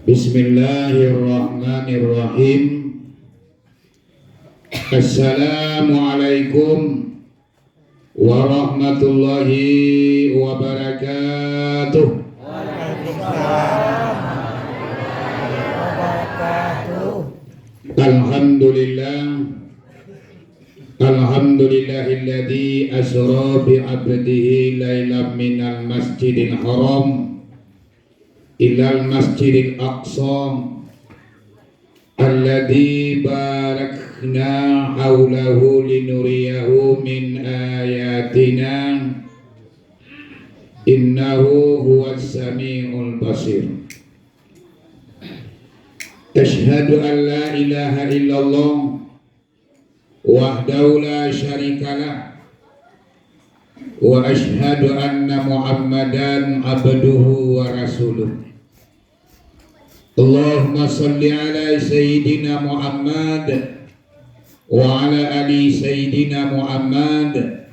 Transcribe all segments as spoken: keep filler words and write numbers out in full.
Bismillahirrahmanirrahim. Assalamualaikum warahmatullahi wabarakatuh. Alhamdulillah. Alhamdulillahilladzi asra bi abdihi lailam minal masjidil haram ilal masjidil aqsa alladzi barakna haulahu linuriyahu min ayatina, innahu huwas samiul basir. Asyhadu an la ilaha illallah wahdahu la syarikalah, wa asyhadu anna Muhammadan abduhu wa rasuluh. Allahumma shalli ala Sayyidina Muhammad wa ala ali Sayyidina Muhammad,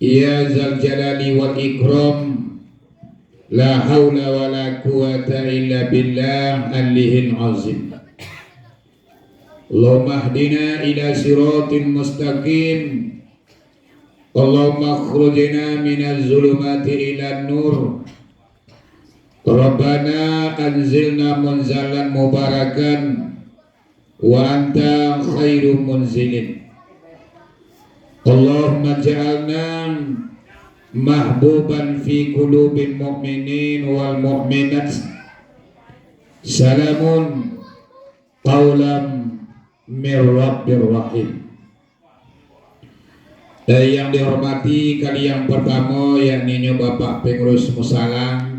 ya zal jalali wal ikram, la haula wa la quwwata illa billah aliyil azim. Allahumma hdina ila siratil mustaqim. Allahumma akhrijna minaz zulumati ilan nur. Rabbana anzilna munzalan mubarakan wa anta khairu munzilin. Allahumma ja'alna mahbuban fi qulubil mu'minin wal mu'minat. Salamun qaulam mir rabbir rahim. Eh, yang dihormati kali yang pertamo, yakninyo Bapak Pengurus Musala,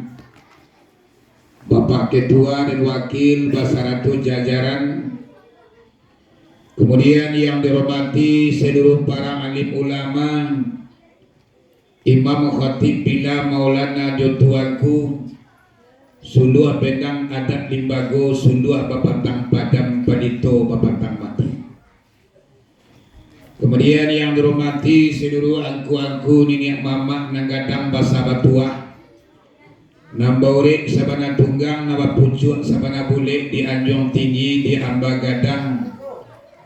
Bapak Ketua dan Wakil basarato jajaran, kemudian yang dihormati seluruh para alim ulama, Imam Khatib Bila Maulana jo Tuanku, suluah benang adat limbago, suluah babatang padam palito babatang mati. Kemudian yang dihormati seluruh angku-angku, niniak mamak nan gadang basa batuah, nan baurek sabana tunggang, nan bapucuak sabana bulek, di anjuang tinggi, di amba gadang,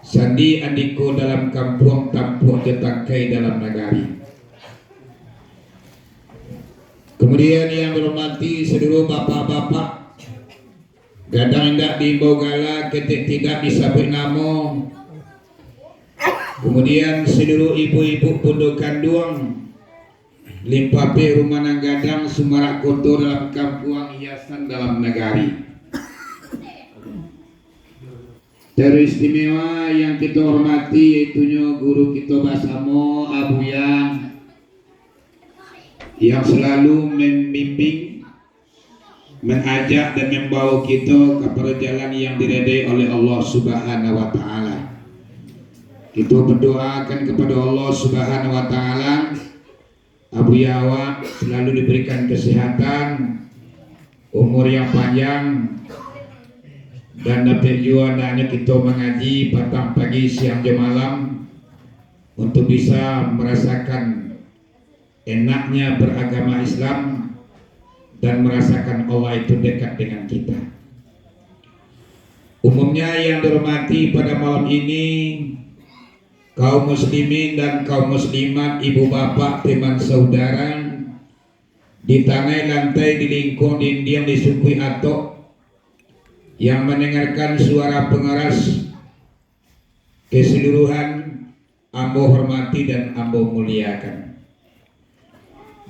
sandi andiko dalam kampuang, tampuak jo tangkai dalam nagari. Kemudian yang dihormati seluruh bapak-bapak, gadang indak diimbau gala, ketek tidak disabuik namo. Kemudian seluruh ibu-ibu bundo kanduang, limpapeh rumah nan gadang, sumarak koto dalam kampuang, hiasan dalam nagari. Teristimewa yang kito hormati, yaitunyo guru kito basamo, Abuya, yang selalu membimbing, mengajak, dan membawa kito kepada jalan yang diridai oleh Allah Subhanahu wa Ta'ala. Kito berdoakan kepada Allah Subhanahu wa Ta'ala, Abuya awak selalu diberikan kesehatan, umur yang panjang, dan dapek juo andaknyo kito mangaji patang, pagi, siang, jo malam, untuk bisa merasakan enaknya beragama Islam dan merasakan Allah itu dekat dengan kita. Umumnya yang dihormati pada malam ini, kaum muslimin dan kaum muslimat, ibu bapak, teman saudara, di tanai lantai, di lingkuang dindiang, di sungkuik atok, yang mendengarkan suara pengeras keseluruhan, ambo hormati dan ambo muliakan.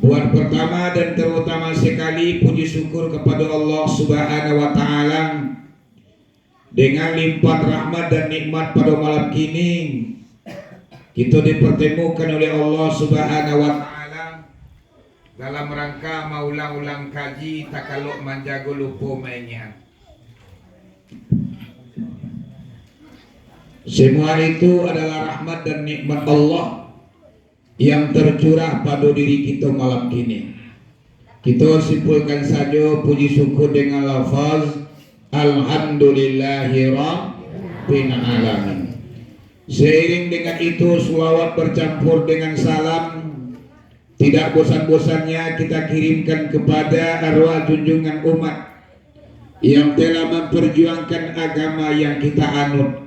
Buat pertama dan terutama sekali, puji syukur kepada Allah Subhanahu wa Ta'ala. Dengan limpahan rahmat dan nikmat pada malam kini, kito dipertemukan oleh Allah Subhanahu wa Ta'ala dalam rangka maulang-ulang kaji, takalok manjago, lupo maingiak. Semua itu adalah rahmat dan nikmat Allah yang tercurah pado diri kito malam kini. Kito simpulkan sajo puji syukur dengan lafaz, "Alhamdulillahirabbil alamin." Seiring dengan itu, selawat bercampur dengan salam tidak bosan-bosannya kita kirimkan kepada arwah junjungan umat, yang telah memperjuangkan agama yang kita anut,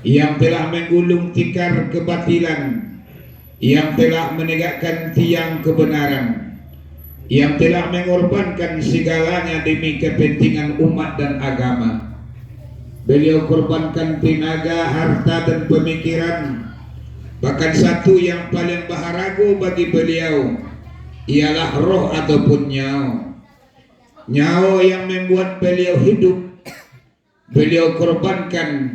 yang telah menggulung tikar kebatilan, yang telah menegakkan tiang kebenaran, yang telah mengorbankan segalanya demi kepentingan umat dan agama. Beliau korbankan tenaga, harta, dan pemikiran. Bahkan satu yang paling baharago bagi beliau ialah roh ataupun nyawa. Nyawa yang membuat beliau hidup, beliau korbankan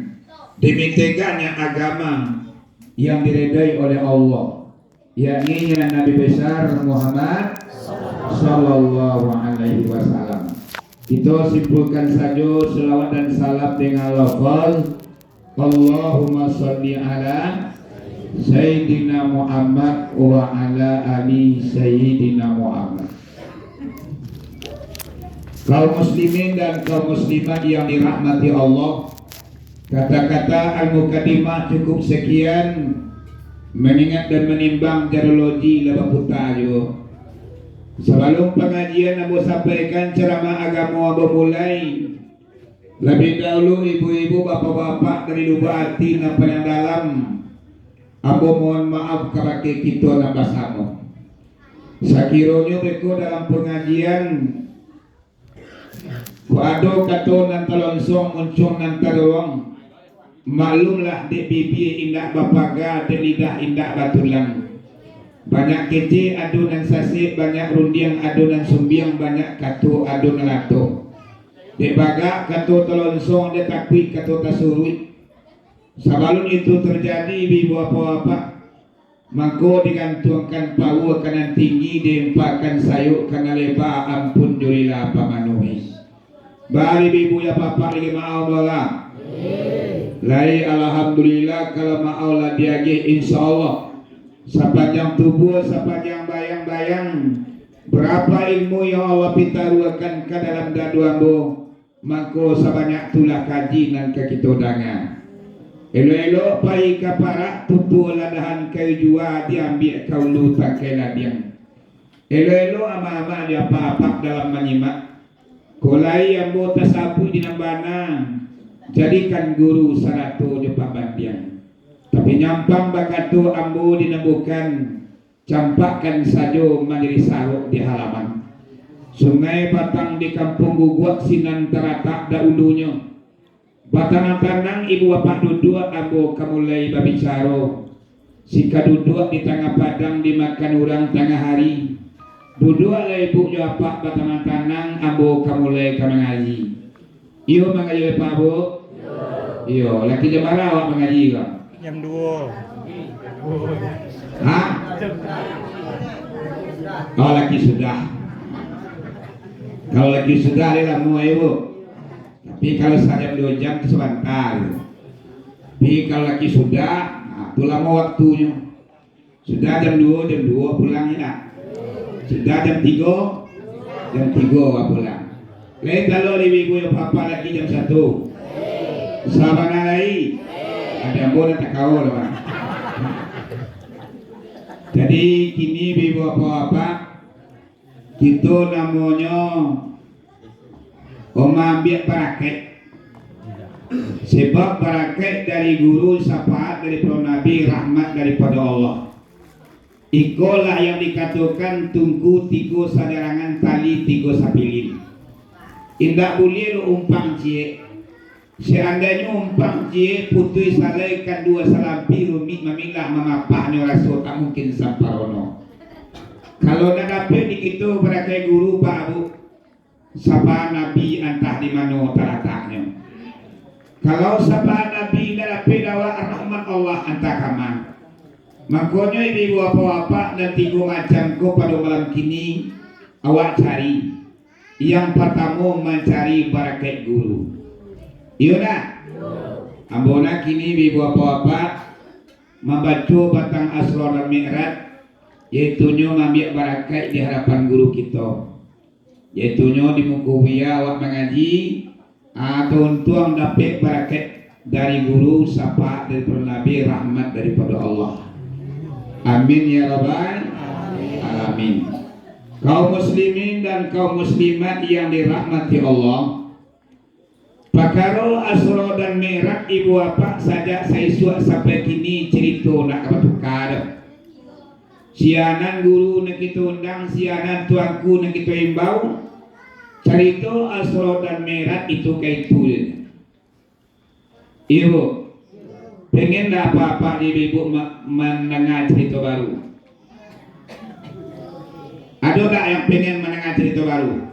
demi tegaknya agama yang diredai oleh Allah, yakni Nabi besar Muhammad sallallahu alaihi wasallam. Kita simpulkan sajo salawat dan salam dengan lafaz, Allahumma shalli ala Sayyidina Muhammad wa ala ali Sayyidina Muhammad. Kaum muslimin dan kaum muslimat yang dirahmati Allah, kata-kata al-mukaddimah cukup sekian, mengingat dan menimbang jarologi lah baputa juo. Sabalum pangajian ambo sampaikan caramah agamo ambo mulai, labiah dahulu ibu-ibu, bapak-bapak dari lubuk ati nan paling dalam, ambo mohon maaf kabake kito nan basamo. Sakironyo beko dalam pangajian ko ado kato nan talonsong, muncuang nan tadorong, maklumlah dek bibia indak bapaga, dek lidah indak batulang. Banyak kecek ado nan sasek, banyak rundiang ado nan sumbiang, banyak kato ado nan lato. Dek bagak kato talonsong, dek takuik kato tasuruik. Sabalun itu tarjadi, ibu-ibu, bapak-bapak, mangko digantuangkan paua ka nan tinggi, diimpakan sayok ka nan leba, ampun jo rila pamanuhi. Bari ibu-ibu, bapak-bapak, lai maaf lah. Lai, alhamdulillah, kalau maaf lah diagih, insyaallah. Sapanjang tubuah, sapanjang bayang-bayang, barapa ilmu yang Allah pitaruahkan ka dalam dado ambo, mangko sabanyak tulah kaji nan ka kito danga. Elok-elok pai ka parak, tutuah ladahan kayu juwa, diambiak ka ulu tangkai ladiang. Elok-elok amak-amak jo apak-apak dalam manyimak. Ko lai ambo tasabuik di nan bana, jadikan guru sarato jo pambandiang. Tapi nyampang bakato ambo di nan bukan, campakkan sajo manjadi sarok di halaman. Sungai Batang di Kampuang Guguak sinan taratak dahulunyo. Batanang-tanang ibu bapak duduak, ambo ka mulai babicaro. Sika duduak di tangah padang dimakan urang tangah hari. Duduaklah ibu jo apak batanang-tanang, ambo ka mulai ka mangaji. Iyo, mangaji Bapak, Bu? Iyo, laki jam bara awak mangaji, Bang? Jam duo. Ha? Oh, laki sudah. Kalau laki sudah, dia lamo, ya, Bu. Tapi kalau sajam duo jam tu sabanta, Bu. Tapi kalau laki sudah, nah, tu lamo waktunyo. Sudah jam duo, jam duo pulang, indak? Sudah jam tigo, jam tigo pulang. Lai talok di ibu-ibu jo apak-apak laki jam satu. Sabana lai. Ado ambo nan takawa lah, Bang. Jadi, kini ibu-ibu bapak-bapak, kito namonyo maambiak barakaik. Sebab barakaik dari guru, syafaat daripado Nabi, rahmat daripado Allah. Ikolah yang dikatokan tungku tigo sajarangan, tali tigo sapilin. Indak buliah lo umpang ciek. Seandainyo umpang ciek putuih salai, kan duo salampih rumik mamilah, mamapahnyo raso tak mungkin samparono. Kalau ndak dapek di kito barakaik guru, Pak, Bu, syafaat Nabi antah di mano talataknyo. Kalau syafaat Nabi ndak dapek dek awak, rahmat Allah antah ka ma. Makonyo, ibu-ibu, bapak-bapak, nan tigo macam ko pado malam kini awak cari. Yang partamo, mancari barakaik guru. Iyo ndak? Ambo nak kini, ibu-ibu, bapak-bapak, mambaco batang Asror Mi'raj, yaitunyo maambiak barakaik di hadapan guru kito. Yaitunyo di muko buya awak mangaji, ah, tauntuang dapek barakaik dari guru, syafaat daripado Nabi, rahmat daripado Allah. Amin ya rabbal alamin. Kaum muslimin dan kaum muslimat yang dirahmati Allah, Pakaro Asro dan Mi'raj ibu bapak sajak saisuak sampai kini carito ndak ka batuka doh. Sianan guru nan kito undang, sianan tuanku nan kito imbau, carito Asro dan Mi'raj itu ka itu je. Iyo, Bu. Pengen ndak apak-apak di ibu ma-, mandanga carito baru? Ado ndak yang pengen mandanga carito baru?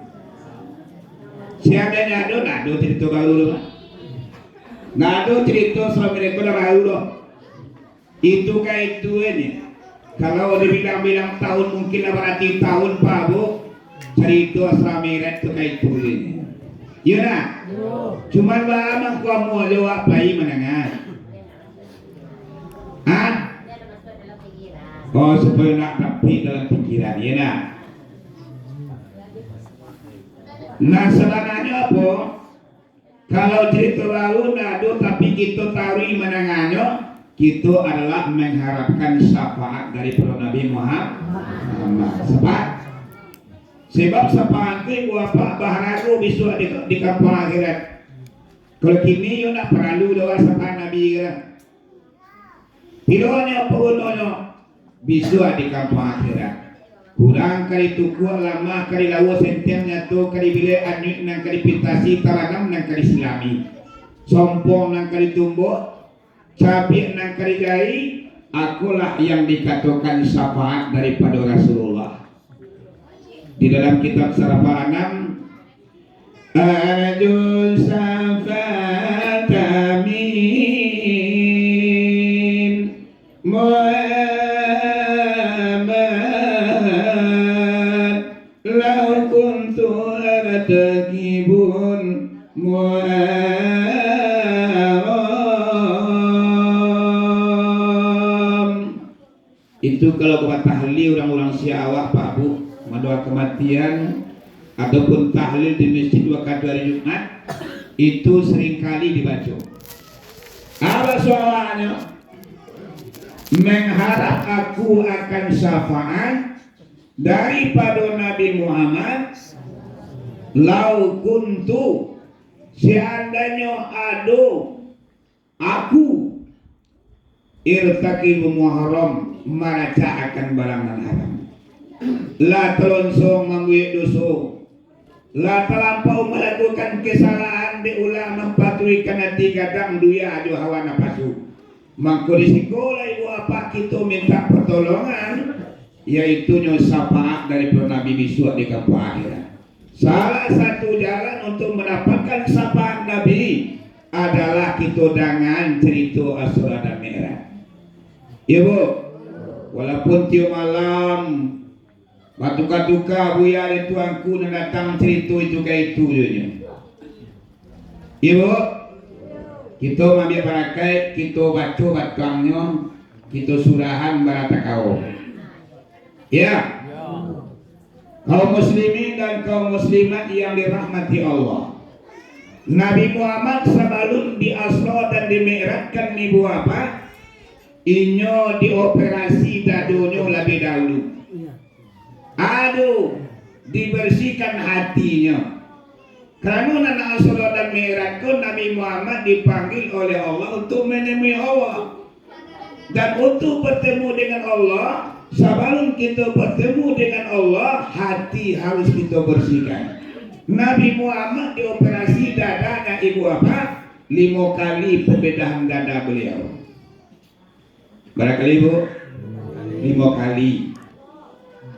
Seandainya ado, ndak ado carito baru tu, Pak. Ndak ado carito salamo ko lah baru doh. Itu ka itu aja. Kalau dibilang-bilang tahun, mungkin lah baratuih tahun, Pak, Bu. Carito Asra Mi'raj tu ka itu aja. Iyo ndak? Cuman baa mangko amuah jo awak pai mandanga? Hah? Oh, supayo ndak tapik dalam pikiran, iyo ndak? Nah, sabananyo apo? Kalau carito baru ndak ado, tapi kito taruih mandanganyo, kito adalah mangharapkan syafaat daripado Nabi Muhammad. Syafaat. Sebab syafaat tu, ibu bapak, baharago bisuak di, di kampuang akhirat. Kalau kini, yo ndak paralu doh syafaat Nabi lah. Pironyo pagunonyo bisuak di kampuang akhirat. Kurang ka ditukuak, lamah ka dilawua, senteng nyato ka dibilek, anyuik nan ka dipintasi, taranam nan ka disilami, sompong nan ka ditumbuak, cabiak nan ka dijai, akolah yang dikatokan syafaat daripado Rasulullah. Di dalam kitab Sarafal Anam, Arju syafa'ata min Muhammad, lau kuntu artakibun Muharram. Itu kalau ka batahlil urang-urang siak awak, Pak, Bu, mandoa kamatian, ataupun tahlil di masjid wakatu ari Jumat, itu seringkali dibaco. Apa suaranya? Mengharap aku akan syafaat daripado Nabi Muhammad, lau kuntu, seandainyo ado aku, irtakibu Muharram, maracak akan barang nan haram. Lah talonsong mambuek doso, lah talampau malakukan kesalahan, dek ulah mampatuikan ati gadang, duya jo hawa napasu. Mangko di sikolah ibu apak kito mintak partolongan, yaitunyo syafaat daripado Nabi bisuak di kampuang akhirat. Salah satu jalan untuk mandapatkan syafaat Nabi adalah kito dangaan carito Isra dan Mi'raj. Iyo, Bu. Walaupun tiok malam batuka-tuka buya dek tuanku nan datang carito itu ka itu jo nyo. Iyo, Bu. Kito maambiak barakaik, kito baco batuangnyo, kito surahan bara takao. Ya. Kaum muslimin dan kaum muslimat yang dirahmati Allah. Nabi Muhammad sabalun di-Isra dan di-Mi'rajkan ibu apak, inyo dioperasi dadonyo labiah dahulu. Ado, dibersihkan hatinyo. Karano nan Isra dan Mi'raj ko, Nabi Muhammad dipanggil oleh Allah untuk menemui Allah. Dan untuk bertemu dengan Allah, sabalun kito bertemu dengan Allah, hati harus kito bersihkan. Nabi Muhammad dioperasi dadanya ibu apak, limo kali pembedahan dada beliau. Bara kali, Bu? Limo kali.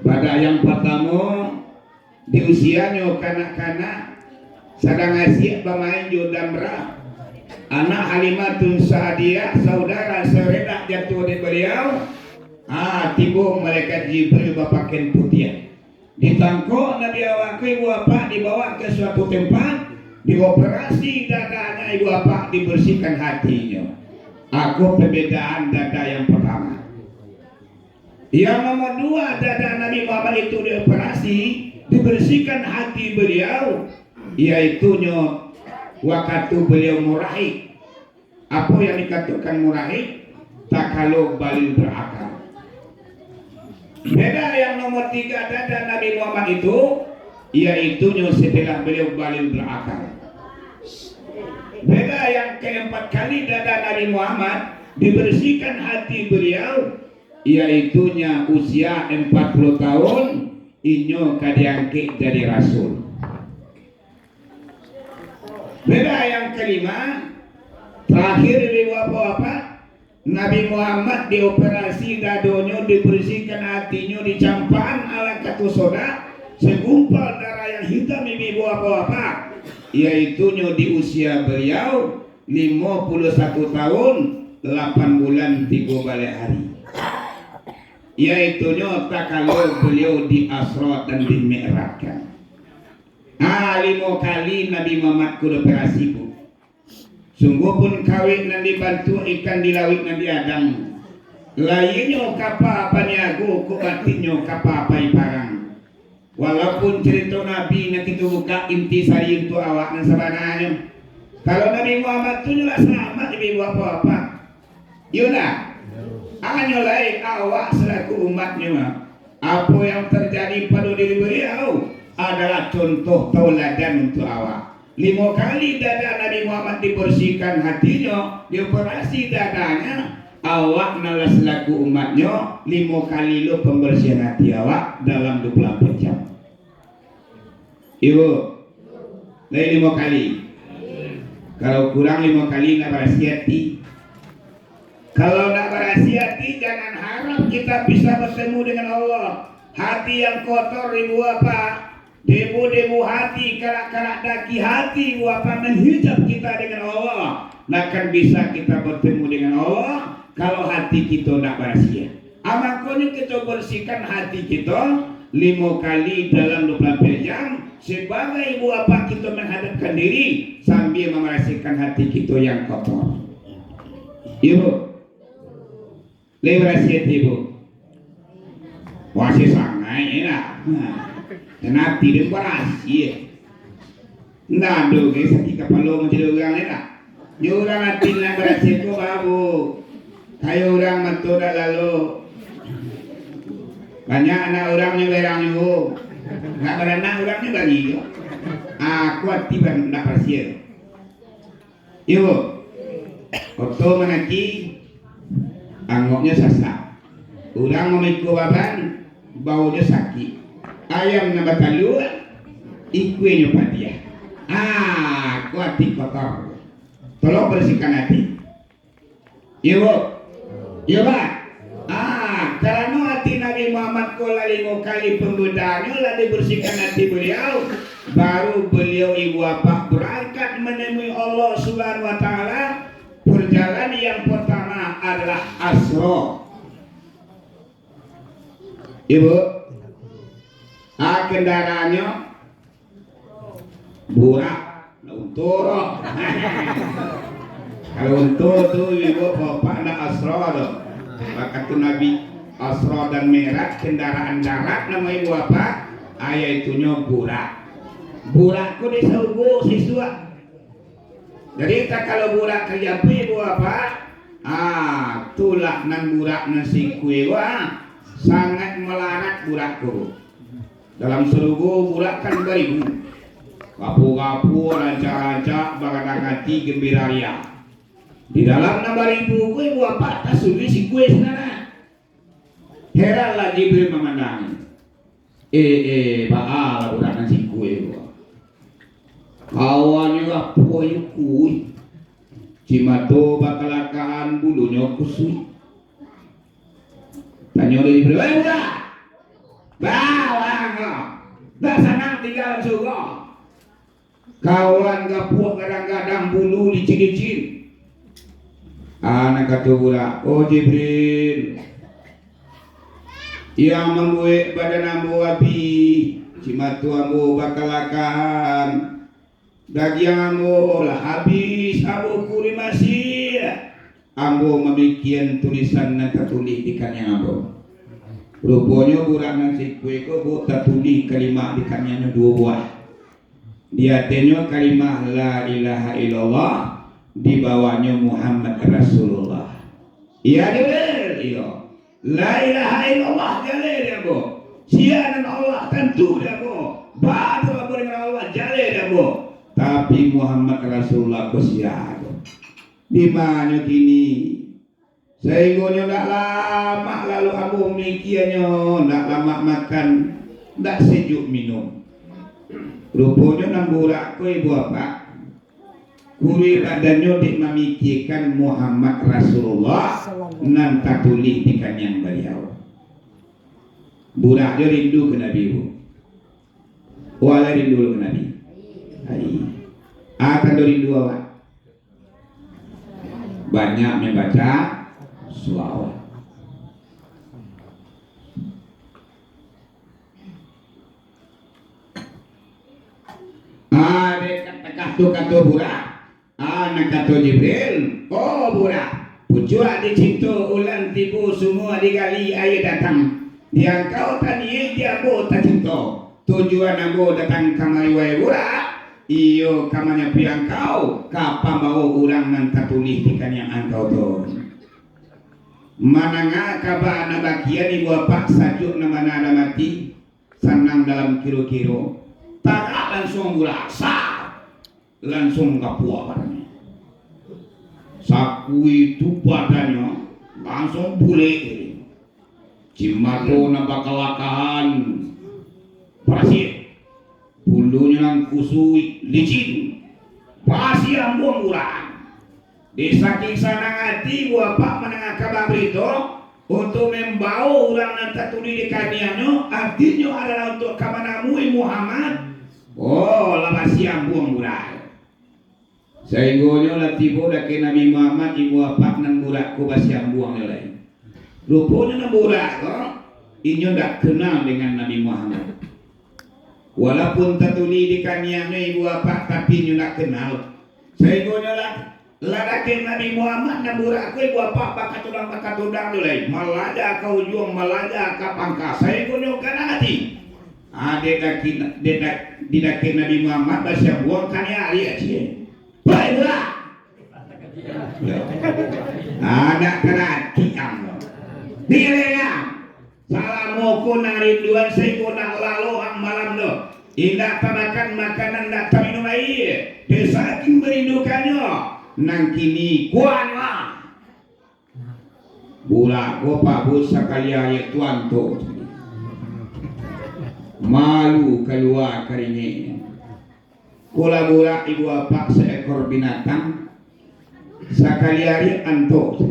Pada yang partamo, di usianyo kanak-kanak, sadang asiak bamain jo damra, anak Halimatun Sa'diyah, saudara saredak jatuah dek baliau, ah, tibo malaikat Jibril bapakaian putiah. Ditangkok Nabi awak ko, ibu apak, dibawa ka suatu tempat, dioperasi dadanya ibu apak, dibersihkan hatinyo. Ako pembedaan dada yang pertama. Yang nomor dua, dada Nabi Muhammad itu dioperasi, dibersihkan hati beliau, yaitunyo wakatu beliau murahik. Apo yang dikatokan murahik? Takalo balil berakal. Beda yang nomor tiga dada Nabi Muhammad itu, yaitunyo setelah beliau balil berakal. Beda yang keempat kali dada Nabi Muhammad dibersihkan hati beliau, yaitunya usia empat puluh tahun, inyo ka diangkek jadi rasul. Beda yang kelima, terakhir, ibu bapak-bapak, Nabi Muhammad dioperasi dadonyo, dibersihkan hatinyo, dicampakan alat katu sodak, segumpal darah yang hitam, ibu bapak-bapak, yaitunyo di usia beliau limo puluh satu tahun, lapan bulan tigo baleh hari. Yaitunyo takalo beliau di Asra dan di Mi'rajkan. Ah, limo kali Nabi Muhammad ko dioperasi, Bu. Sungguahpun kawik nan dibantuak ikan di lauik nan diadang. Lahianyo kapa paniago, kok batinnyo kapa pai parang. Walaupun carito Nabi nan kito bukak inti sari untuak awak nan sabananyo. Kalau Nabi Muhammad tu nyo lah salamat dari bapak-bapak. Iyo ndak? Hanyo lai awak salaku umatnyo, apo yang terjadi pado diri baliau adalah contoh tauladan untuak awak. Limo kali dada Nabi Muhammad dibersihkan hatinyo, dioperasi dadanya, awak nan lah salaku umatnyo, limo kali lo pembersihan hati awak dalam dua puluh empat jam. Ibu, lai limo kali. Kalau kurang limo kali, ndak barasiah hati. Kalau ndak barasiah hati, jangan harap kita bisa bertemu dengan Allah. Hati yang kotor, ibu bapak, debu-debu hati, karak-karak daki hati, ibu bapak, menghijab kita dengan Allah. Ndak akan bisa kita bertemu dengan Allah kalau hati kita ndak barasiah. Ah, makonyo kito bersihkan hati kito limo kali dalam dua puluh empat jam, sabagai ibu bapak kito menghadapkan diri sambil membersihkan hati kito yang kotor. Ibu, lai barasiah hati, Bu? Barasiah sangaik, yo ndak? Nah, dan hati den barasiah. Ndak ado ge sakik kapalo mancari urang, yo ndak? Yo urang hati nan barasiah ko, Babu. Kayo urang mato dak lalo. Banyak anak urang nyo berang juo. Ndak baranak urang nyo bari juo. Ah, ko hati ban-, ndak barasiah. Iyo. Oto manaki, angoknyo sasak. Urang mamikua baban, baunyo sakik. Ayam nan batalua, ikuenyo padiah. Ah, ko hati kotor. Tolong bersihkan hati. Iyo, Bu? Iyo, Pak? Ah, karano hati Nabi Muhammad ko lah limo kali pembedaannyo, lah dibersihkan hati beliau, baru beliau ibu bapak berangkat menemui Allah Subhanahu wa Ta'ala. Perjalanan yang pertama adalah Asra. Ibu, ah, kendaraannyo Burak, ndak untu doh. Kalau untu tu, ibu bapak, ndak Asra doh. Wakatu Nabi Asra dan Mi'raj, kendaraan darat namo ibu bapak, ah, yaitunyo burak. Burak ko di saugo sisuak. Jadi, tak kalau burak ka Jambi, ibu bapak, ah, tulah nan burak nan sikue, wah, sangat malarat burak ko. Dalam sarugo burak kan baribu. Kapua-kapua, rancak-rancak, bagadang ati, gambira ria. Di dalam nan baribu ko, ibu bapak, tasuluih sikue sanak. Heranlah Jibril mamandang. Eh, eh, baa lah burak nan sikue ko. Kawannyo apo yo kui? Cimato bakalakaan, bulunyo kusuik. Tanyo dek Jibril, "Weh, burak! Baa urang ko? Ndak sanang tingga dalam sarugo?" Kawan gapuak gadang-gadang, bulu licin-licin. Ah, nan kato burak, "Oh Jibril, yang mambuek badan ambo abih, cimato ambo bakalakaan, dagiang ambo lah abih, ambo kurih masiak. Ambo mamikian tulisan nan tatulih di kaniang ambo." Ruponyo burak nan sikue ko, Bu, tatulih kalimah di kaniangnyo duo buah. Di atehnyo kalimah la ilaha illallah, di bawahnyo Muhammad Rasulullah. Iyo, Jibril, iyo. La ilaha illallah jaleh dek ambo. Sia nan Allah tantu dek ambo. Baa tu ambo dengan Allah jaleh dek ambo. Tapi Muhammad Rasulullah ko sia ko? Di manyo kini? Sainggonyo ndak lamak lalu ambo mikianyo, ndak lamak makan, ndak sejuk minum. Ruponyo nan burak ko, Ibu Apak, kuruih badannyo dek mamikiakan Muhammad Rasulullah nan tatulih di kaniang Baliau. Burak jo rindu ka Nabi, Bu. Walai rindu ka Nabi. Ai. Akan do rindu awak. Banyak membaca salawat. Ah, dek kato-kato burak. Ah, nan kato Jibril, "Oh, burak, pucuak dicinto, ulam tibo, sumua digali, aia datang. Di angkau taniaik, di ambo tacinto. Tujuan ambo datang kamari, wahai burak, iyo ka manyapuik angkau, ka pambawo urang nan tatulih di kaniang angkau tu." Mandanga kaba nan bakian, Ibu Apak, sajuak nan bana dalam ati, sanang dalam kiro-kiro. Tagak lansuang burak, sah! Lansuang gapuah badannyo. Sakali tu badannyo lansuang bulek. Cimato nan bakalakahan barasiah. Bulunyo nan kusuik licin. Barasiah ambuang urang. Dek saking sanang ati Ibu Apak mandanga kaba barito, untuak mambawo urang nan tatulih di kaniangnyo, artinyo adalah untuak ka manamui Muhammad. Oh, lah basiambuang burak. Sainggonyo lah tibo dakek Nabi Muhammad, Ibu Apak, nan burak ko basiambuang jo lai. Ruponyo nan burak ko, inyo ndak kenal dengan Nabi Muhammad. Walaupun tatulih di kaniangnyo, Ibu Apak, tapi inyo ndak kenal. Sainggonyo lah, lah dakek Nabi Muhammad nan burak ko, Ibu Apak, bakatudang-bakatudang tu lai. Malaja ka ujuang, malaja ka pangka. Sainggonyo ka nan ati. Ah, dek dakek, dek dak-, di dakek Nabi Muhammad basiambuang kaniang ariak ciek. Pai burak! Yo. Ah, ndak taratiang tu. Ni, ni, ni. Salamo ko nan rinduan sainggo ndak lalok ang malam tu. Indak tamakan makanan, ndak taminum aia. Dek saking barindukanyo, nan kini kuahnyo ah. Burak ko, Pak Bos, sakali ariak tu antok. Malu kalua karingeknyo. Ko lah burak, Ibu Apak, saekor binatang, sakali ariak antok.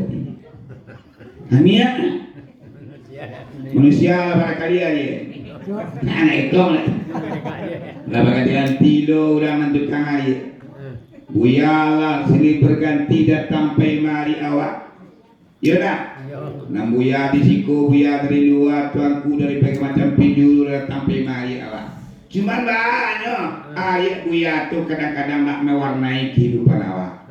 Aniak. Manusia lah barakali ariak. Nah, nak etong lah. Lah baganti-ganti lo urang nan tukang ariak. Buya lah silih berganti datang pai mari awak. Iyo ndak? Iyo. Nan buya di siko, buya dari lua, tuanku dari Pagamacan Pinjuru datang pai mari awak. Cuman banyak ariak buya tu kadang-kadang nak mawarnai kehidupan awak.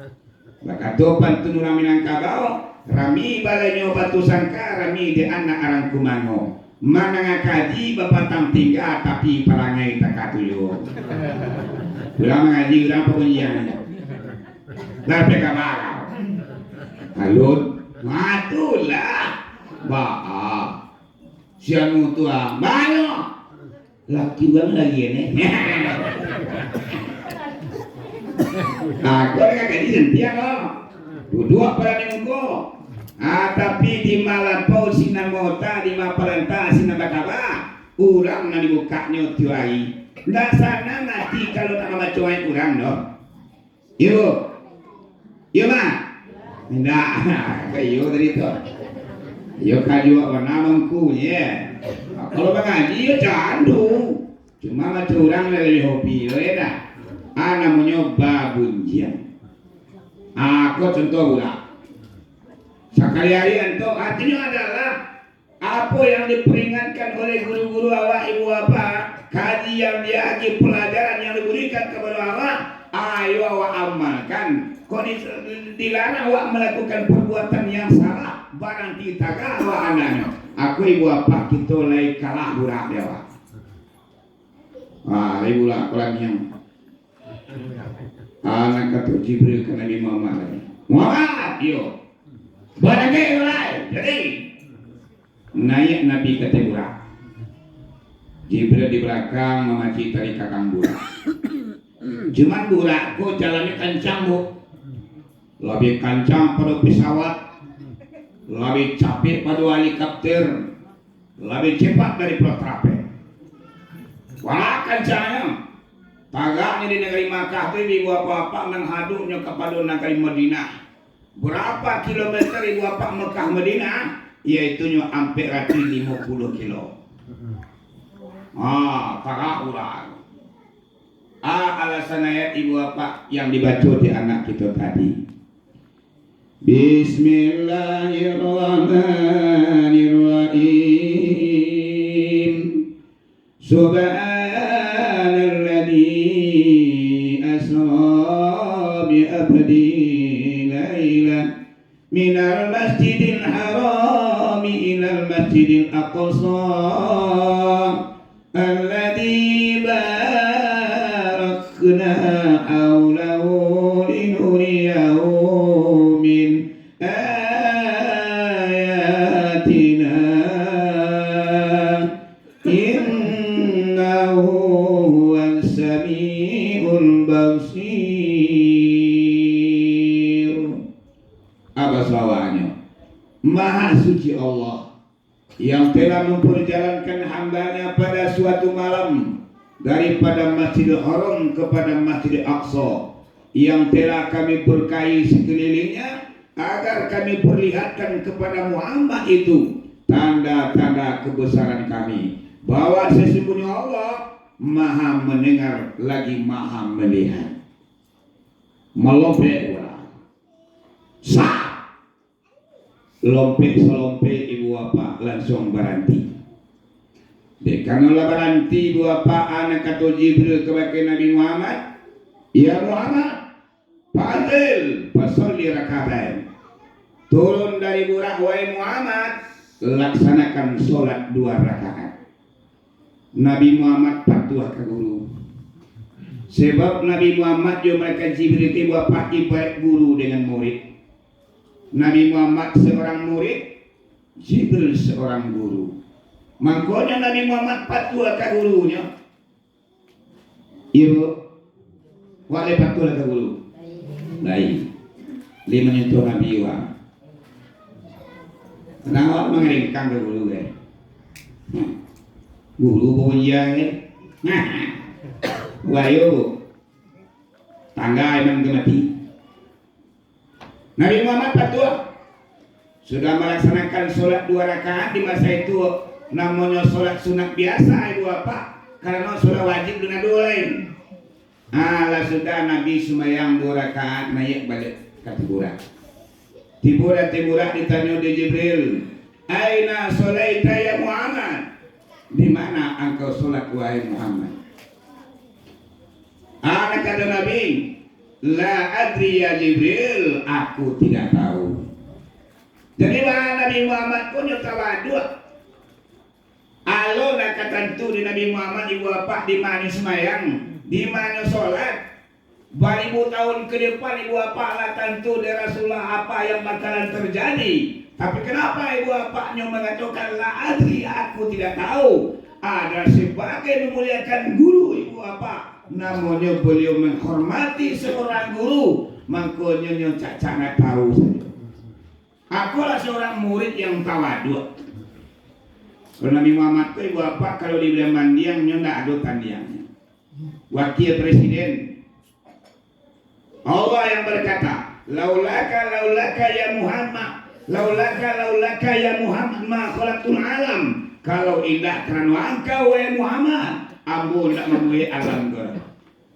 Bakato pantun urang Minangkabau, rami balanyo batu sangka, rami dek anak arang kumango. Mandanga kaji bapantang tingga, tapi parangai takah tuju. Pulang mangaji urang pagunjiang. Lah, pai ka barang. Alun. Matulah. Baa. Si anu tu ah. Banyak. Laki urang lagi ni. Aku dengan kaji sentiang lah. Duduak pada minggu. Ah, tapi di malapau sinan mota, di mapalanta sinan bakaba. Urang nan dibukaknyo tiok ari. Ndak sanang ati kalau nak mambaco aib urang doh. Iyo. Iyo, Mak? Indak. Iyo tadi tu. Iyo kajuak bana mangku, ye. Kalau mangaji, iyo candu. Cuma macam urang lah, iyo hobi, iyo, ye dah. Ah, namonyo babunjiang. Ah, ko contoh pula. Sakali ari antok, artinyo adalah, apo yang diperingatkan oleh guru-guru awak, ibu bapak, kaji yang diaji, pelajaran yang diberikan kepada awak, ayo awak amalkan. Kok di-, dilarang awak melakukan perbuatan yang salah, barang di tagah awak andaknyo. Aku ibu bapak, kito lai kalah burak di awak. Ah, lai burak, kurangiang. Anak kato Jibril ka Nabi Muhammad lai. Muhammad, iyo. Barangkek lai. Jadi, naiak Nabi ka ateh burak. Jibril di balakang mamacik tali kakang burak. Cuman Burak ko jalannyo kancang, Bu. Labiah kancang pado pesawat, labiah capek pado helikopter, labiah cepat dari pesawat trapek. Wah, kancangnyo. Tagaknyo di nagari Makkah tu, ibu bapak, manghaduknyo kapado nagari Madinah. Berapa kilometer ibu bapak Makkah Madinah? Yaitunyo ampek ratuih limo puluah kilo. Ah, tagak urang. Ah, alasan ayat ibu bapak yang dibaco di anak kito tadi. Bismillahirrahmanirrahim. Subhanalladzi asra bi abdihi lailan minal masjidil harami ilal masjidil aqsa alladzi barakna haulahu linuriyahu min ayatina. Innahu huwas samiul basir. Apa sawahnyo? Maha suci Allah yang telah memperjalankan hambanya pada suatu malam daripada Masjidil Haram kepada Masjidil Aqsa, yang telah kami berkahi sekelilingnya, agar kami perlihatkan kepada Muhammad itu tanda-tanda kebesaran kami, bahwa sesungguhnya Allah Maha Mendengar lagi Maha Melihat. Malompek urang. Sa! Lompek salompek ibu bapak lansuang baranti. Dek karano lah baranti ibu bapak, anak kato Jibril kabake Nabi Muhammad, "Ya Muhammad, fanzil, fasalli rakaatain." Turun dari Burak, wahai Muhammad, laksanakan solat dua rakaat. Nabi Muhammad patuah ka guru. Sebab Nabi Muhammad jo malaikat Jibril ti bapak ibarat guru dengan murid. Nabi Muhammad seorang murid, Jibril seorang guru. Mangkonyo Nabi Muhammad patuah ka gurunyo. Iyo, Bu. Wak lai patuah ka guru? Lai. Lai manyentuh Nabi wak. Nan awak mangaringkang ka guru, eh. Guru baunjiang, eh. Wayo. Tangga emang ka mati. Nabi Muhammad patuah. Sudah malaksanakan solat dua rakaat di masa itu, namonyo solat sunat biasa, ibu bapak, karano solat wajib alun ado lai. Ah, lah sudah Nabi sumbayang dua rakaat, naiak baliak ka Burak. Tibo di ateh Burak, ditanyo dek Jibril, "Aina shalaita ya Muhammad?" "Di mana angkau solat, wahai Muhammad?" Anak kata Nabi, "La adri ya Jibril, aku tidak tahu." Jadi, baa Nabi Muhammad ko nyo tawaduak. Alo nak ka tantu di Nabi Muhammad, ibu bapak, di ma nyo sumbayang, di ma nyo solat. Baribu tahun ke depan, ibu bapak, lah tantu dek Rasulullah apa yang bakalan terjadi. Tapi kenapa ibu bapak nyo mengatakan, "La adri, aku tidak tahu"? Adalah sebagai memuliakan guru, ibu bapak. Namonyo beliau menghormati seorang guru, mangkonyo nyo cak-cak nak tahu sajo. Akolah seorang murid yang tawaduak. Kalau Nabi Muhammad tu, ibu bapak, kalau dibilang bandiang, nyo ndak ado tandiangnyo. Wakil Presiden. Allah yang berkata, "Laulaka, laulaka ya Muhammad, laulaka, laulaka ya Muhammad, ma khalaqtul alam." Kalau indak karano angkau, wahai Muhammad, ambo indak mambuek alam ko.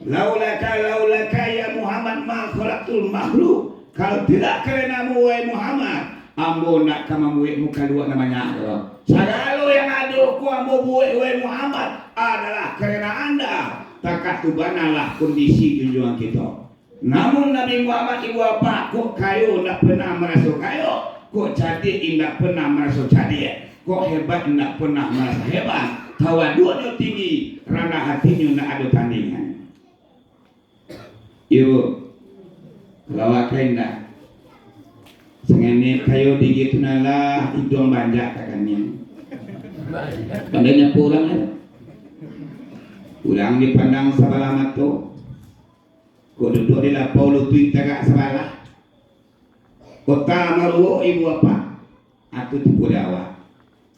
"Laulaka, laulaka ya Muhammad, ma khalaqtul makhluk." Kalau tidak karenamu, wahai Muhammad, ambo ndak ka mambuek mukaluak nan banyak ko. Sagalo yang ado ko ambo buek, wahai Muhammad, adalah karena anda. Takah tu banalah kondisi junjuangan kito. Namun Nabi Muhammad, ibu bapak, kok kayo ndak pernah maraso kayo, kok cadiak indak pernah maraso cadiak, kok hebat indak pernah maraso hebat. Tawaduaknyo tinggi, randah hatinyo ndak ado tandingan. Iyo, kalau akai indak. Sangenek kayo diri tu nalah iduang banjak takaniang. Pandai nyapo urang kan? Urang dipandang sabalah mato. Kok duduak di lapau lutuik tagak sabalah. Kota Maruo ibu bapak, atu tipu di awak.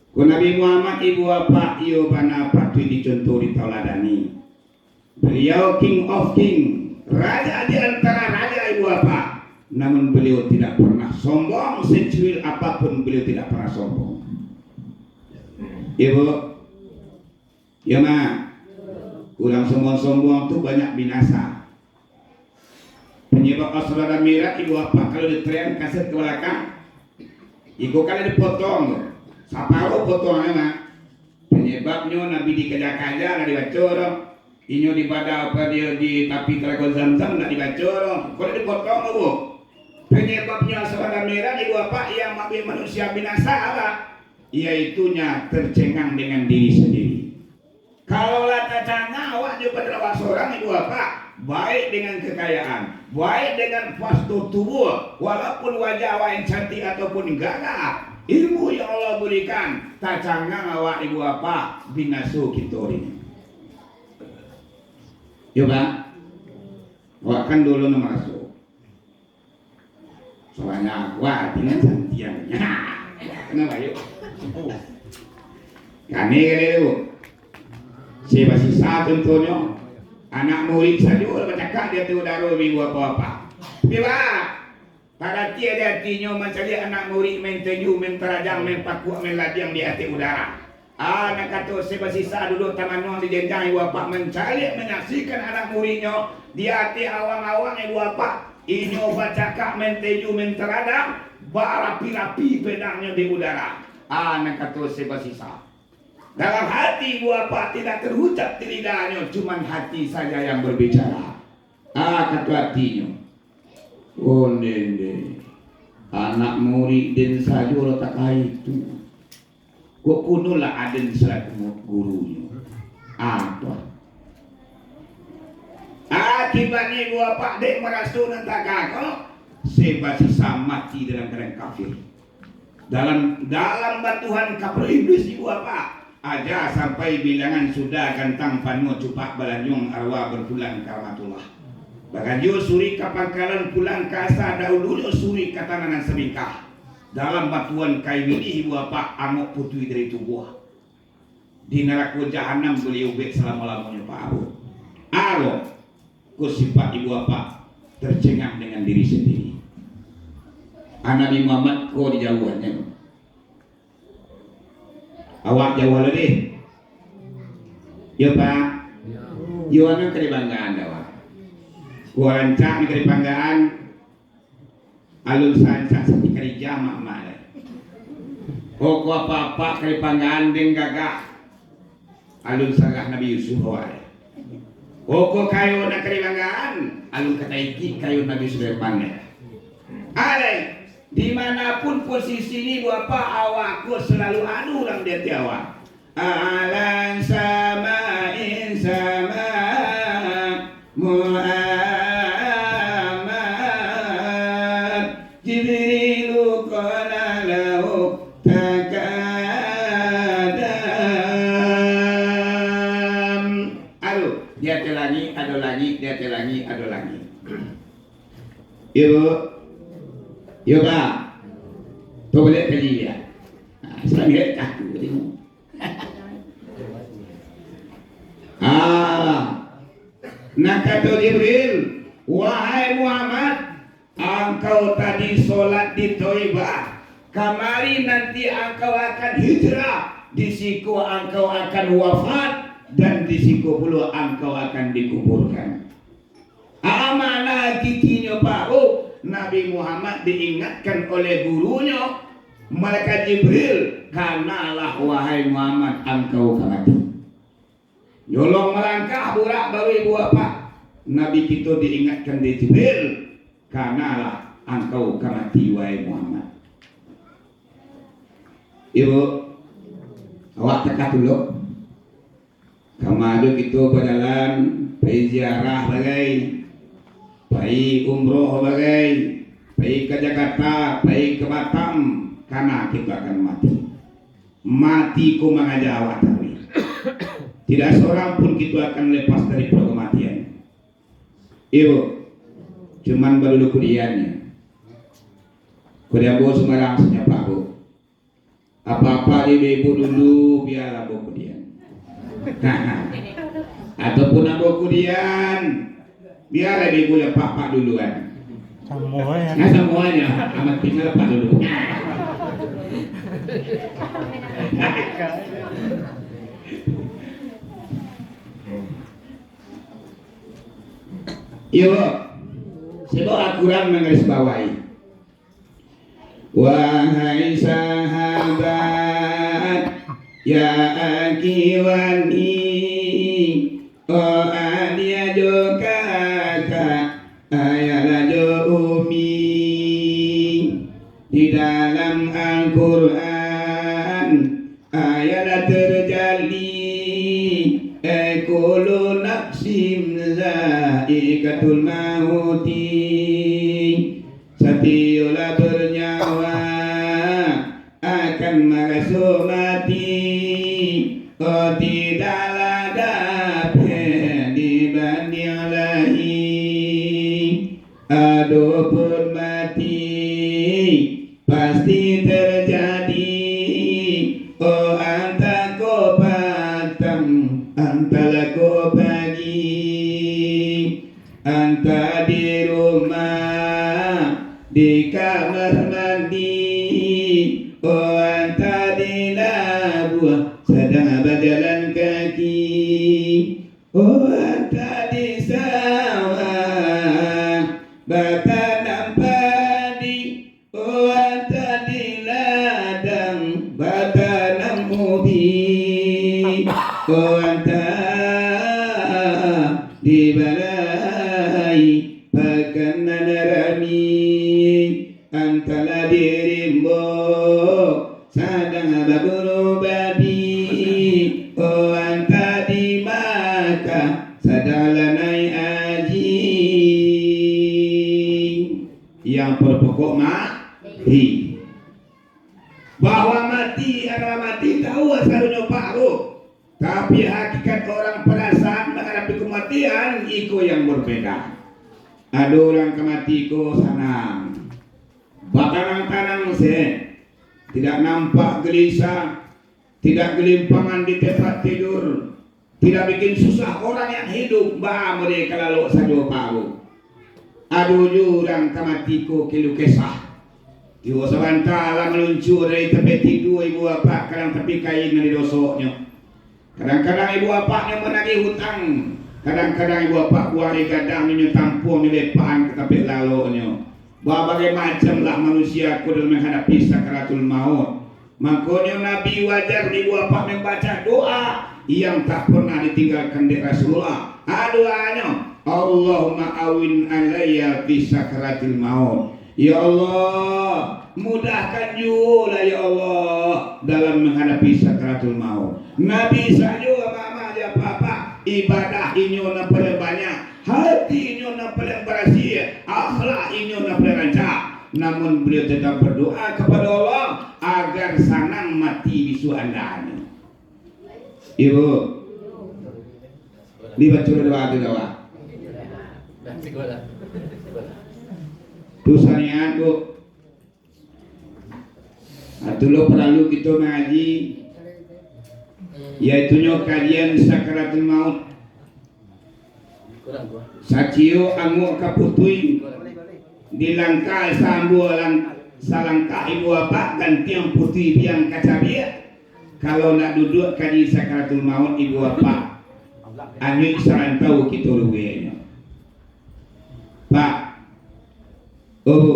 Ko Nabi Muhammad ibu bapak, iyo bana patuik dicontoh ditauladani. Beliau king of king, raja di antara raja ibu bapak. Namun beliau tidak pernah sombong, secuil apapun beliau tidak pernah sombong. Ibu, ya, Mak. Urang sombong-sombong tu banyak binasa. Penyebab Asra dan Mi'raj ibu bapak kalau ditren kaset ke balakang, iko kan dipotong tu. Saparo potongannya, Mak. Penyebabnyo Nabi dikaja-kaja, ndak dibaco doh. Inyo di bada apa dia di tapi Talago Zamzam, ndak dibaco doh. Kalau dipotong tu, Bu. Penyebabnyo Asra dan Mi'raj ibu bapak yang mambuek manusia binasa apa? Yaitunya tercengang dengan diri sendiri. Kalau lah tacangang awak jo paduduak sorang ibu bapak, baik dengan kekayaan, baik dengan postur tubuh, walaupun wajah awak yang cantik ataupun gagah, ilmu yang Allah berikan, tacangang awak ibu bapak, binaso kito ini. Yo, Pak? Awak kan dulu nan maraso. Soalnya aku hati nan santiang. Kenapa, yuk? Kami kali tu. Si basisa contohnyo, anak murid sajo lah bacakak di ateh udaro minggu apa-apa. Tapi, Pak, padati ati-atinyo mancaliak anak murid main tinju, main tarajang, main pakuak, main ladiang di ateh udara. Ah, nan kato si basisa duduak tamanuang di janjang ibu bapak mancaliak manyaksikan anak muridnyo di ateh awang-awang ibu bapak. Inyo bacakak main tinju, main tarajang, barapi-rapi pedangnyo di udara. Ah, nan kato si basisa. Dalam hati ibu bapak tidak terucap di lidahnyo, cuman hati saja yang berbicara. Ah, kato atinyo, "Oh, ndeh, ndeh, anak murid den sajo lah takah itu. Kok kunolah aden salaku gurunyo?" Apa? Akibatnyo ibu bapak dek maraso nan takah ko, si basisa mati dalam keadaan kafir. Dalam, dalam batuhan kapalo iblis ibu bapak, aja sampai bilangan sudah gantang panuah cupak balanjuang arwah berpulang ka rahmatullah. Baganjua surik ka pangkalan pulang ka asa dahulunyo surik ka tanah nan sabingkah. Dalam batuhan kayu ini ibu bapak angok putuih dari tubuah. Di narako jahanam baliau ubek salamo-lamonyo, Pak Abu. Aro, ko sifat ibu bapak tercengang dengan diri sendiri. Ah, Nabi Muhammad ko dijauahnyo. Awak jauah lah deh. Yo, Pak. Yo, anu ka dibanggaan awak. Ko rancak ka dibanggaan. Alun sancak sati karijah mak-mak lai. Pokok apa-apa ka dipanggaan den gagah. Alun sarah Nabi Yusuf awak lai. Pokok kayo nak ka dipanggaan, alun ka taikik kayo Nabi Sulaiman lai. Alai, dimanapun posisi ni, buapa awak ko salalu anu urang di ati awak. A'lan sama'in sama Muhammad, Jibrilu qala lahu takadam. Aduh, di ateh langik ado langik, di ateh langik ado langik. Yo, Bu. Yo, Pak. Tu baliak kaji ya. Nah, saya lihat kaku tengok. Ah, nah, kato Jibril, "Wahai Muhammad, angkau tadi solat di Taibah, kamari nanti angkau akan hijrah, di siko angkau akan wafat, dan di siko pulo angkau akan dikuburkan." Amanah hakikinyo, Pak, oh, Nabi Muhammad diingatkan oleh gurunyo, malaikat Jibril, "Kanalah, wahai Muhammad, angkau ka mati." Nyolong malangkah burak baru ibu bapak, Nabi kito diingatkan dek Jibril, "Kanalah, angkau ka mati, wahai Muhammad." Ibu, awak takah tulok. Kama jo kito bajalan, pai ziarah bagai, pai umroh bagai, pai ka Jakarta, pai ka Batam, kana kito akan mati. Mati ko mangaja awak taruih. Tidak seorang pun kito akan lepas daripado kamatian. Iyo, Cuman badulu kudian nyo. Kudian ambo sumbarang sanyapak, Bu. Apa-apa di ibu dulu, bialah ambo kudian. Ataupun ambo kudian, bialah di ibu lah apak-apak duluan. Samuanya. Nah, samuanya. Amat tinggal apak dulu. Iyo, sebab Al-Quran manggaris bawahi. Wahai sahabat, ya akhi wani, oh adia jo kakak, ayah lah jo umi. Di dalam Al-Quran, ayah lah terjali, eh, kullu nafsin zaikatul mauti. Satioklah bernyawa akan maraso mati, oh, tidaklah dapek dibandiang lai. Adopun mati pasti terjadi, oh, antah ko patang, antahlah ko pagi. Antah di rumah, di kamar mandi, oh, antah di labuah, sadang bajalan kaki, oh, antah di sawah, batanam padi, oh, antah di ladang batanam ubi, oh, antah di balai pakan nan rami, antahlah di rimbo sadang baburu babi, oh, antah di Makkah sadang lah naiak haji. Yang pokok mati. Bahwa mati adalah mati, tahu asalnyo Pak, Bu. Tapi hakikat orang perasaan menghadapi kematian, iko yang berbeda. Ado urang ka mati ko sanang, batanang-tanang se, tidak nampak gelisah, tidak gelimpangan di tempat tidur, tidak bikin susah orang yang hidup, baa model ka lalok sajo paruik. Ado juo urang ka mati ko keluh kesah. Tibo sabanta lah maluncua dari tampek tidua ibu bapak, kadang tapi kain nan didosoknyo. Kadang-kadang ibu bapaknyo managih hutang. Kadang-kadang ibu bapak buah di gadang nyo tampuang di depan ka tampek laloknyo. Babagai macam lah manusia ko dalam menghadapi sakaratul maut. Makonyo Nabi wajar ibu bapak membaca doa yang tak pernah ditinggalkan dek Rasulullah. A, doanyo, "Allahumma awin alayya fi sakaratil maut." Ya Allah, mudahkan juolah ya Allah dalam menghadapi sakaratul maut. Nabi sajo amak-amak jo apak-apak, ibadah inyo nan paling banyak, hati inyo nan paling barasiah, akhlak inyo nan paling rancak. Namun beliau tetap berdoa kepada Allah agar sanang mati bisuak andanyo. Ibu, dibaco doa tu, kawan. Tu sanian, Bu. Nah, tu lo paralu kito mangaji, yaitunyo kajian sakaratul maut. Saciok anguak ka putuih, dilangkah sambuah lang-, salangkah ibu bapak, gantiang putuih biang ka cabiak. Kalau nak duduak kaji sakaratul maut ibu bapak, anyuik sarantau kito rugianyo. Pak, oh, Bu,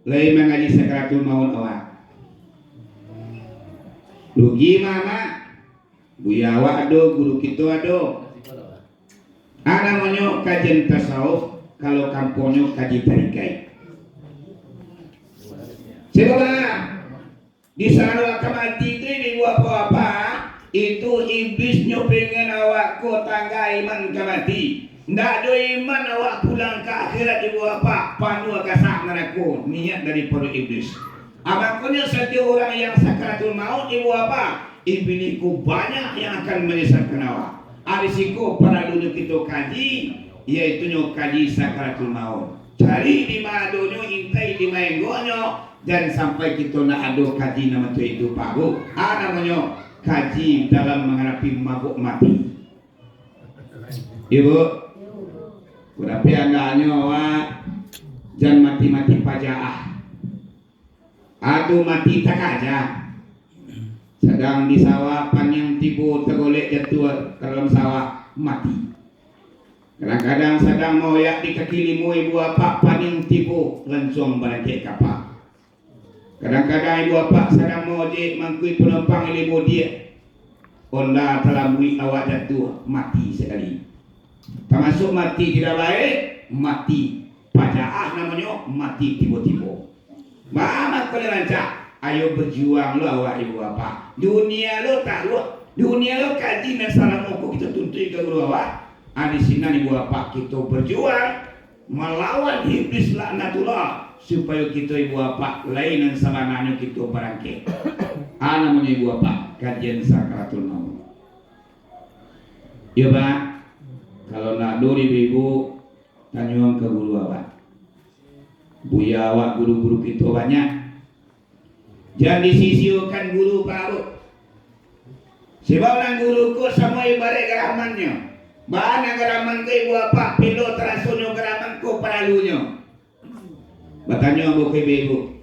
lai mangaji sakaratul maut awak. Rugi, Mamak. Buya awak ado, guru kito ado. A, namonyo kajian tasawuf, kalau kampuangnyo kaji tarikaik. Cubo, Bang. Di sano ka mati tu, ibu bapak-bapak, itu iblis nyo pengen awak ko tangga iman ka mati. Ndak ado iman awak pulang ka akhirat, ibu bapak, panuah gasak narako, niat daripado iblis. A, makonyo satiok urang yang sakaratul maut, ibu bapak, iblis ko banyak yang akan manyesalkan awak. A, di siko paralunyo kito kaji, yaitunyo kaji sakaratul maut. Cari di ma adonyo, intai di ma enggonyo, jan sampai kito ndak ado kaji nan matuik tu, Pak Bu. A namonyo kaji dalam manghadapi mabok mati. Iyo, Bu. Tapi andaknyo awak jan mati-mati pajaah. Atau mati takaja. Sadang di sawah, paniang tibo, tagolek jatuah ka dalam sawah, mati. Kadang-kadang sadang maoyak di kaki limo ibu apak, paniang tibo, lansuang barangkek kapa. Kadang-kadang ibu apak sadang maojek, mangkui panumpang limo diak. Onda talambuik, awak jatuah, mati sakali. Tamasuak mati tidak baik, mati pajaah namonyo, mati tibo-tibo. Baa mangko lai rancak, ayo bajuang lo awak ibu apak. Dunia lo taruah, dunia lo kaji nan salamo ko kito tuntuik ka guru awak. A, di sinan ibu apak kito bajuang malawan iblis laknatullah, supayo kito ibu apak lai nan sabananyo kito barangkek. A namonyo ibu apak, kajian sakaratul maut. Iyo, Pak. Kalau ndak ado di ibu, tanyoan ka guru awak. Buya awak, guru-guru kito banyak. Jan disia-siakan guru, Pak, Bu. Sabab nan guru ko samo ibaraik garamannyo. Baa nan garaman ko ibu apak, pilo tarasonyo garaman ko paralunyo. Batanyo ambo ka ibu-ibu,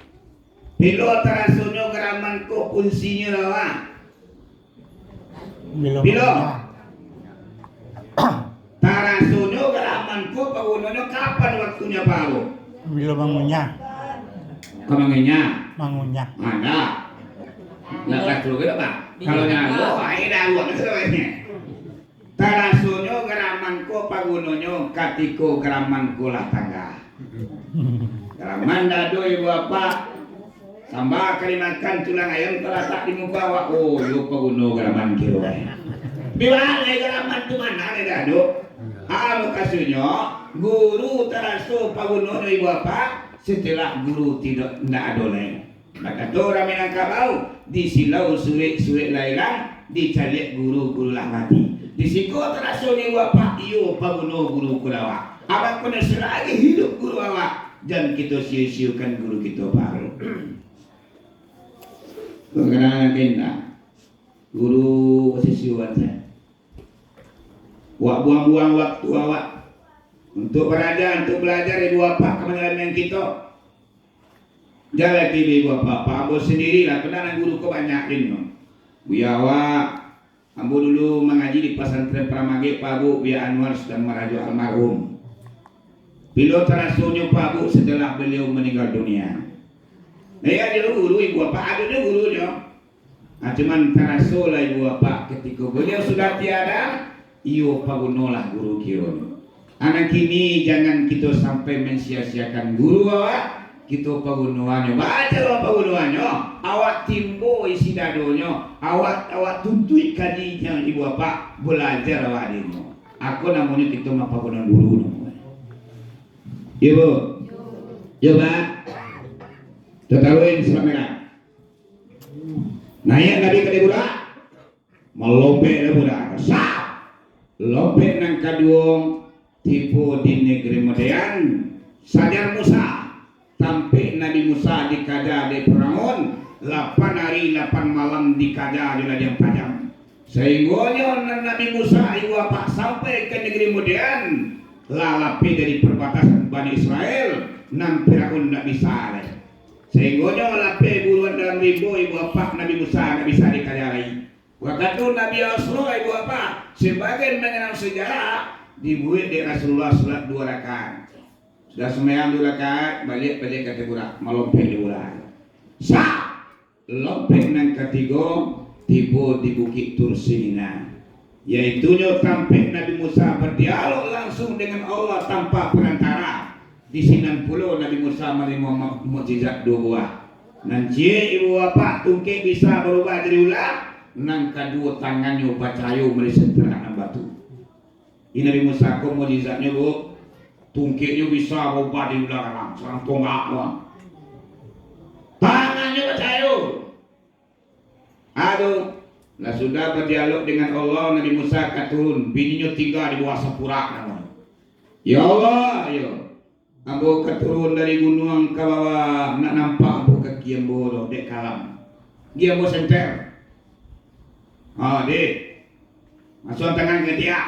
pilo tarasonyo garaman ko fungsinyo apo? Bilo Bilo. mangunyah. Tarasonyo garaman ko pagunonyo kapan waktunyo, Pak, Bu? Bilo mangunyah. Ka mangunyah. Mangunyah. Manda. Nak kacau ke, Pak? Kalau nyalo, ai dah buat ke sebenarnya. Tarasonyo garaman ko pagunonyo katiko garaman ko lah tangga. Garaman dado ibu apak, samba ka dimakan, tulang ayam talatak di muko awak. Oh, iyo paguno garaman kiro. Di ma lai garaman tu, ma nan dado? Ah, mukasuiknyo, guru taraso pagunonyo ibu apak, setelah guru tidak, ndak ado lai. Bakato urang Minangkabau, di silau surek-surek lah ilang, dicaliak guru-guru lah mati. Di siko tarasonyo ibu apak, iyo paguno guru ko dek awak. Abak ko nan salagi hiduik guru awak, jan kito sio-siokan guru kito, Pak. Kadang-kadang kena guru sisioan sajo. Wak buang-buang waktu awak untuak baraja, untuak balajar, ibu apak ka manjalanian kito. Jalaki ibu apak, Pak, ambo sandiri lah, kena nan guru ko banyak dinyo. Buya awak, ambo dulu mangaji di pasantren Paramagek, Pak, Bu, Buya Anwar Sutan Marajo almarhum. Bilo tarasonyo, Pak, Bu, setelah beliau meninggal dunia. Nah, iyo, ado guru, ibu apak, ado juo gurunyo. Ah, cuman taraso lah ibu apak, katiko baliau sudah tiada, iyo pagunolah guru kironyo. Anak kini jangan kito sampai mensia-siakan guru awak, kito pagunoannyo. Baa caro pagunoannyo, awak timbo isi dadonyo, awak, awak tuntuik kajinyo ibu apak, balajar awak dinyo. Ako namonyo kito mampaguno guru namonyo. Iyo, Bu? Iyo, Pak? Tataruih silang merah. Naiak Nabi ka dek burak, malompek dek burak. Sah! Lompek nan kaduo, tibo di negeri Midian, sajar Musa. Tampek Nabi Musa dikaja dek Firaun, lapan ari lapan malam dikaja jo ladiang tajam. Sainggonyo Nabi Musa ibu apak sampai ka negeri Midian, lah lapeh dari parbatasan Bani Israel, nan Firaun ndak bisa lai. Sainggonyo lapeh buruan dalam rimbo, ibu apak, Nabi Musa ndak bisa dikaja lai. Wakatu Nabi Asro, ibu apak, sabagai manganang sajarah, dibuek dek Rasulullah salat duo rakaat. Sudah sumbayang duo rakaat, baliak, baliak ka dek burak, malompek dek burak. Sah! Lompek nan katigo tibo di Bukik Tursina, yaitunyo tampek Nabi Musa badialog langsung dengan Allah tanpa perantara. Di sinan pulo Nabi Musa manarimo mu-, mukjizat duo buah. Nan ciek, ibu apak, tungkek bisa barubah jadi ular, nan kaduo tangannyo bacahayo malisi tarak nan batu. Ih, Nabi Musa ko mukjizatnyo, Bu. Tungkeknyo bisa barubah jadi ular, alang, sarang tonggak, Bu. Tangannyo bacahayo. Aduh, lah sudah badialog dengan Allah, Nabi Musa ka turun, bininyo tingga di bawah sapurak namonyo. Ya Allah, yo. Ambo ka turun dari gunuang ka bawah, nak nampak ambo kaki ambo tu, dek kalam. Gi ambo senter. Ha, dek. Masuak tangan ka tiak.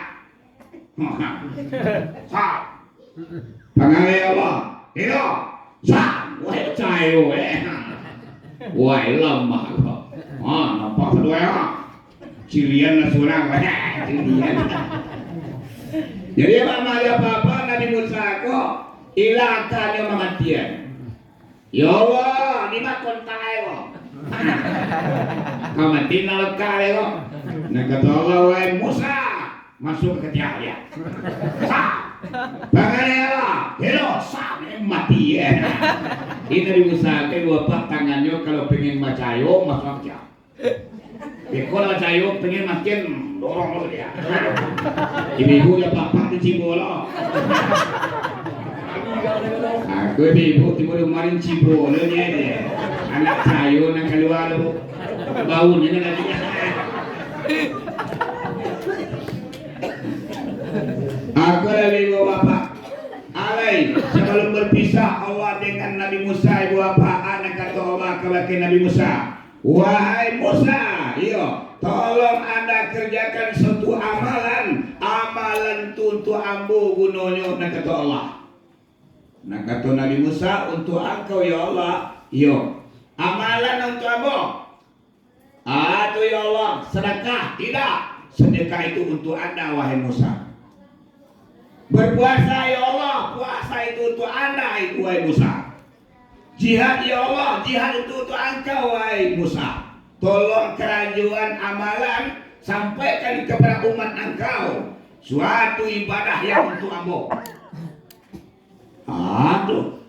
Sah. Tangan, ya Allah. Hidup. Sah. Wah, cayo, eh. Wah, lamah ko. Ha, nampak sadonyo. Cirian lah surang. Cirian. Jadi, apak maliek apa-apa, Nabi Musa ko ilang akanyo mamatian. Ya Allah, di ma kontak ko? Ka mati naraka ko. Nah, kato Allah, "Wahai Musa, masuak ka tiak dia." Sah. Tangan, ya Allah. Hidup. Sah. Mati, ya. Ini Nabi Musa, kan, apak tangannyo kalau pengen bacayo, masuak ka tiak. Beko lah cayo, pengen makin dorong lo dia. Ibu-ibu ya bapak di cibo lo. Aku ibu-ibu tibo di rumah ni cibo lo ni aja. Anak cayo nak keluar lo. Baunya ni lagi. Aku lah ibu bapak. Alai, sebelum berpisah Allah dengan Nabi Musa, ibu bapak, anak kata Allah kepada Nabi Musa, "Wahai Musa, iyo, tolong anda kerjakan suatu amalan, amalan tu untuk ambo gunonyo," nak kato Allah. Nak kato Nabi Musa, "Untuk angkau, ya Allah, iyo, amalan untuk ambo. Ah, tu, ya Allah, sedekah, tidak. Sedekah itu untuk anda, wahai Musa. Berpuasa, ya Allah, puasa itu untuk anda, wahai Musa. Jihad, ya Allah, jihad itu untuk angkau, wahai Musa. Tolong karajoan amalan, sampaikan kepada umat angkau suatu ibadah yang untuk ambo." Aduh.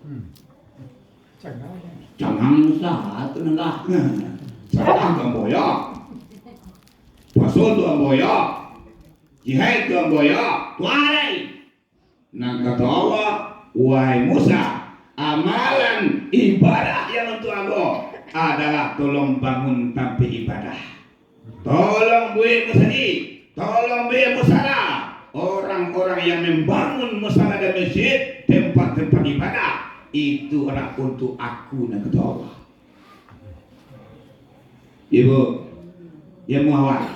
Jangan Musa tu lah. Salah tu ambo yo. Puaso tu ambo yo. Jihad tu ambo yo. Tuarai. Nan kato Allah, "Wahai Musa, amalan ibadah yang untuk ambo adalah tolong bangun tampek ibadah. Tolong buek masajik, tolong buek musala. Orang-orang yang membangun musala dan masjid, tempat-tempat ibadah, itu adalah untuk aku," nan kato Allah. Ibu, ya muawak.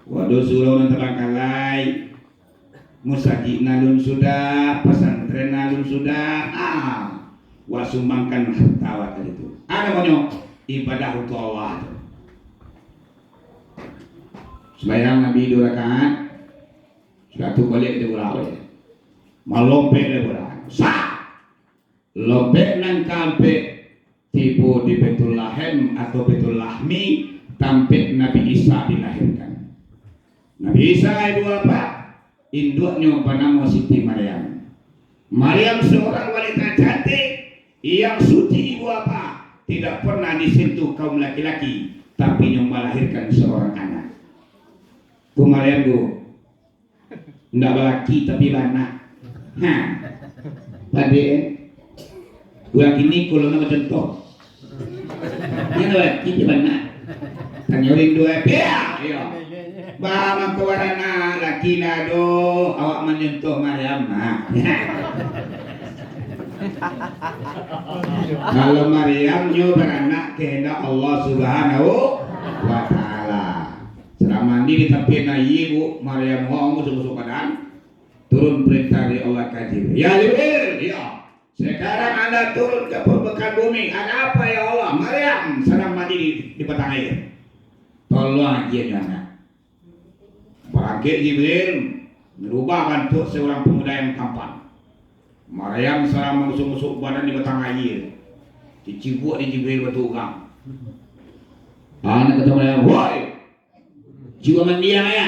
Waduh, surau nan tabangkalai. Musajik nan alun sudah, pasantren nan alun sudah, ah, wak sumbangkan harta wak tadi tu. Ah, namonyo ibadah untuak Allah tu. Sumbayang Nabi duo rakaat, sudah tu baliak di urang. Malompek di urang. Sah! Lompek nan kaampek tibo di Baitulahem atau Baitulahmi, tampek Nabi Isa dilahirkan. Nabi Isa, ibu bapak, induaknyo banamo Siti Maryam. Maryam seorang wanita cantik yang suci, ibu bapak, tidak pernah disentuh kaum laki-laki, tapi nyo melahirkan seorang anak. Tu Maryam tu. Ndak balaki, tapi baanak. Ha. Padek, eh. Urang kini kalau nak bacontoh. Ndak balaki, tapi baanak. Tanyo rindu, eh. Piak! Iyo. Ba, mangko baranak, laki ndak ado, awak mancontoh Maryam, nah. Kalau Maryam nyo baranak kehendak Allah Subhanahu wa Ta'ala. Sadang mandi di tapian aia, Bu, Maryam, wah, musuh-musuh padan. Turun perintah dari Allah ka Jibril. "Ya Jibril, ya. Sekarang anda turun ke permukaan bumi. Ada apa, ya Allah?" "Maryam sadang mandi di, di batang aia. Tolong agiahnyo anak." Barangkek Jibril, merubah bantuak seorang pemuda yang tampan. Maryam sadang mangusuk-usuk badan di batang aia. Dicibuak dek Jibril batu urang. Ah, nan kato Maryam, "Woi! Jiwa mandiang ya."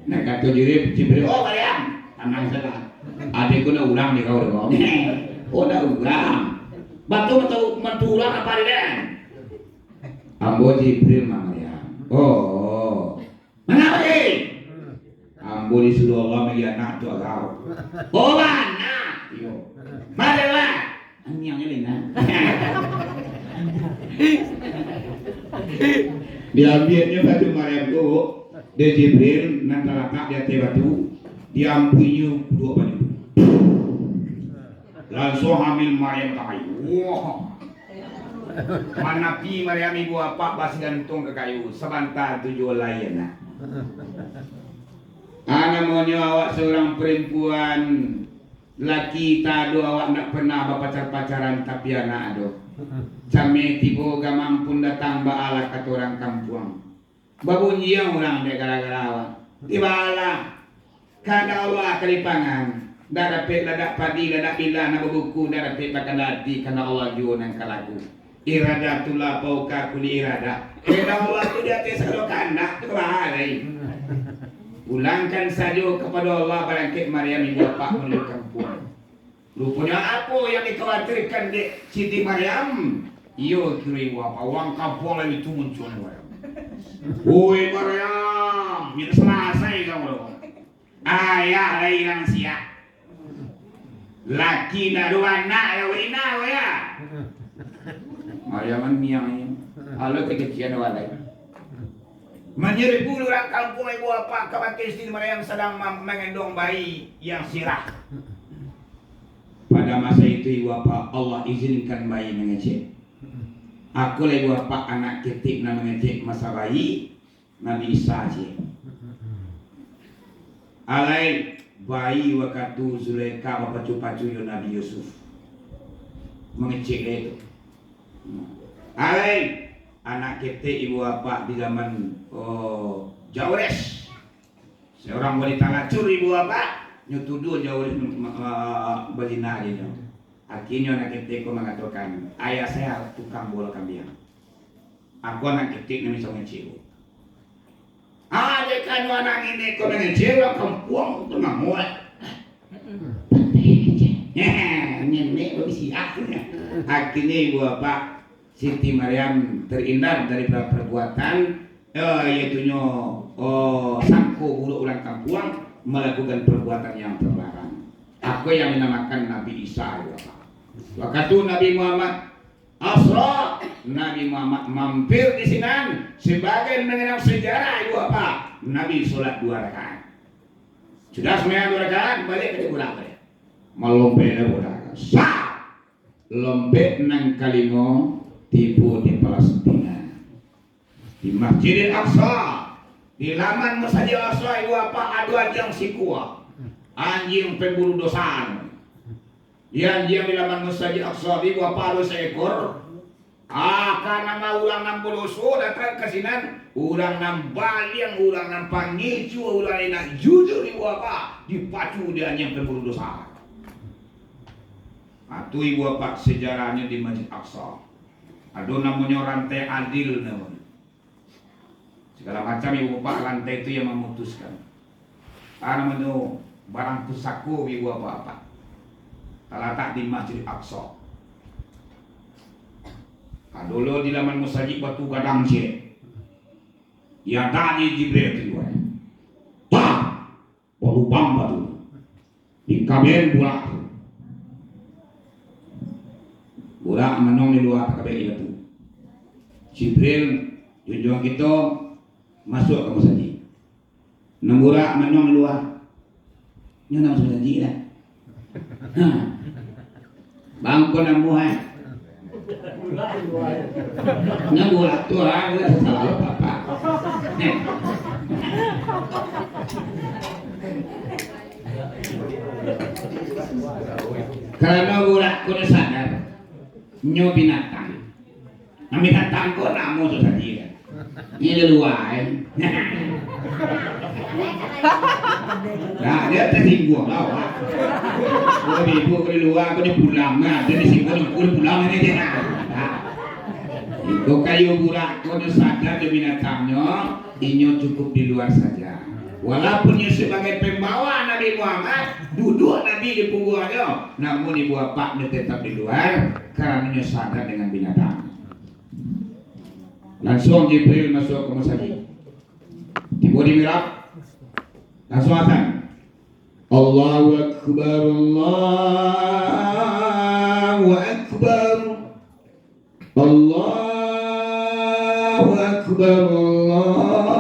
Nan kato Jibril, Jibril, "Oh, Maryam, tanang sajo. Ado ko nak urang di kau, dek kau." "Oh, nak urang. Batu, batu, batu urang apa ado, den?" "Ambo Jibril, Mak Maryam." "Oh. Manga, Pak?" "Ambo disuruah Allah maagiah anak untuak kau." "Oh, bana?" "Iyo." "Bana, Pak?" "Aniang je, Lina." Diambiaknyo batu Maryam tu dek Jibril nan talatak di ateh batu. Diampuinyo kuduak banyu tu. Lansuang hamil Maryam ka kayu. Wah. Manapi Maryam ibu apak basigantuang ka kayu, sabanta tu juo lai anak. Ah, namonyo awak surang parampuan, laki tak ado, awak ndak pernah bapacar-pacaran, tapi anak ado. Cameh tibo gamang pun datang, baalah kato urang kampuang. Babunyiang urang dek gara-gara awak. Tibalah. Kandak Allah ka dipangan. Ndak dapek ladak padi, ladak bilah nak babuku, ndak dapek bakanda ati, kandak Allah juo nan ka laku. Iradatullah fauqa kulli iradah. Kandak Allah tu di ateh sagalo kandak, tu bahalai. Pulangkan sajo kapado Allah barangkek Maryam ibu apak manuju kampuang. Ruponyo apo yang dikhawatirkan dek Siti Maryam? Iyo, kiro ibu apak, urang kampuang lai tu muncul Maryam. Woi Maryam, ndak salasai kamu tu. Ayah lai nan siak. Laki ndak ado, anak yo ina yo. Maryam niang ni. Alo kekecian walai. Manyaribu urang kampuang ibu apak ka bakeh Siti Maryam sadang ma-, mangandung bayi yang sirah. Pada masa itu, ibu apak, Allah izinkan bayi mangecek. Ako lah ibu apak anak ketek nan mangecek masa bayi, Nabi Isa ciek. Alai bayi wakatu Zulaikha bapacu-pacu jo Nabi Yusuf. Mangecek lai tu. Alai anak ketek ibu apak di zaman, oh, Jaures. Seorang wanita lacur ibu apak, nyo tuduah jauh ma-, ma-, bazina jo nyo. Akhirnyo anak ketek ko mangatokan, "Ayah saya tukang bola kambiang. Aku anak ketek nan bisa mangecek." Ah, dek kanu anak ngini ko mangecek, urang kampuang tu manguak. Nyenek babisiak. Akhirnyo ibu apak Siti Maryam terhindar dari perbuatan, eh, yaitunyo, oh, sangko buruk urang kampuang, melakukan perbuatan yang terlarang. Apa yang dinamakan Nabi Isa, ya Allah. Waktu Nabi Muhammad Asra, Nabi Muhammad mampir di sinan, sebagai mengenang sejarah ibu apak, Nabi sholat dua rakaat. Sudah sembahyang dua rakaat, balik ka budak balik. Malompek lah budak. Sah! Lompek nan kalimo tibo di Palestina, di Masjidil Aqsa, di laman Masjid Aqsa, ibu apak, ado anjiang sikua, anjiang pemburu dosa. Di anjiang di laman Masjid Aqsa, ibu apak, ado seekor. Ah, karano urang nan badoso datang ka sinan, urang nan baliang, urang nan pangecek, urang indak jujur, ibu apak, dipacu di anjiang pemburu dosa. Ah, tu ibu apak sejarahnyo di Masjid Aqsa. Ado namonyo rantai adil namonyo. Segala macam ibu apak rantai tu yang memutuskan. Ah, namonyo barang pusako ibu apak-apak. Talatak di Masjid Aqsa. Ah, dulu di laman masajik batu gadang ciek. Diadak di Jibril tu, wai. Tah! Balubang batu. Dikaben burak tu. Burak manuang di lua, takabek di batu. Jibril, junjuang kito, masuak ka masajik. Nan burak manuang di lua. Nyo nan masajik lah. Ha. Bangko namuah, eh. Nyo burak tu lah, burak sasalah lo papa. Eh. Karano burak ko nyo sadar, nyo binatang. Nan binatang ko namo tu tadi kan. Ini di lua, eh. Nah, dia tersinggung lah, Pak. Kalau ibu ko di lua, ko di pulang, nah, dia disinggung, ko di pulang ini dia, nah. Nah. Iko kayo burak, ko nyo sadar jo binatangnyo, inyo cukup di luar saja. Walaupun inyo sebagai pembawa Nabi Muhammad, duduk Nabi di pungguangnyo, namun ibu bapaknyo tetap di luar, karano inyo sadar dengan binatang. Lansuang Jibril masuak ka masajik. Tibo di mihrab, lansuang azan. Allahu Akbar, Allahu Akbar. Allahu Akbar, Allahu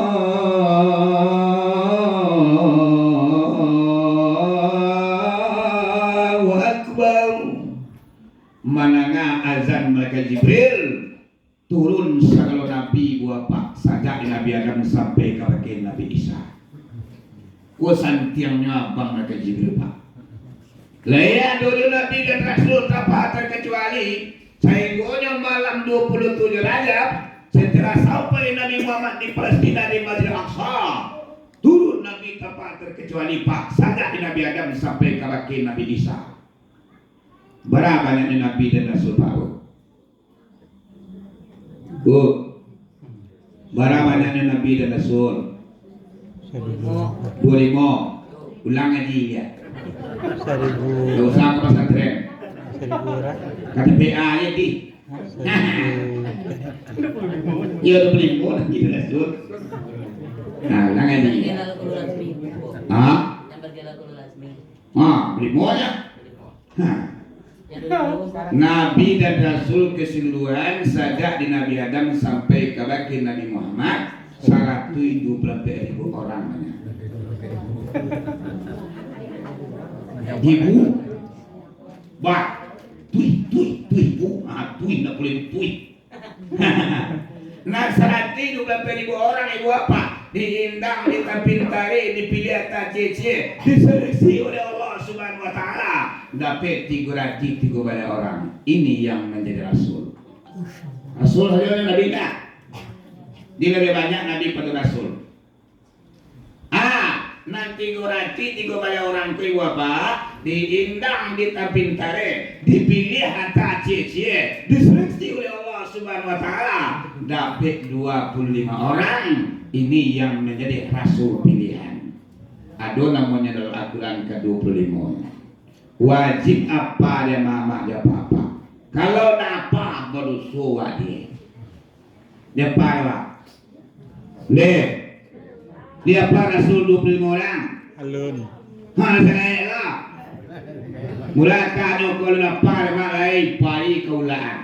Mandanga azan malaikat Jibril, turun sagalo nabi, Ibu Bapak, sajak di Nabi Adam sampai kabake Nabi Isa. Ko santiangnyo abang malaikat Jibril, Pak. Lai ado nabi dan rasul tanpa terkecuali, sainggonyo malam dua puluh tujuh Rajab, setelah sampai Nabi Muhammad di Palestina, di Masjid Aqsa, turun nabi tanpa terkecuali, Pak, sajak di Nabi Adam sampai kabake Nabi Isa. Bara banyaknyo nabi dan rasul, Pak? Bu, bara banyaknyo nabi dan rasul? Saribu. Duo limo. Ulang ngaji, yo. Saribu. Ndak usah ka pasantren. Saribu urang. Ka T P A aja, Ti. Saribu. Iyo, duo puluah limo nabi dan rasul. Nah, ulang ngaji. Hah? Ah, limo aja. Hah. Nabi dan rasul keseluruhan, sajak di Nabi Adam sampai kabake Nabi Muhammad, saratuih duo puluah ampek ribu orang banyak. Ibu, bah, tuih, tuih, tuih, bu, ah, tuih, ndak buliah tuih. Nah, saratuih duo puluah ampek ribu orang, Ibu Bapak, diindang, ditapintari, dipiliah tacie-cie, diseleksi oleh Allah Subhanahu wa Ta'ala, dapek tigo ratuih tigo baleh orang. Ini yang menjadi rasul. Rasul sajo nabi indak? Di labiah banyak nabi pado rasul. Ah, nan tigo ratuih tigo baleh orang ko, Ibu Bapak, diindang, ditapintari, dipiliah tacie-cie, diseleksi oleh Allah Subhanahu wa Ta'ala, dapek duo puluah limo orang. Ini yang menjadi rasul pilihan. Ado namonyo dalam Al-Quran ka duo puluah limo. Wajib apa dia mamak dia apa-apa. Kalau ndak apa, badoso wak dia. Dia apa, Pak? Deh. Dia apa rasul duo puluah limo orang? Alun. Ha, salah lah. Mulakanyo kalau ndak apa, dia mak lai pai ka ulaan.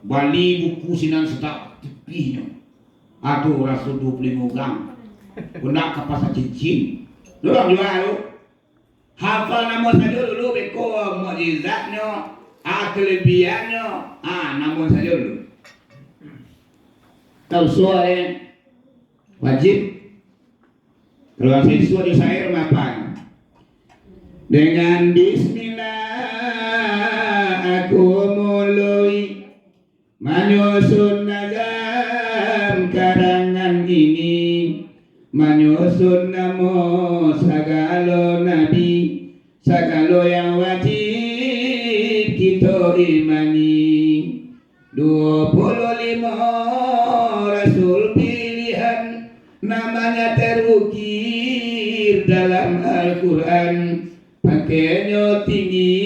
Bali buku sinan satak tipihnyo. Ado rasul duo puluah limo urang. Kok ndak ka pasar cincin. Urang jua tu. Hafal namo sajo dulu, beko mukjizatnyo, ah, kelebiahannyo, ah, namo sajo dulu. Tau suah, eh? Wajib. Kalau siswa di syair mapan. Dengan bismillah aku mulai manyusun nazam karangan ini, manyusun namo sagalo nabi, sagalo yang wajib kito imani. Duo puluah limo rasul pilihan, namanya terukir dalam Al-Quran. Pangkeknyo tinggi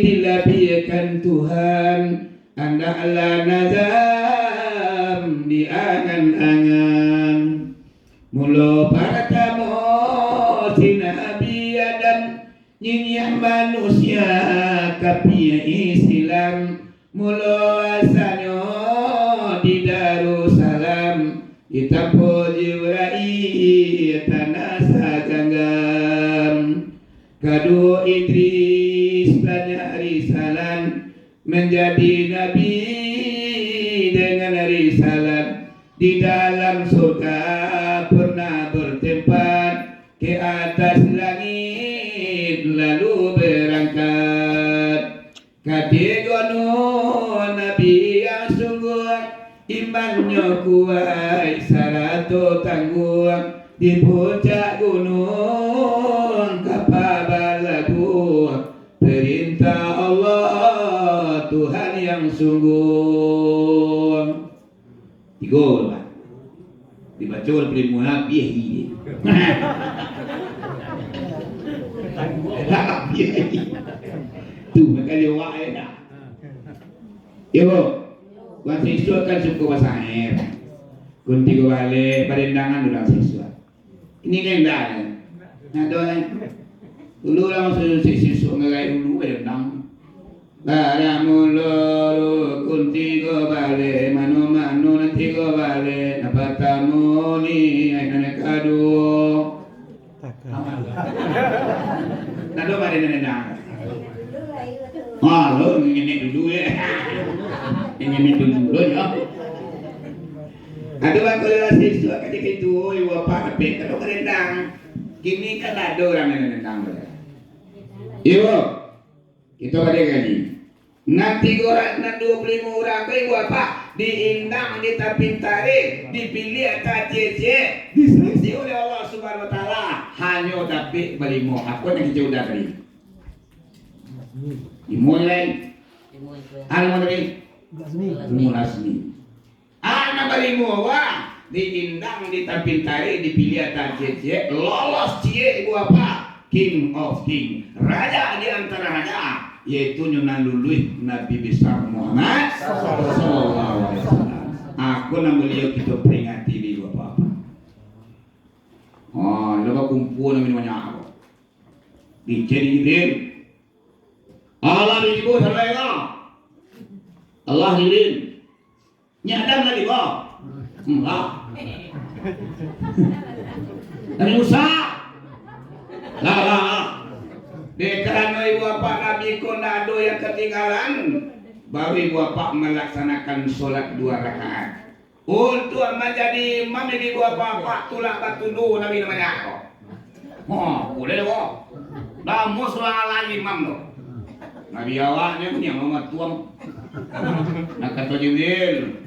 dilabiahkan Tuhan, andaklah nazam diangan-angan. Mulo partamo si Nabi Adam, niniak manusia kapia Islam. Mulo asalnyo di Darussalam, ditampo Jibrail tanah saganggam. Kaduo Idris banyak risalah, manjadi nabi dengan risalah. Di dalam surga pernah bertempat, ke atas langit lalu berangkat. Katigo Nuh nabi yang sungguh, imannyo kuaik sarato tangguh. Di puncak gunuang kapa balabuah, perintah Allah Tuhan yang sungguh. Tigo tu, Pak. Dibaco oleh Primo, habis lagi. Habis lagi. Tu, maka dia awak, eh, dah. Yo, Bu. Urang siswa kan suko basair. Kunti ko baleh, parendangan urang siswa. Ini kan indak, kan? Nah, tu, kan? Dulu lah masa siswa ngagai dulu, parendang. Baramulo rukun tigo baleh, mano-mano nan tigo baleh, nan partamo ni, ai nan kaduo. Taka. Nado mari nendang. Ah, lo ngenek dulu, yo. Ngenek dulu, lo, yo. Ado bangko lah siswa katiko itu, ibu bapak, tapi kalau karendang, kini kan ado urang nan rendang, yo. Iyo, kito baliak kaji. Nan tigo urang, nan duo puluah limo urang ko, ibu bapak, diindang di tapi tarik, dipiliah ateh ciek-ciek, diseleksi oleh Allah Subhanahu Wa Taala, hanyo dapek balimo. Apo nan kito udah tadi? Limo nilai. Limo itu, ya. Anu tadi? Lasmi. Limo lasmi. Anak balimo, wah, diindang di tapi tarik, dipiliah ateh ciek-ciek, lolos ciek ibu bapak, King of King, raja di antara raja, yaitu nyo nan luluih Nabi Besar Muhammad sallallahu alaihi wasallam. Ako nan baliau kito peringati di ibu bapak. Oh, ado bakumpua nan banyak ko. Dicek Jibril. Allah diibo sabalai lah. Allah Jibril. Nyo Adam lah diibo. Enggak. Nabi Musa. Lah, lah, lah. Dek karano ibu bapak Nabi ko ndak ado yang katinggalan, baru ibu bapak malaksanakan solat duo rakaat. Untuak manjadi imam di ibu bapak, tulak batundo Nabi namonyo ko. Ha, buliah ko. Lamo surang alai imam tu. Nabi awaknyo nyo mangatuang. Nah, kato Jibril,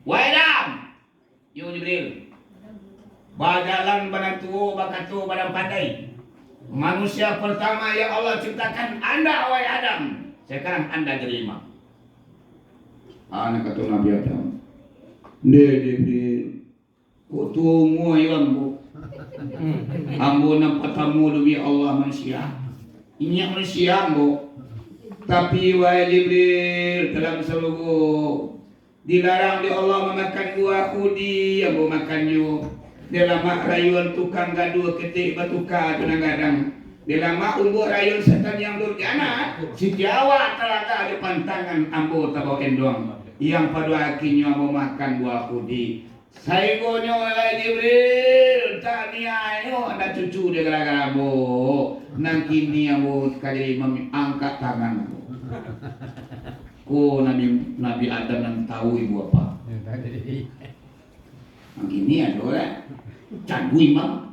"Wahai Adam!" Yo Jibril. Bajalan badan tuo, bakato badan pandai. Manusia pertama yang Allah ciptakan anda, wahai Adam. Sekarang anda jadi imam. Ah, nan kato Nabi Adam, "Ndeh, Jibril, kok tuo umua yo ambo? Ambo nan patamo dibari Allah manusia. Inyo manusia ambo. Tapi, wahai Jibril, dalam sarugo, dilarang dek Allah mamakan buah khuldi, ambo makannyo. Dek lamak rayuan tukang gaduah ketek batuka jo nan gadang. Dek lamak umbuak rayuan setan yang durjana, sitiok awak talatak di pantangan, ambo tabao endong. Yang pado akinnyo ambo makan buah khuldi. Sainggonyo, wahai Jibril, taniayo anak cucu dek gara-gara ambo. Nan kini ambo ka jadi imam, angkek tangan." Ko Nabi, Nabi Adam nan tahu ibu bapak. Nan kini ado lah. Candu imam.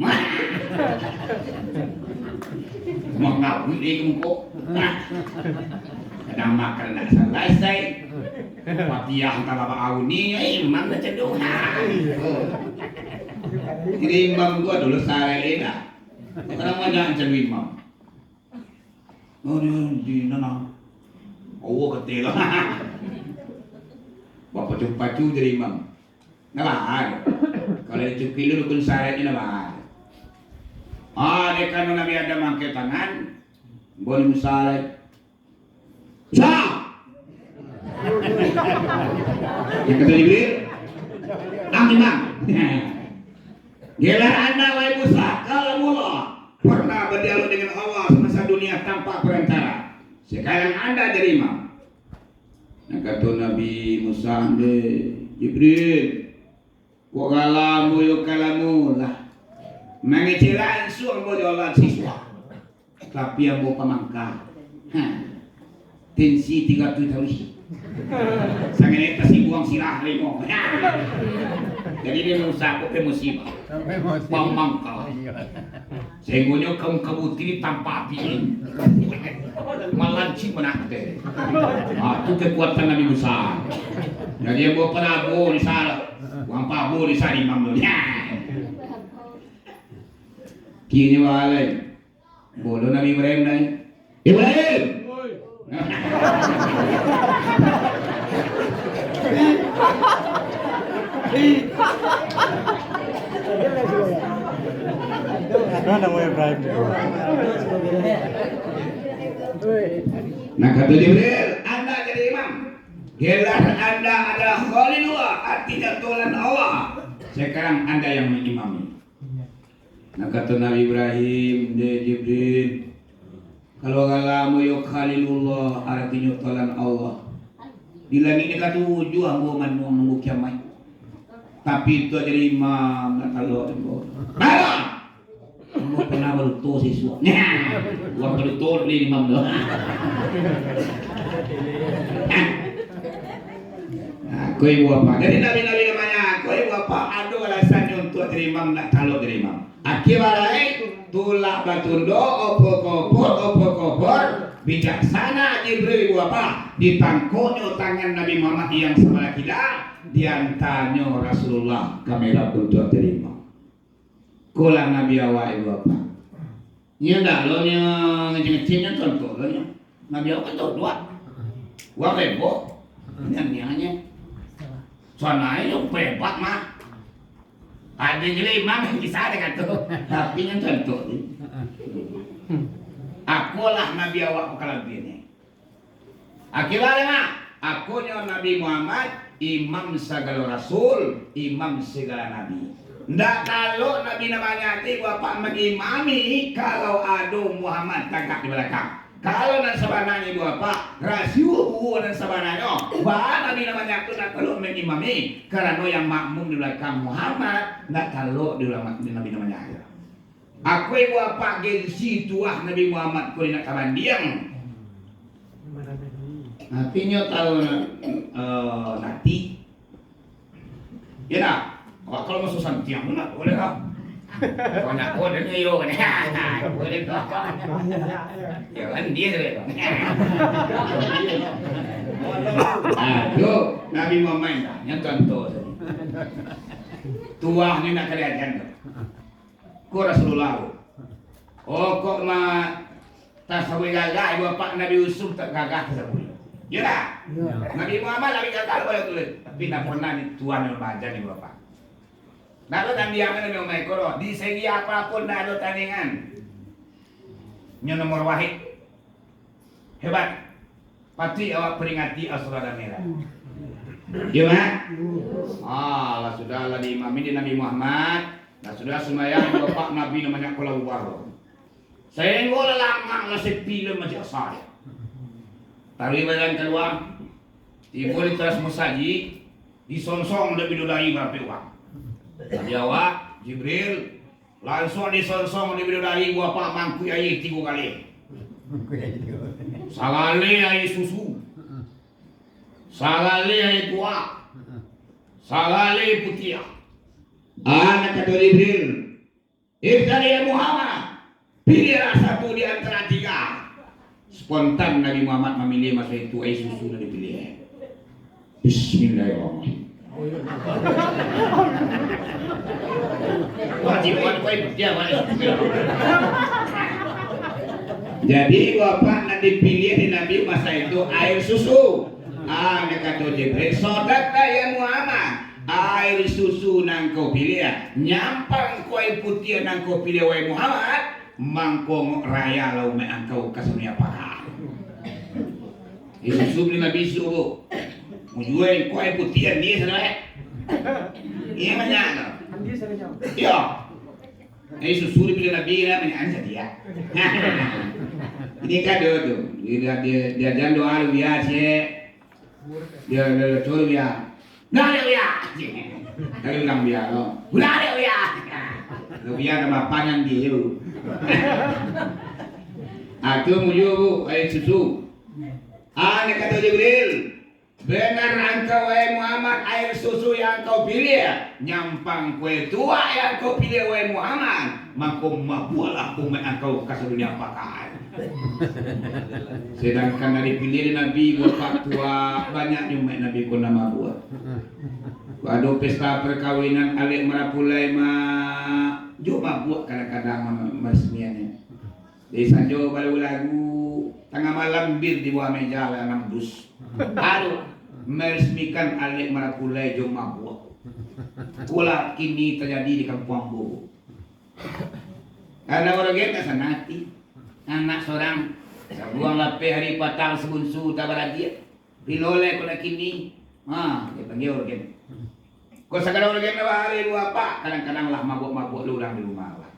Mangawik dek muko. Kadang makan ndak salasai. Fatihah antah babak auni, eh, imam dah candu. Oh. Jadi imam ko ado saraik e dah. Kadang banyak candu imam. Oh, di, di nana. Allah kata lah. Bapacu-pacu jadi imam. Nah, bah. Kalau di Cukilu rukun syaratnyo nah, bah. Ah, dek karano Nabi Adam angkek tangan, Nabi Musa lai. Musa! Yang kata Jibril, "Ang imam." Gelar anda, wahai Musa, kalamullah, pernah berdialog dengan Allah semasa dunia tanpa perantara. Sekarang anda jadi imam. Nah, kato Nabi Musa, "Ndeh, Jibril, kok galamo yo kalamo lah. Mangecek lansuang ambo jo Allah siswa. Tapi ambo pamangka. Ha. Tensi tigo ratuih taruih. Sangaik tasibuang sirah limo." Ha. Jadi dia Musa ko pe musibah. Sampai musibah. Pamangka. Iyo. Sahinggonyo kaum kabuti ditampa api. Malancik manate. Ah, tu kekuatan Nabi Musa. Jadi, ambo parago di sa-, urang pabo di sa imam tu. Ya. Kini walai. Bolo Nabi Ibrahim nai. Ibrahim! Nah, nama Ibrahim. Nah, kato Jibril, "Anda jadi imam. Gelar anda adalah Khalilullah, artinya tulan Allah. Sekarang anda yang mengimami." Nah, kato Nabi Ibrahim, "Ndeh Jibril, kalau galamo yo Khalilullah, artinyo tulan Allah. Di langik nan katujuah ambo manuang nunggu kiamaik. Tapi itu jadi imam nak talok ambo." Nah! Ambo pernah Duto sisuak. Nah, urang paduto bali imam tu. Nah, ko ibu apak. Jadi nabi-nabi nan banyak, ko ibu apak ado alasannyo untuak jadi imam, ndak talok jadi imam. Akhia balai, tulak batundo, opo kopor, opo kopor, bijaksana Jibril ibu apak, ditangkoknyo tangan Nabi Muhammad yang sabalah kida, diantanyo Rasulullah ka mihrab untuak jadi imam. Ko lah Nabi awak, ibu apak. Nyo ndak lo nyo ngecek-ngecek, nyo contoh lo nyo. Nabi awak kan contoh. Urang rebo. Nyan-nyan nyo. Sanai nyo pebat mah. Ado juo imam nan bisa ado kato. Tapi nyo contoh tu. Akolah Nabi awak kalabiahnyo. Akhia lai mah, akonyo Nabi Muhammad, imam sagalo rasul, imam sagalo nabi. Ndak talok nabi nan banyak tu, ibu apak, mangimami, kalau ado Muhammad tagak di balakang. Kalau nan sabananyo, ibu apak, rasio duo nan sabananyo, baa nabi nan banyak tu ndak talok mangimami, karano yang makmum di balakang Muhammad, ndak talok di ulama, di nabi nan banyak tu. Ako ibu apak gengsi tuah Nabi Muhammad ko di nak tabandiang. Tapi nyo tahu, eh, nanti. Ya dah. Awak kalau masuk santiang pun nak boleh lah. Kalau nak kau dan yo kan. Boleh kau. Ya kan dia tu. Ah, tu Nabi Muhammad dah. Yang contoh tadi. Tuah ni nak kalian kan. Ko Rasulullah ko. Oh, kok ma tasawuih gagah, ibu apak Nabi Yusuf tak gagah tasawuih. Yo dah? Yo. Nabi Muhammad labiah gagah daripada tu. Tapi ndak pernah ni Tuhan yang baca ni, ibu apak. Ndak ado tandiangan Nabi Muhammad ko doh. Di segi apo pun ndak ado tandingan. Nyo nomor wahid. Hebat. Patuik awak peringati Asyura dan Mi'raj. Yo, Mak? Ah, lah sudah lah diimami dek Nabi Muhammad. Lah sudah sumbayang, bapak Nabi namanya kalau ubah tu. Sainggo lah lamak lah sepi lah majak sahaya. Taruih badan kalua. Tibo di taras musajik, disonsong dek bidodari barapek urang. Nabi awak, Jibril, Lansuang disonsong dek bidodari, ibu apak, mangkuik aia tigo kali. Sagaleh aia susu. Sagaleh aia tuak. Sagaleh putiah. Ah, nan kato Jibril, "Ikhtar ya Muhammad, pilihlah satu di antara tiga." Spontan Nabi Muhammad mamilih maso itu aia susu nan dipilih. Bismillahirrahmanirrahim. Wajib, wajib, wajib. Jadi, bapak nan dipilih dek Nabi masa itu aia susu. Ah, nan kato Jibril, "Sodakta ya Muhammad, aia susu nan kau pilih, nyampang ko aia putiah nan kau pilih, wahai Muhammad." Mangko ngok raya lah umaik angkau ka sadunia pakai. Isusu bali Nabi suruh. Mujua ko aia putiah andi sadoe. Iyo banyak tu. Iyo. Isusu dibali Nabi lah banyak sadia. Ini kado tu. Dia dia dia jangan doa lu biasa. Dia, dia, dia suruh dia. Nah, dia, dia. Tadi bilang dia, no. Ulah dia, dia. Lu biar nama panjang dia tu. Ah, tu mujur, Bu, aia susu. Ah, ni kata Jibril. Benar engkau, wahai Muhammad, aia susu yang engkau pilih, nyampang kue tuak yang engkau pilih, wahai Muhammad, mako mabuaklah umaik engkau ka sadunia pakai. Sedangkan dari pilih Nabi, bapak tuak, banyak umaik Nabi ko nan mabuak. Ado pesta perkawinan alek marapulai ma, jo mabuak kadang-kadang ma-, maresmiannyo. Di sanjo balagu-lagu, tangah malam bir di bawah meja lah anam dus. Aduh, meresmikan alek marapulai jo mabuak. Itulah kini terjadi di kampuang ambo. Karena urang gen tak sanang ati. Anak sorang, sabuang lapeh ari patang sabunsu tabaragiak. Bilo lai ko nak kini. Ha, dia panggil urang gen. Ko sakadar urang gen lah bahari dua apak, kadang-kadang lah mabok-mabok lo urang di rumah lah.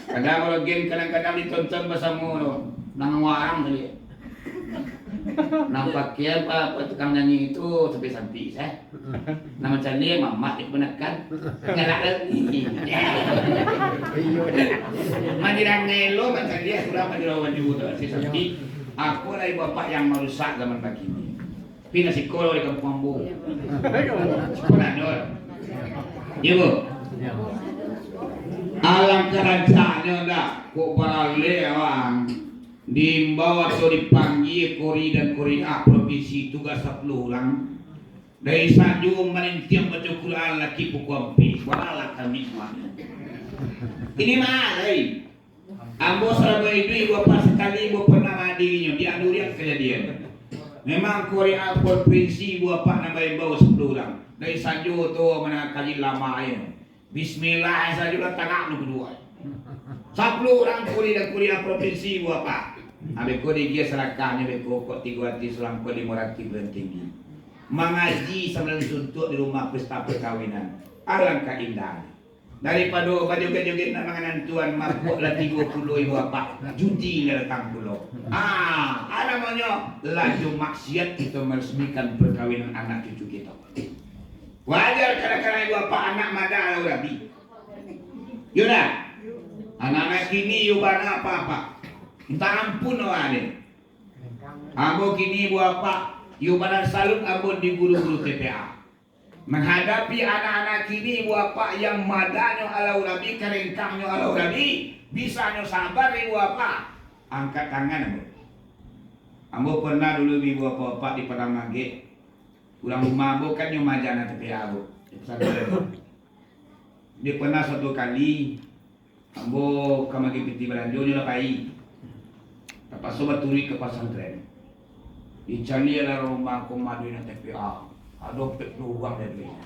Kadang urang gen kadang-kadang ditonton basamo lo, nang warang tadi. Nan pakian pa, pa tukang nyanyi itu sampik-sampik, sah. Nan mancaliak mamak di keponakan. Galak lagi. Mandirangai lo mancaliak, surang mandirangai juo tu, sampik-sampik. Apo lai bapak yang marusak zaman bakini. Pina siko lo di kampuang ambo. Siko lah, Dor. Iyo, Bu. Alangkah rancaknyo ndak, kok baralek awak diimbau atau dipanggia kori dan koriah provinsi tugas sapuluah urang. Dari Sanjo malintiang baco Quran laki pukua ampek. Walah kami mah. Ini mah lain. Ambo salamo iduik, Bapak, sakali ambo pernah mahadirinyo, di Anduriang kajadian. Memang koriah provinsi, Bapak, nan baimbau sapuluah urang. Dari Sanjo tu manangah kaji lama ayo. Bismillah sajo lah tagak lu baduo. Sapuluah urang kori dan koriah provinsi, Bapak. Abeko digiah salakahnyo beko kok tigo ratih surang, kok limo ratih Bulan Tinggi. Mangaji sambilan suntuak di rumah pesta perkawinan. Alangkah indahnyo. Daripado bajoget-joget nak manganan tuan, mabok lah tigo puluah ibu apak, judi lah datang pulo. Ah, a namonyo laju maksiat kito meresmikan perkawinan anak cucu kito. Wajar kadang-kadang ibu apak anak madah lah urabi. Yo dah. Anak-anak kini yo bana apa-apa. Minta ampun awak ni. Ambo kini ibu apak, yo bana salut ambo di guru-guru T P A. Manghadapi anak-anak kini, ibu apak, yang madahnyo alah urabi, karengkangnyo alah urabi, bisanyo sabar, ibu apak. Angkat tangan ambo. Ambo pernah dulu, ibu apak-apak, di Padang Magek. Urang rumah ambo kan nyo maaja anak T P A, Bu, di pesantren. Dia pernah suatu kali, ambo ka maagiah pitih balanjo, nyo lah pai. Tapaso baturuik ka pasantren. Dicaliak lah rumah ko mah duit nan T P A. Ado ampek puluah urang di duitnyo.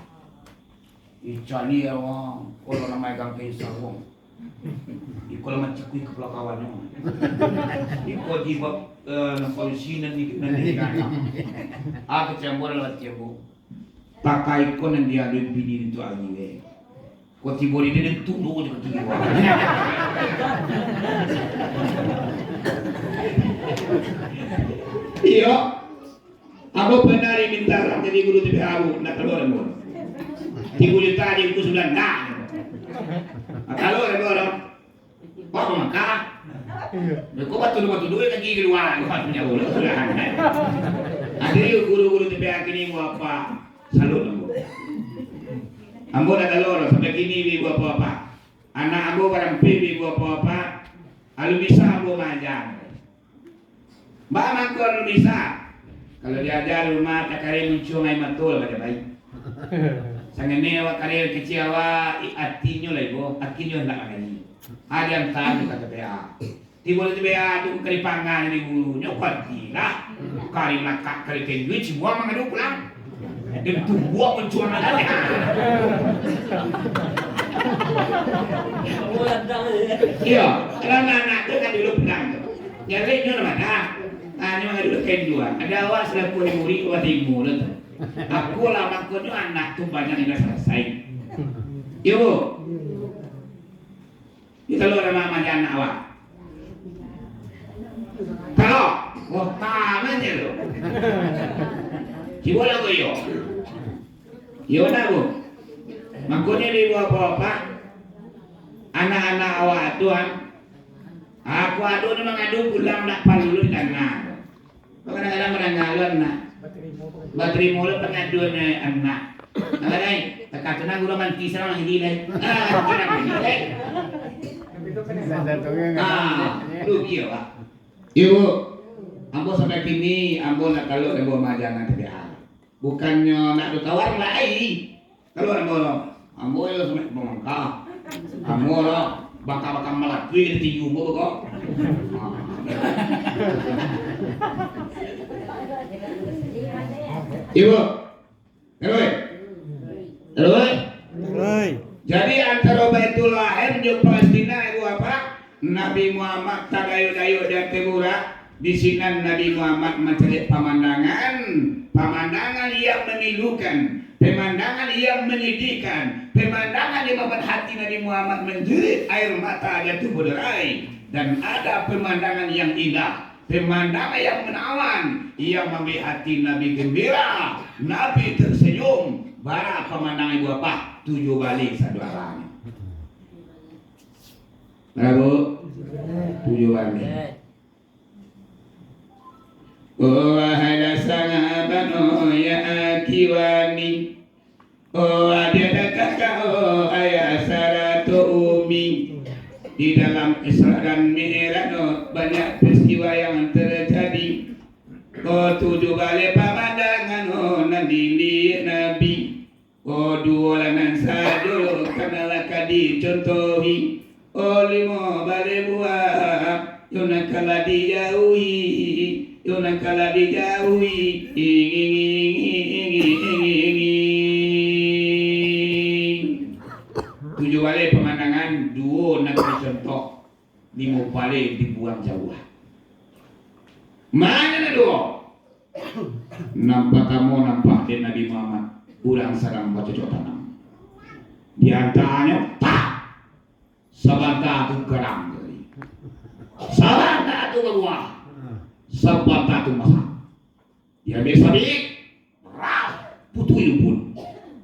Dicaliak urang, ko lah nan maegang kain saruang. Iko lah mancikui kapalo kawannyo. Iko jilbab, eh, nan polisi nan di, nan di, ah, kecek ambo dalam ati ambo. Pakai ko nan diaduin bini tu ari, weh. Kok tibo di den tuduh je kaki gua. Iyo. Ambo pernah diminta urang jadi guru T P A, Bu, ndak kaluar ambo. Tigo juta di buku sudah ndak. Ndak kaluar ambo. Wah, mangka. Iyo. Kok batuduah-batuduah kaki kalua, wah, punyo bola sudah. Ado guru-guru T P A kini, Bu, apak? Salut ambo. Ambo ndak kaluar sampai kini, ibu apak-apak. Anak ambo barampeh, ibu apak-apak. Alun bisa ambo maaja. Baa mangko alun bisa? Kalau diaja di rumah, takari muncuang aia mato lah bajabai. Sangene awak kari kecek awak, i-, atinyo lah ibo, atinyo handak mangaji. Ah, diantaan tu ka T P A. Tibo di T P A tu kari pangan di gurunyo, kuatia lah. Kari lakak, kari kenjuik, samua mangadu pulang. Dan tumbuak muncuang aja. Iyo, kalau anak-anak tu kan dulu pulang tu. Jaleknyo lah mana? Ah, nyo mangadu kenjuik. Ado awak salaku murid, awak tarimo lah tu. Apo lah makonyo anak tu banyak indak salasai. Iyo, Bu. Di talok ramah-ramah anak awak. Talok. Wah, taman je tu. Cubo lah ko iyo. Iyo dah, Bu. Makonyo di ibu apak-apak, anak-anak awak tu, ah, aku ado ni mangadu pulang ndak paralu didanga. Kadang-kadang mandanga lo anak. Batarimo lo pangaduan, eh, anak. Nah, lai, takah tu nah guru manti sarang lagi, lai. Ah, kira lagi, lai. Ah, rugi awak. Iyo, Bu. Ambo sampai kini, ambo ndak talok ambo maaja anak T P A. Bukannyo ndak ado tawar lai. Kalau ambo, ambo yo sampai pamangka. Ambo lah baka-baka malakui di tinju ambo ko. Iyo, Bu. Terus. Terus. Terus. Jadi antaro Baitul Laham jo Palestina, ibu apak, Nabi Muhammad tadayok-dayok di ateh burak, di sinan Nabi Muhammad mancaliak pamandangan, pamandangan yang memilukan, pemandangan yang menyedihkan, pemandangan yang mambuat hati Nabi Muhammad menjerit air mata jatuh berderai, dan ada pemandangan yang indah, Pemandangan yang menawan, yang mambuek hati Nabi gembira, Nabi tersenyum. Bara pamandangan Ibu Bapak? Tujuah baleh saduaranyo. Bara, Bu? Tujuah baleh. Oh, wahai dasar bano ya akiwani. Oh, adik dan kakak, oh, ayah sarato umi. Di dalam Isra dan Mi'raj, oh, banyak peristiwa yang terjadi. Oh, tujuah baleh pamandangan, oh, nan diliek Nabi. Oh, duo lah nan sajo, kan lah ka dicontohi. Oh, limo baleh buah, yo nan ka lah dijauhi, yo nan ka lah dijauhi. Tujuah baleh pamandangan, duo nan ka dicontoh, limo baleh dibuang jauah. Mano nan duo? Nan partamo nampak dek Nabi Muhammad, urang sadang bacocok tanam. Di antaranyo, tak! Sabanta tu gadang tadi. Sabanta tu babuah. Sabanta tu masak. Diambiak sabik, rah, putuih rumpun.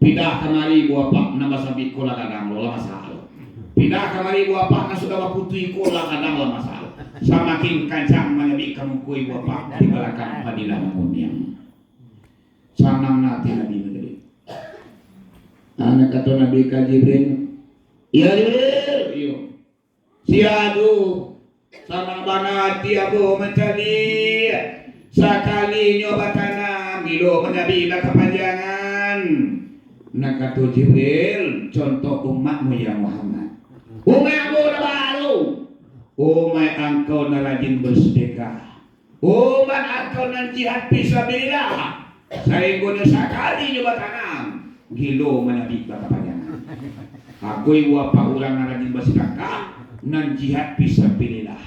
Pindah kamari Ibu Bapak, nan basabik ko lah gadang lo, lah masak lo. Pindah kamari Ibu Bapak, nan sudah baputuih ko lah gadang, lah masak lo. Samakin kancang manyabik ka muko Ibu Bapak, di balakang padilah manguniang. Sanang ati Nabi manjadi. Nah, kato Nabi ka Jibril, "Ya Jibril, iyo. Sia tu, sanang bana ati ambo mancaliak. Sakalinyo batanam, gilo manyabik bakapanjangan." Nah, kato Jibril, "Contoh umatmu, ya Muhammad. Umat ambo nan baru. Umat angkau nan rajin basadakah. Umat angkau nan jihad fisabilillah, sainggonyo sakalinyo batanam, gilo manyabik bakapanjangan. Aku Ibu Bapak urang nan rajin basadakah, nan jihad fisabilillah,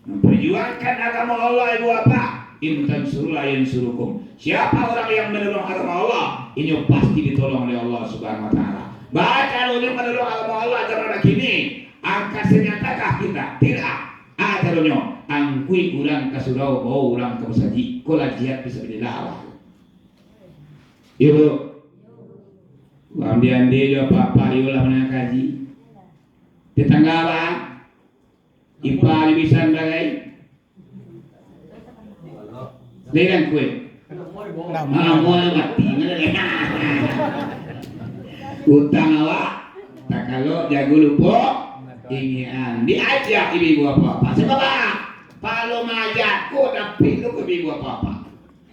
mamparjuangkan agama Allah, Ibu Bapak. In tansurullah yansurukum. Siapa orang yang menolong agama Allah, inyo pasti ditolong oleh Allah Subhanahu wa Taala. Baa caronyo menolong agama Allah zaman kini? Angka senjatakah kita? Tidak. A caronyo, angkuik urang ka surau, bao urang ka musajik. Ko lah jihad fisabilillah, bah. Iyo, Bu. Andi-andi jo apak-apak iyo lah manangah kaji. Tetangga, bah. Ipa di bisan bagai. Lerang kue. Ah, mau mati. Utang awak, takalok jago lupo, ingian. Diajak ibu-ibu apak-apak. Sabab apo? Palo maajak ko dapek lo ko ibu-ibu apak-apak.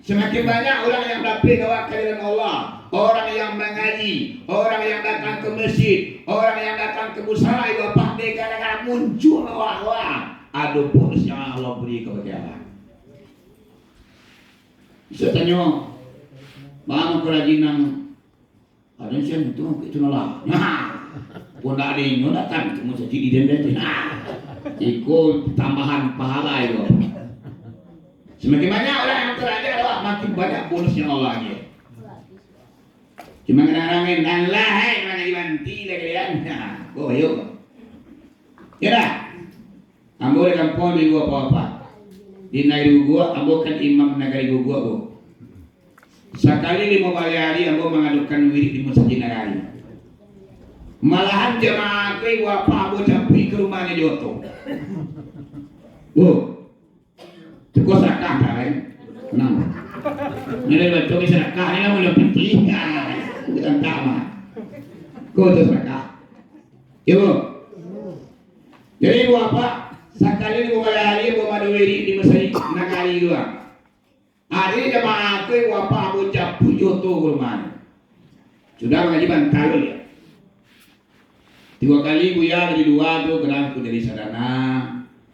Samakin banyak urang yang dapek awak ka jalan Allah, urang yang mangaji, urang yang datang ka masjid, urang yang datang ka musala, ibu apak, dek gara-gara muncuang awak-awak, ado bonus yang Allah bari kabake awak. Bisa tanyo, baa mangko rajin nan Ado sian tu, itu lah. Nah, pun dak ado inyo datang, cuma sajo di dendam tu. Nah, iko tambahan pahala iko. Semakin banyak orang yang terajak, makin banyak bonus yang Allah bagi. Cuma kadang-kadang main, "Dan lah, hai, mana dibanti lah kalian." Nah, oh, ayo. Ya dah. Ambo di kampuang di Guguak Papak. Di nagari Guguak, ambo kan imam nagari Guguak, Bu. Sakali limo baleh ari ambo mangadokan wirid di masajik nagari. Malahan jamaah tu, ibu apak ambo capuik ka rumahnyo di oto. Bu, tu ko sadakah, kan? Nah. Ini baco ni sadakah, ni lah mula pitih. Nah, bukan tak mah. Ko tu sadakah. Yo, Bu. Jadi, ibu apak, sakali limo baleh ari ambo maado wirid di masajik nagari tu, ah. Ari jamaah tu, ibu apak, ambo capuik jo oto ka rumahnyo. Sudah mangaji bantal tu, yo. Tigo kali Buya dari lua tu, kadang Buya Sadana,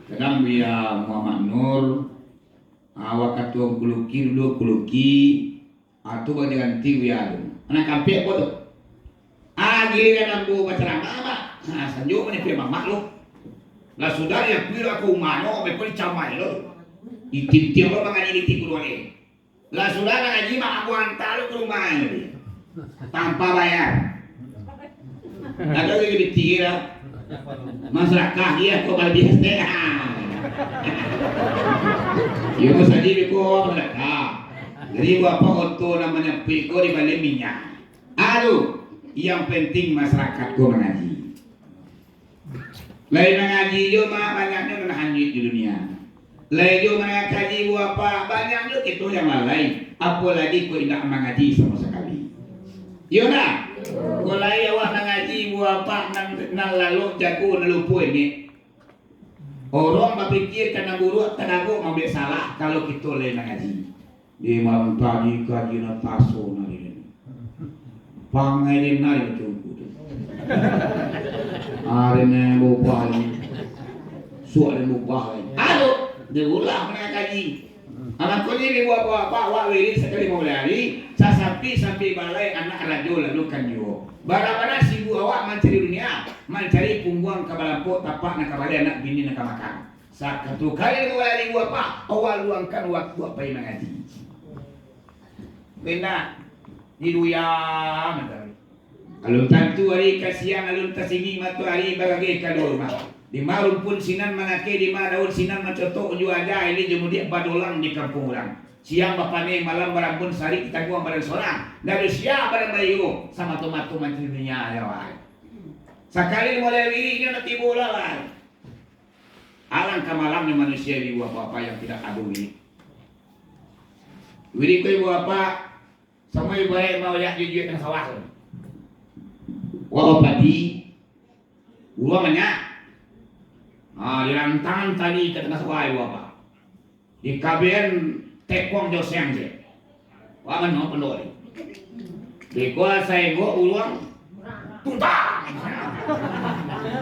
kadang Buya Muhammad Nur, ah, wakatu Ungku Luki dulu, Ungku Luki, Ah, tu baganti-ganti Buya tu. Anak kampek apo tu? Ah, giliran ambo bacaramah, Mak. Ah, sanjo manipia mamak tu. Lah sudah, iyo, pai lah ka rumahnyo, ambo ko dicamai lo. Itintiang lo mangaji di tiku dua ni. Lah sudah mangaji, Mak, ambo anta lo ka rumahnyo. Tanpa bayar. Ado lagi biti lah. Masyarakat dia ko baliak teh. Iyo, saji beko awak malaka. Jadi, buah apak oto nan manyapuik ko dibali minyak. Aduh, yang penting masyarakat ko mangaji. Lai mangaji jo mah, banyaknyo nan hanyuik di dunia. Lai jo mangaji buah apak, banyaknyo kito yang lalai. Apolagi ko indak mangaji samo sakali. Iyo ndak? Ko lai awak mangaji buah apak nan, nan lalok jago, nan lupo ingek. Orang bapikia ka nan buruak, tadagok mambuek salah, kalau kito lai mangaji. Di malam tadi kaji nan taso nari ni. Pangai den nari macam tu. Ari ni bubah ni. Suak den bubah ni. Aduh, diulah mana kaji. Anak ko ni buah-buah apa, awak wirid sakali mamulai hari, sasampi-sampi balai anak rajo lalu kan juo. Bara-bara sibuk awak mancari dunia, mancari pungguang ka balampok, tapak nan ka balai, anak bini nan ka makan. Sakatu kali mamulai hari buah apa, awak luangkan waktu pai mangaji. Kena di duya matari. Alun tantu ari ka siang, alun tasingik matoari bagageh kaluar rumah. Di ma rumpun sinan mangakeh, di ma daun sinan mancotok, unjuak aja ailin jo mudiak badolang di kampuang urang. Siang bapaneh, malam barambun, sarik ditangguang badan sorang. Ndak ado sia badan baiyo, samato-mato mancari dunia aja wai. Sakali mulai wiridnyo nak tibo lah wai. Alangkah malamnyo manusia ibu bapak-bapak yang tidak ado wirid. Wirid ko ibu bapak, Samo ibarat maoyak jujuak tangah sawah tu. Wah, padi, buruang banyak. Ha, dirantangan tali ka tangah sawah, ibu apa. Dikabian tekuang jo seng je. Wah, mano pando ni. Dikua saengok buruang, tutang.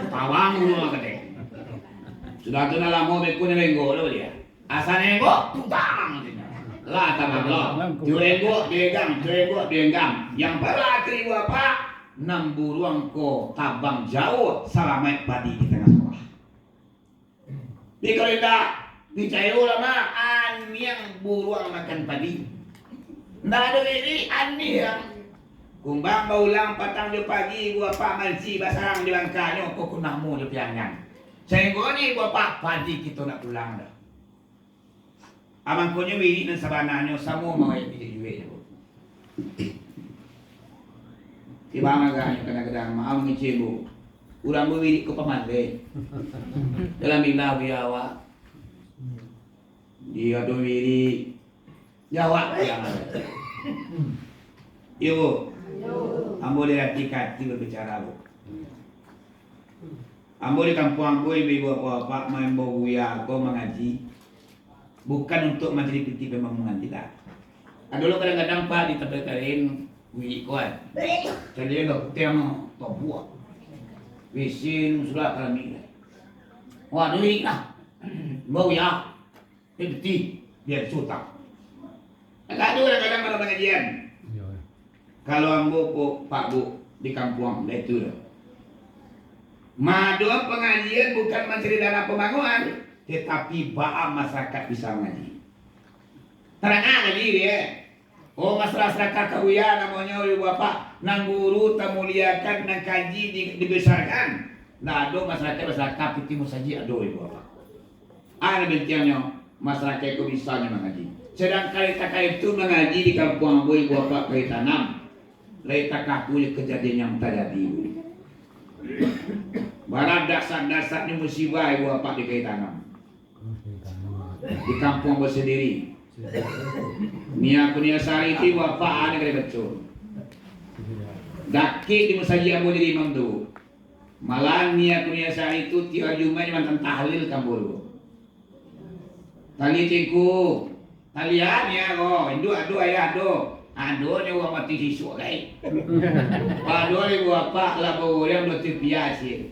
Tawang buruang kate. Sudah tu, nak lamo beko ni lenggok lah dia. Asa nengok, tutang. Lah, tabang lo. Curenggok, diegang, curenggok, diegang. Yang parak tu ibu apa? Nan buruang ko tabang jauah, salamaik padi di tangah sawah. Di kalau indak, picayo lah, Mak, aniang buruang makan padi. Ndak ado diri, aniang. Kumbang baulang patang jo pagi, ibu apa manci basarang di bangkanyo, kok kunamo jo piangan. Sainggo ni, ibu apa, padi kito ndak pulang doh. Amangkonyo wirid nan sabananyo samo mawai kito juwek tu. Tibo maganyo kadang-kadang maaf ngecek bu. Urang bawirid ko pamaleh. Dalam ilah biar awak. Dia tu wirid. Jawab yang ada. Yo, bu. Ambo dari hati ka hati berbicara, bu. Ambo di kampuang ambo, ibu-ibu, bapak-bapak, maimbau buya ko mangaji, bukan untuak manjadi pitih pambangunan, tidak. Ado lo kadang-kadang, Pak, di tampek lain, wirid ko kan. Caliak lah, putiang tobuak. Wisin sudah kalami lah. Wah, duit lah. Imbau buya. Eh, pitih, bia sultan. Agak ado kadang-kadang kalau pangajian. Iyo. Kalau ambo ko, Pak Bu, di kampuang, dah itu dah. Mado pangajian bukan mancari dana pambangunan, tetapi baa masyarakat bisa mangaji. Tarang ngaji dia. Oh, masalah sadakah ka buya namonyo, ibu bapak, nan guru tamuliakan, nan kaji di-, dibesarkan. Ndak ado masyarakat basadakah pitih musajik, ado, ibu bapak. Ado bentiangnyo, masyarakat ko bisa nyo mangaji. Sadangkan takah itu mangaji di kampuang ambo, ibu bapak, Kali Tanam. Lai takah tu kajadian yang tajadi, Bu. Bara dahsyat-dahsyatnyo musibah, ibu bapak, di Kali Tanam. Di kampuang ambo sandiri. Nia Kurnia Sari ti bapak ane kali baco. Dakek di musajik ambo jadi imam tu. Malah Nia Kurnia Sari tu tiok Jumaik mantang tahlil ka ambo tu. Tali cengku, tali nia ko, induak ado, ayah ado. Ado nyo urang mati sisuak lai. Padahal ibu bapak lah bauriang dua tipiah asie.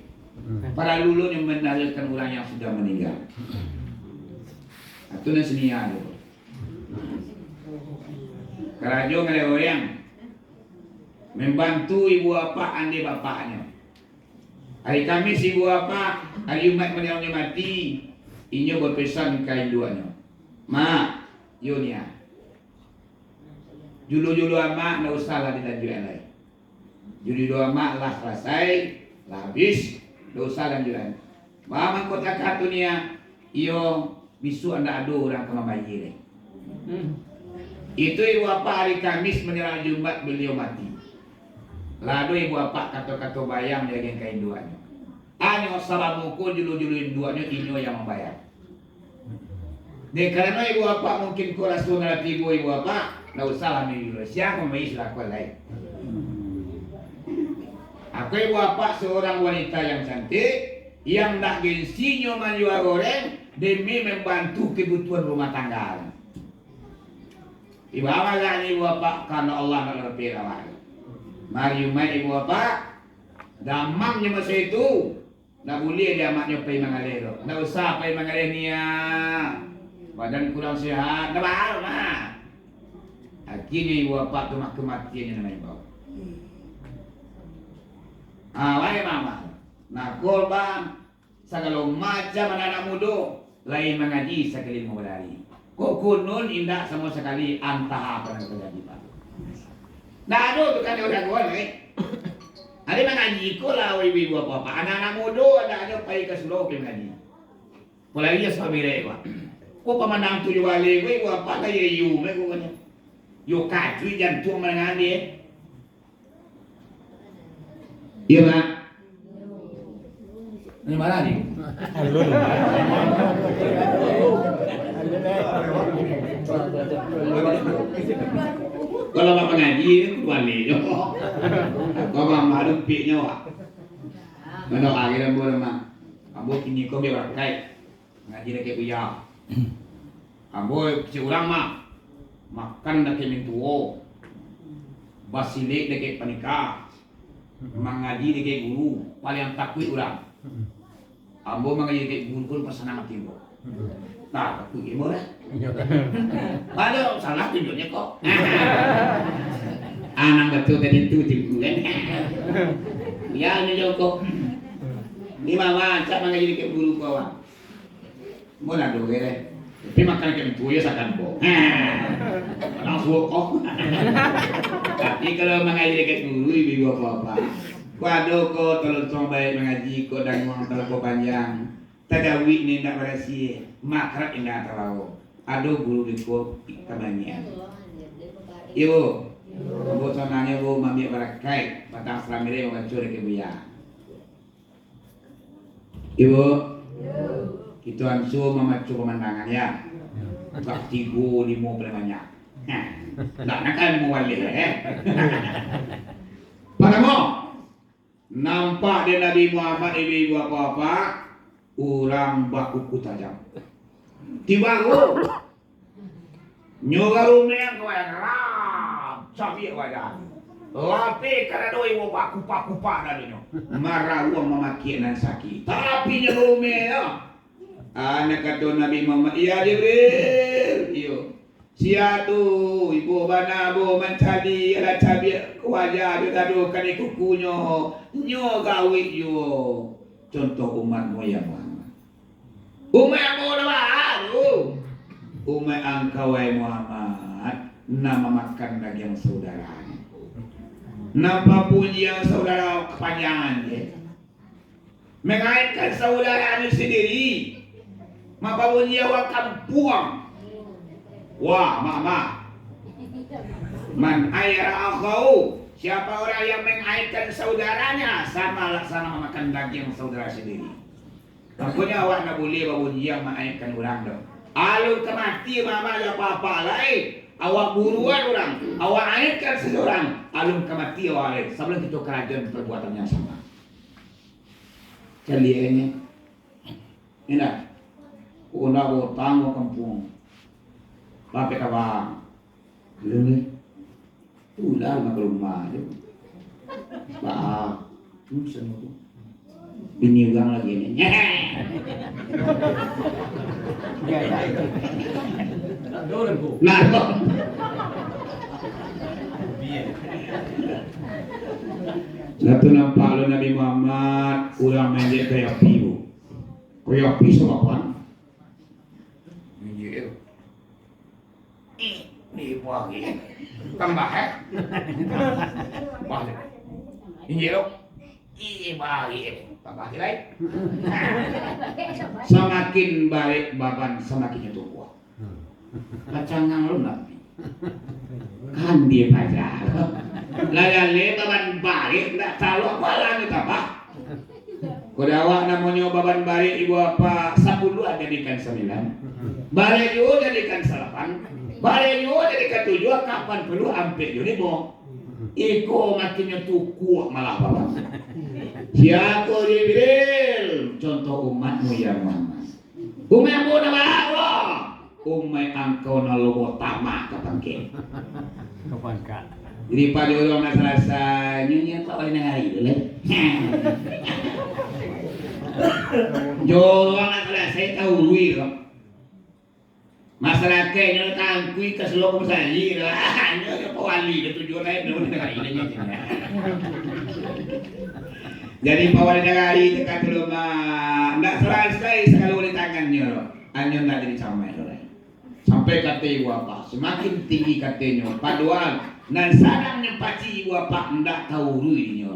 Paralu lo nyo mandarilkan urang yang sudah maningga. Itu nan senia tu. Karajo ngaleh urang. Mambantu ibu bapak ande bapaknyo. Ari Kamih ibu bapak, ari Jumaik manyalamnyo mati, inyo bapesan ka induaknyo, "Mak, yo nia. Julu-julu amak ndak usahlah dilanjuikan lai. Julu-julu amak lah salasai, lah abih, ndak usah lanjuikan. Baa mangko takah tu nia?" iyo bisuak ndak ado urang ka mambayia lai. Itu ibu apak hari Kamis manjalang Jumat baliau mati. Lah ado ibu apak kato-kato bayang di agiah ka induaknyo. Anyo sabamuko julu-julu induaknyo inyo yang mambayar. Dek karano ibu apak mungkin ko raso nan lah tibo ibu apak, ndak usah lah miyulo. Sia ka mambayia silakan lai. Ako ibu apak seorang wanita yang cantik, yang ndak gengsinyo manjua goreng demi mambantu kebutuhan rumah tangga. Ibu apak lah ibu apak, karano Allah ndak larapek awak. Mari umai ibu apak, damangnyo maso itu, ndak buliah di amaknyo pai mangaleh tu. Ndak usah pai mangaleh niya. Badan kurang sehat, ndak baa mah. Akhirnyo ibu apak tu mah kamatiannyo nan imbau. Ah, wahai mama. Nah, korban sagalo macam anak-anak mudo lai mangaji sakali limo balari. Kok kunun indak samo sakali, antah apo nan tajadi, Pak. Ndak ado tu kan urang kawan, eh. Ado mangaji ko lah, ibu-ibu apak-apak. Anak-anak mudo ndak ado pai ka surau pai mangaji. Apolai iyo sabirek, Pak. Ko pamandang tujuah baleh ko, ibu apak lah iyo-iyo, meh ko kanyo. Yo kacuik jantuang mandangan dek. Iyo, Pak. Ini marah ni. Kalau Bapak ngaji, itu kudu alih jo. Bapak marah dempiknyo, Pak. Mano akhir ambo dah, Mak. Ambo kini ko biar barakai. Ngaji dakek buya. Ambo kecek urang mah, makan dakek mintuo, basilek dakek panikah, mangaji dakek guru, paliang takuik urang. Ambo mangaji dakek guru pun pasanang ati ambo. Nah, takuik ambo lah. Pado salah tunjuaknyo kok. Anang batua tadi tu, Tungku, kan? Ya, ni jo kok. Ni mama, cak mangaji dakek guru ko, Wan. Mun ado ge deh. Tapi makan kentut yo sakan bo. Langsung kok. Tapi kalau mangaji dakek guru, ibu-ibu apak-apak. Ko ado ko tolong tuang baik mangaji ko danguang talampau panjang. Tagawik ni indak barasiah, makrab indak talao. Ado guru di ko kabanyakan. Iyo, Bu. Ambo sanangnyo, Bu, mambiak barakaik. Patang salamire mambaco dakek buya. Ibu, kito ansua mamaco pamandangan, ya. Bukan tigo, limo, paling banyak. Nah, ndak nak kan mawalih, eh. Partamo, nampak dek Nabi Muhammad, ibu-ibu, apak-apak, urang bakuku tajam. Tibo, nyo garumeh kawai, rap, cabiak wajah. Lapeh kadado ibo bakupak-kupak dadonyo. Marawang mamakiak nan sakik. Tapi nyo garumeh yo. Anak kato Nabi Muhammad, "Ya Jibril, iyo. Sia tu, ibo bana bo mancaliak lah cabiak wajah jo dado kanai kukunyo. Nyo gawik juo. Contoh umatmu, ya Muhammad." Umaik ambo nan baa tu? Umaik angkau, wahai Muhammad, nan mamakan dagiang saudaranyo. Nan papunjiang saudara kapanjangan je. Mangaibkan saudaranyo sandiri. Mapapunjiang urang kampuang. Wah, mak, mak. Man aira akhahu, siapa orang yang mengaibkan saudaranya, sama laksana mamakan dagiang saudara sandiri. Makonyo awak ndak buliah babunjiang maaibkan urang doh. Alun ka mati mama jo apak-apak lai, awak buruan urang, awak aibkan sajo urang, alun ka mati awak lai, sabalun kito karajoan parbuatan yang sama. Caliaknyo, indak, ko ndak bautang ka kampuang, lapeh ka bank. Alun lai. Pulang ka rumah tu. Baa, hmm, sanu tu. Bini urang lagi ni. Nah, tu. Lah tu nampak lo Nabi Muhammad, urang manjek kayu api tu. Kayu api sabapan. Minjek tu. Ih, di buah ni. Tambah, eh? Tambah tu. Injek tu. Ih, barek. Tambah lagi. Samakin barek baban, samakin nyo tukuak. Kacangang lu Nabi. Kan dia paja. Lah jaleh baban barek, ndak tahu apo lah ni tambah. Kok dek awak namonyo baban barek, ibu bapak, sapuluah jadikan sambilan. Barek juo jadikan salapan. Barek juo jadikan tujuah, kapan perlu ampek jo limo. Iko makinnyo tukuak malah baban. Siapo Jibril? Contoh umatmu ya Muhammad. Umaik ambo nan baa? Umaik angkau nan lobo tamak ka pangkek. Ka pangkek. Jadi, pado urang nan salasai, nyo, nyo tak boleh nangari tu lai. Jo urang nan salasai, tahu lui tu. Masyarakaik nyo tangkui ka sulok musali tu. Nyo, nyo pawali tu tujuan lain tu, nangari tu nyo. Jadi, pawali nangari tu kato lo mah, ndak salasai sagalo di tangannyo tu. Anyo ndak jadi cameh tu lai. Sampai kato ibu bapak, samakin tinggi katonyo, padohal nan sadang nyo paci ibu bapak ndak tahu lui inyo.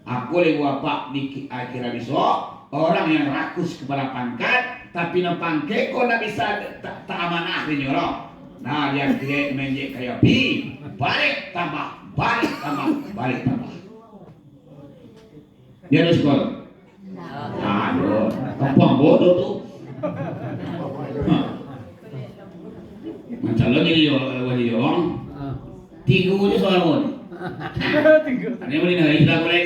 Apo lai ibu bapak di ki-, akhirat besok, orang yang rakus kepala pangkat, tapi nan pangkek ko ndak bisa ta-, ta-, taamanah inyo lo. Nah, di akhirat menjek kayo api, barek tambah, barek tambah, barek tambah. Di anu sikola. Aduh, kampuang bodoh tu. Hah. Mancalon jadi yo-, wali orang. Tigo je suaro ni. Tigo. Ada yang boleh dengar, kita boleh.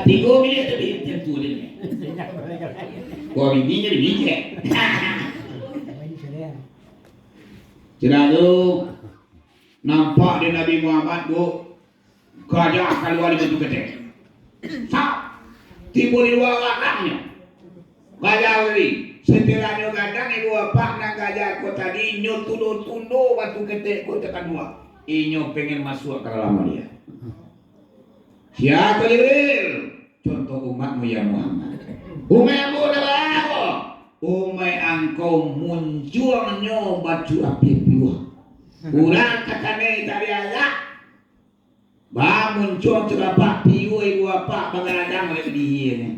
Tigo minit tu di tentu dia. Kau bini jadi bini. Sudah tu, nampak di Nabi Muhammad tu, gajah kalua dari batu ketek. Sap! Tibo di lua lakangnyo. Gajah tadi, satelahnyo gadang, ibu bapak, nan gajah ko tadi, inyo tundo-tundo batu ketek ko takan dua. Inyo pengen masuak ka dalam dia. Siapo Jibril? Contoh umatmu ya Muhammad. Umaik ambo nan baa? Umaik angkau muncuangnyo bacurah piuah. Urang takanai tadi ayak. Ba muncuang tu bapak, piuah ibu bapak bagaradang dek dihianyo.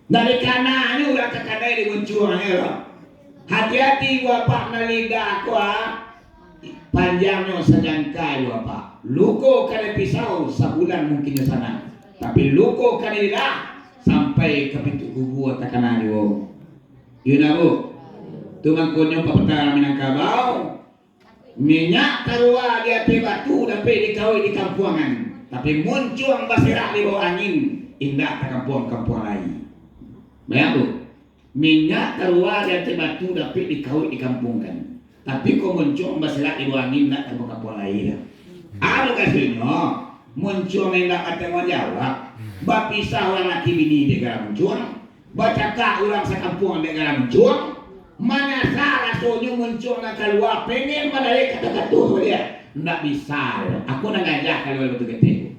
Dari kananyo urang takanai di muncuangnyo lo. Hati-hati ibu bapak, nan lidah ko, ah, panjangnyo sajangka ibu bapak. Luko kanai pisau sabulan mungkinnyo sanang. Tapi luko kanai lidah sampai ka pintu kubua takana juo. Iyo ndak, Bu? Tu mangkonyo papatah Minangkabau. Minyak kalua di ateh batu dapek dikauik di kampuangan, tapi muncuang baserak di bawah angin, indak takampuang-kampuang lai. Bayang tu, minyak kalua di ateh batu dapek dikauik dikampuangkan, tapi kok muncuang baserak di bawah angin, indak takampuang-kampuang lai doh. Anu kasadonyo, muncuang indak batangguang jawab, bapisah urang laki bini dek gara muncuang, bacakak urang sakampuang dek gara muncuang, manyasa rasonyo muncuang nan kalua, pengen manarek kato-kato dia. Ndak bisa, aku nan gajah kalua batu ketek.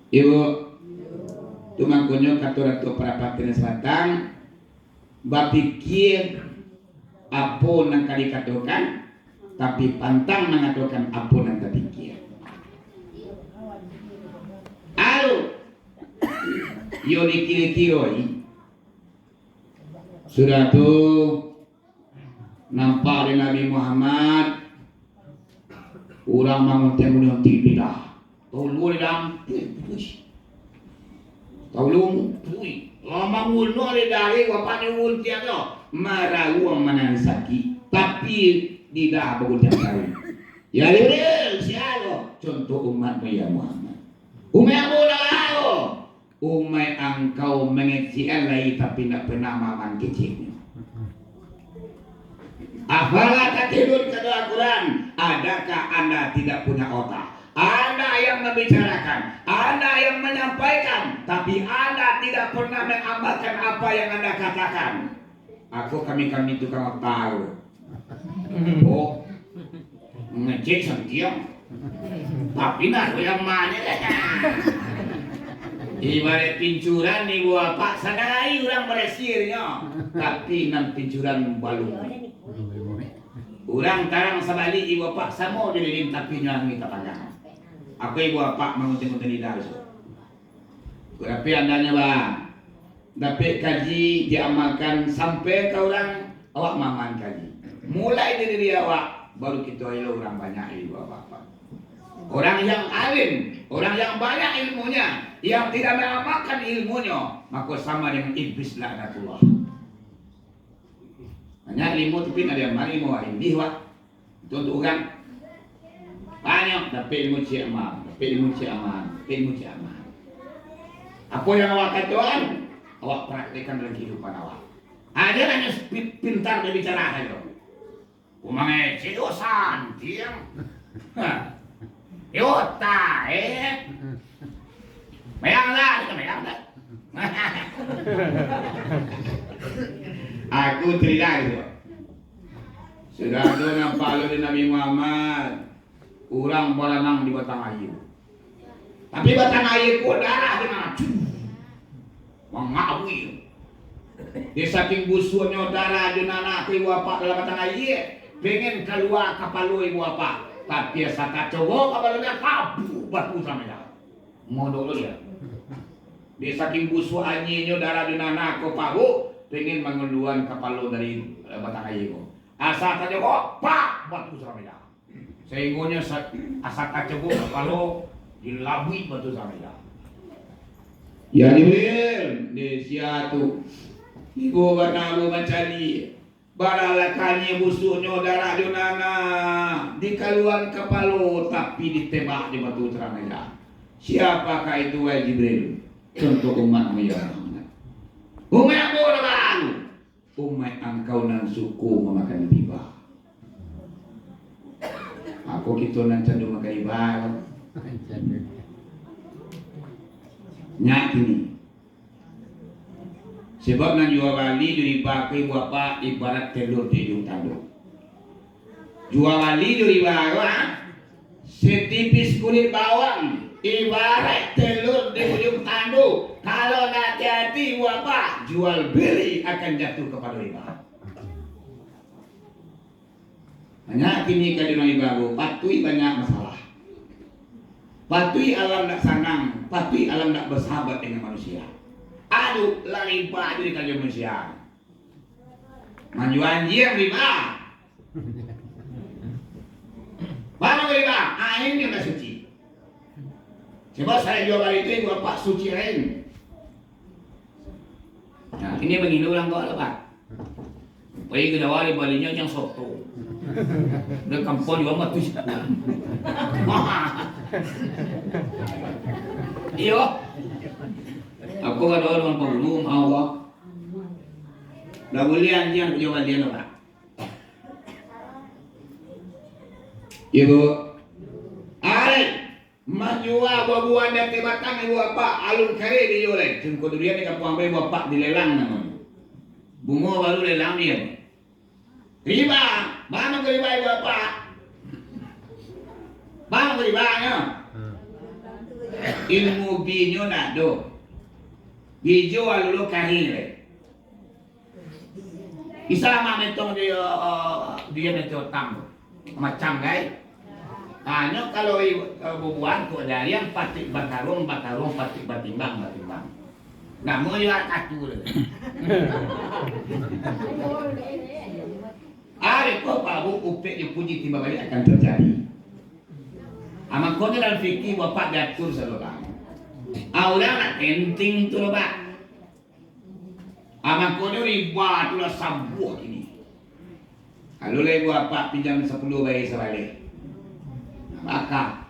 Ibu, tu mangkonyo kato Datuak Parapatiah Selatan, bapikia apo nan ka dikatokan, tapi pantang mangatokan apo nan tapikia. Alu, iyo dikiro-kiroi. Sudah tu, nampak dek Nabi Muhammad, urang manguntiang-nguntiang lidah. Tahu lu, dang. Tahu lu, ui. Lah mangunuak lidah, eh, bapak ni nguntiang tu. Marauang manangih sakik. Tapi lidah baguntiang tahu. Ya, Jibril, sia lo? Contoh umatmu, ya Muhammad. Umat Abu Lahab. Umaik angkau mangecekan lai, tapi indak pernah maafan keceknyo. Afala ta'qilun, kata Al-Quran, adakah anda tidak punya otak? Anda yang membicarakan, anda yang menyampaikan, tapi anda tidak pernah mengamalkan apa yang anda katakan. Ako kami-kami tukang otak. Oh, ngecek santiang. Tapi nak yang mana? Ibarat pincuran ni, buah pak, sadai urang barasihnyo. Tapi nan pincuran balum. Urang tarang sabalik ibu apak samo jo lilin, tapi nyo angin tapanggang. Apo ibu apak manguntiang-nguntiang lidah bisuak? Tapi andaknyo, bang, dapek kaji diamalkan sampai ka urang, awak maamalkan kaji. Mulai dari diri awak, baru kito elo urang banyak ibu apak. Orang yang alim, orang yang banyak ilmunya, yang tidak mengamalkan ilmunyo, mako sama dengan iblis laknatullah. Banyak ilmu tapi ndak diamalkan, ilmu awak indih, wak. Itu untuk urang. Banyak dapek ilmu ciek amal, dapek ilmu ciek amal, dapek ilmu ciek amal. Apo yang awak katokan, awak praktekkan dalam kehidupan awak. Aja hanyo pi-, pintar babicara sajo. Umang ecek yo santiang. Ha. Yo tae. Mayang lah, kita mayang lah. Aku cerita gitu. Sudah tu nampak lu di Nabi Muhammad, urang baranang di batang aia. Tapi batang aia ko darah di nan, cuh, mangawia. Di saking busuaknyo darah di nan ko ibu apak dalam batang aia, pengen kalua kapalo ibu apak. Tapi asa tacogok kapalonyo, tabuak batu sampai darah. Modok lo dia. Di saking busuak anyienyo darah di nan ko paruik, pengen mangaluan kapalo dari, eh, batang aia ko. Asa tacogok, pak, batu sampai darah. Sainggonyo sa-, asa tacogok kapalo, dilabuik batu sampai darah. Ya Jibril, di sia tu. Ibo bana ambo mancaliak. Bara lah kanyia busuaknyo darah jo nanah, dikaluan kapalo, tapi ditembak jo batu taranai. Siapakah itu, wahai Jibril? Contoh umat-Mu, ya Muhammad. Umat ambo lah baru. Umat angkau nan suko mamakan riba. Ako kito nan candu makan riba ko. Nyak kini. Sebab nan jua bali jo riba ko, ibu apak, ibarat telur di ujuang tanduk. Jua bali jo riba ko, ah, setipis kulit bawang, ibarat telur di ujuang tanduk. Kalau ndak hati-hati, ibu apak, jual beli akan jatuh kapado riba. Banyak kini ka dunia baru, patuik banyak masalah. Patuik alam ndak sanang, patuik alam ndak basahabat dengan manusia. Aduh, lah riba jo dikarajo manusia. Manjua anjiang riba. Bana riba, ainnyo ndak suci. Coba sayo jua bali tu, ibu apak, suci ain. Nah, kini bangino urang ko lah, Pak. Pai ka Jawa, dibalinyo jang soto. Dah kampuang jua mah tu. Iyo. Aku ka Jawa dengan pangulu, mau Allah. Dah buliah anjiang ka Jawa balian, Pak. Iyo, Bu. Ai. Manjua buah-buahan di ateh batang, ibu apak, alun kareh dijual lai. Cungko durian di kampuang ambo, ibu apak, dilelang namonyo. Bungo baru lelang dia. Riba, bana ko riba, ibu apak? Bana ko ribanyo? Ilmu binyo ndak ado. Bijo alun lo kareh lai. Bisa mah metong di, eh, dia nanti otang tu. Macam, kai. Hanyo kalau i-, eh, bubuhan kok dari yang patik bataruang, bataruang patik batimbang, batimbang. Namo yo katu tu. Ari ko pabu upek jo puji timba balik akan terjadi. Amakon dalam fikih bapak diatur sado lah. Urang nak penting tu lo, Pak. Ah, mangkonyo riba tu lah sabuah kini. Kalau lai ibu apak pinjam sapuluah bayia sabaleh. Baka.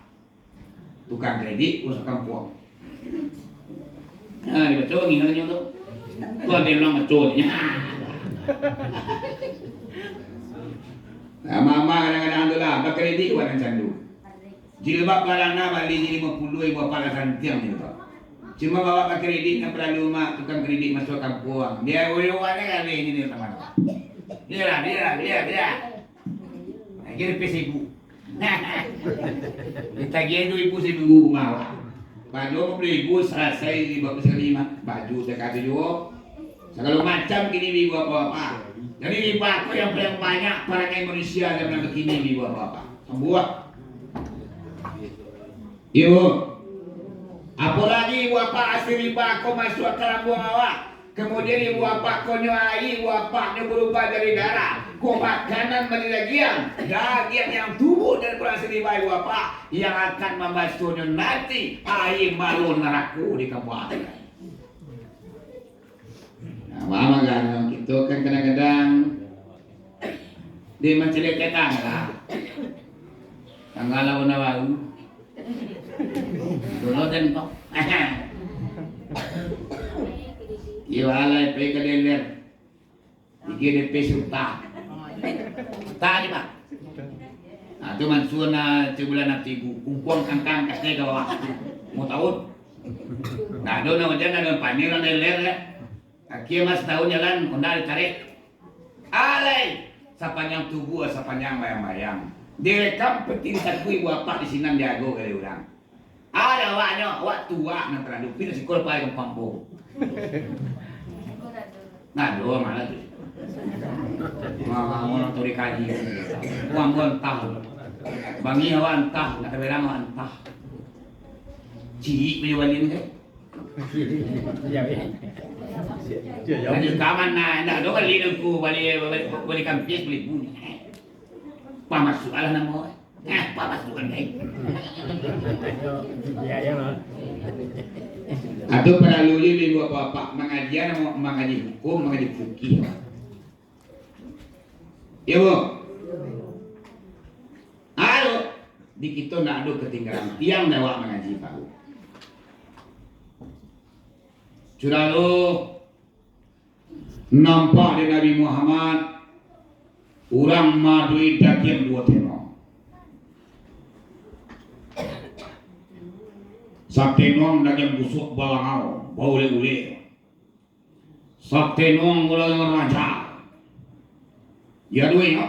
Tukang kredit, urang sakampuang. Nah, dibaco ngihanyo tu. Tu ado urang baco ni. Nah, mama kadang-kadang tu lah, bakredit urang nan candu. Jilbab balana bali limo puluah, ibu apak lah santiang jilbab. Cuma bawa ka kredit nan paralu, mak, tukang kredit masuak kampuang. Dia uyo-uyo ni kali ini dia teman. Dia lah, dia lah, dia, dia. Lagi ripih saribu. Ditagiah tu ibu saribu rumah, wak. Baju lima puluah ribu, salasai lima puluah sakali, mak. Baju takah tu juo. Sagalo macam. macam kini, ibu bapak-bapak. Jadi, riba ko yang paling banyak parangai manusia zaman kini, ibu bapak-bapak. Sambuah. Iyo. Apolagi ibu bapak, asia riba ko masuak ka lambuang awak. Kamudian, ibu bapak ko nyo aia, ibu bapak nyo barubah jadi darah. Ko makanan bali dagiang. Dagiang yang tubuah dari asia riba, ibu bapak, yang akan mambasonyo nanti aia maruah narako di kampuang akhirat. Nah, paham kan? Kito kan kadang-kadang di mancaliak tangga. Tangga lah warna baru. Dulu dan kau. Iyo, alai, pai ka dealer. Tigo D P suta. Suta ni, Pak. Nah, tu mansuan na tibulan nanti, kungkuang kangkang kasih ka bawah. Mau tahu? Nah, ado na hujan, ado panir, ado ler, ya. Akhia mas taun jalan, onda ditarik. Alai, sapanjang tubuah, sapanjang bayang-bayang. Direkam peti sakui buah apak di sinan diago kali urang. Ada awaknyo, awak tuak nan talalu, pina sikol pai gampang po. Nah, doa malah tu. Wah, orang tu dikaji. Wah, gua entah. Bangi awak entah, nak taberang awak entah. Ciik punya balian kan? Jadi kaman nah, ndak ada bali nangku, bali, bali, bali kampis, bali bunyi. Apa masalah nama? Eh, apa masalah ni? Ya, ya, lah. Atau paralu li ibu bapak mangaji, mangaji hukum, mangaji fikih. Ya, Bu? Ado, di kito ndak ado katinggalan tiang dek awak mangaji tahu. Sudah lo, nampak dek Nabi Muhammad, urang maadokan dagiang duo tenong. Satenong dagiang busuak balangau, baulek-ulek. Satenong urang raja. Ya, duo inyo.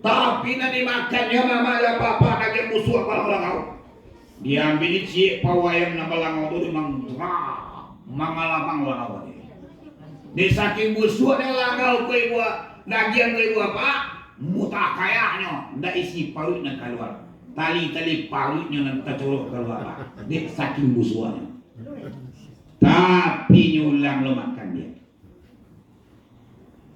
Tapi nan dimakannyo mamak jo apak-apak dagiang busuak balangau. Diambiak ciek pawayam nan balangau tu, di manggalamang balangau tadi. Dek saking busuaknyo langau ko ibu, dagiang ko ibu apak, mutakayanyo, ndak isi paruik nan kalua. Tali-tali paruiknyo nan tacorok kalua, Pak. Dek saking busuaknyo. Tapi nyo ulang lo makan dia.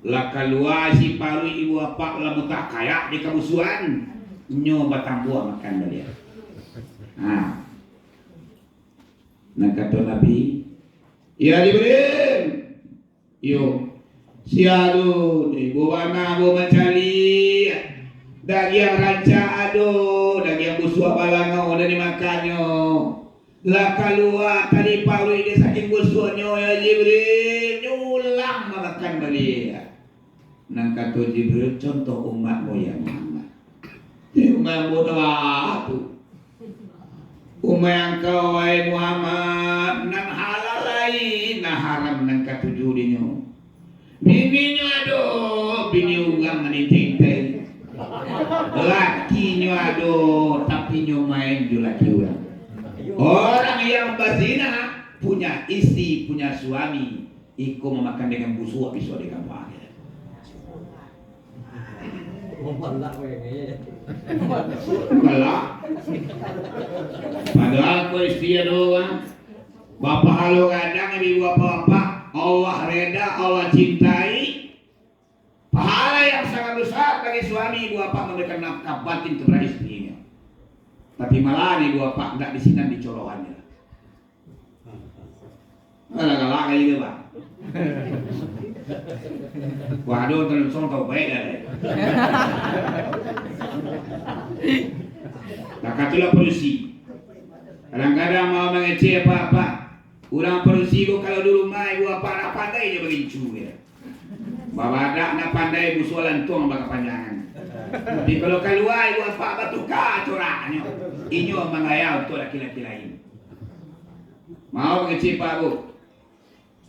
Lah kalua isi paruik ibu apak, lah mutakayak di kabusuan, nyo batambuah makan baliak. Nah. Nah, kato Nabi, "Ya Jibril, yo, sia ado, ibo bana bo mancaliak, dagiang rancak ado, dagiang busuak balangau nan dimakannyo." Lah kalua tali paruik dek saking busuaknyo, ya Jibril, nyo ulang mamakan baliak. Nan kato Jibril, contoh umat moyang Muhammad. Di umat bodoh tu. Umat angkau, wahai Muhammad, nan halal lain, nan haram nan katuju dinyo. Bininyo ado, bini urang nan intai-intai. Lakinyo ado, tapi nyo main jo laki urang. Orang yang bazina, punya istri, punya suami, iko mamakan dengan busuak, bisuak di kampuang akhirat. Galak. Padahal ko istri ado urang. Bapahalo gadang, ibu bapak-bapak, Allah reda, Allah cintai. Pahala yang sangat besar bagi suami ibu bapak memberikan nafkah batin kepada istrinya. Tapi malah ibu bapak ndak di sinan dicorohannya. Galak-galak kayak gitu, Pak. Waduh, terus tau baik dah. Nah, katulah padusi. Kadang-kadang mau mangecek apak-apak. Urang padusi ko kalau di rumah ibu apak ndak pandai jo bagincu, ya. Babadak ndak pandai, busuak lantuang bakapanjangan. Tapi kalau kalua ibu apak, batuka coraknyo. Inyo manggaya untuak laki-laki lain. Mau mangecek apak, Bu.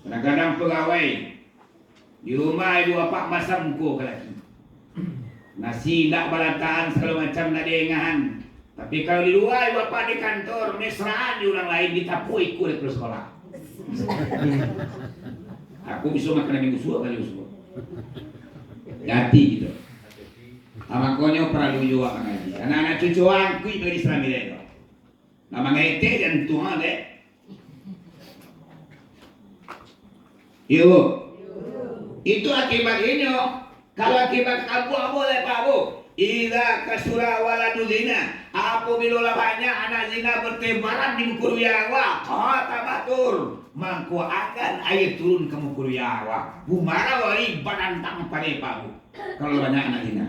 Kadang-kadang pagawai di rumah ibu apak masam muko ka laki. Nasi indak barataan, sagalo macam indak diengahan. Tapi kalau di lua ibu apak di kantor, mesraan di urang lain, ditapuak ikua dari sekolah. Aku bisa makan daging usua, kali usua. Hati gitu. Ah, makonyo paralu juo mangaji. Anak-anak cucu angku mangaji sarambilek tu. Nah, mangetek jan tuo dek. Iyo, Bu. Itu akibat inyo. Kalau akibat kampuang, Bu, lai, Pak, Bu. Idza kasura waladu zina, apabilo lah banyak anak zina bertebaran di muko dunia, wa qalla tabatur, mangko akan aia turun ka muko dunia, wa. Gumarau aia banantang pare, Pak, Bu. Kalau lah banyak anak zina.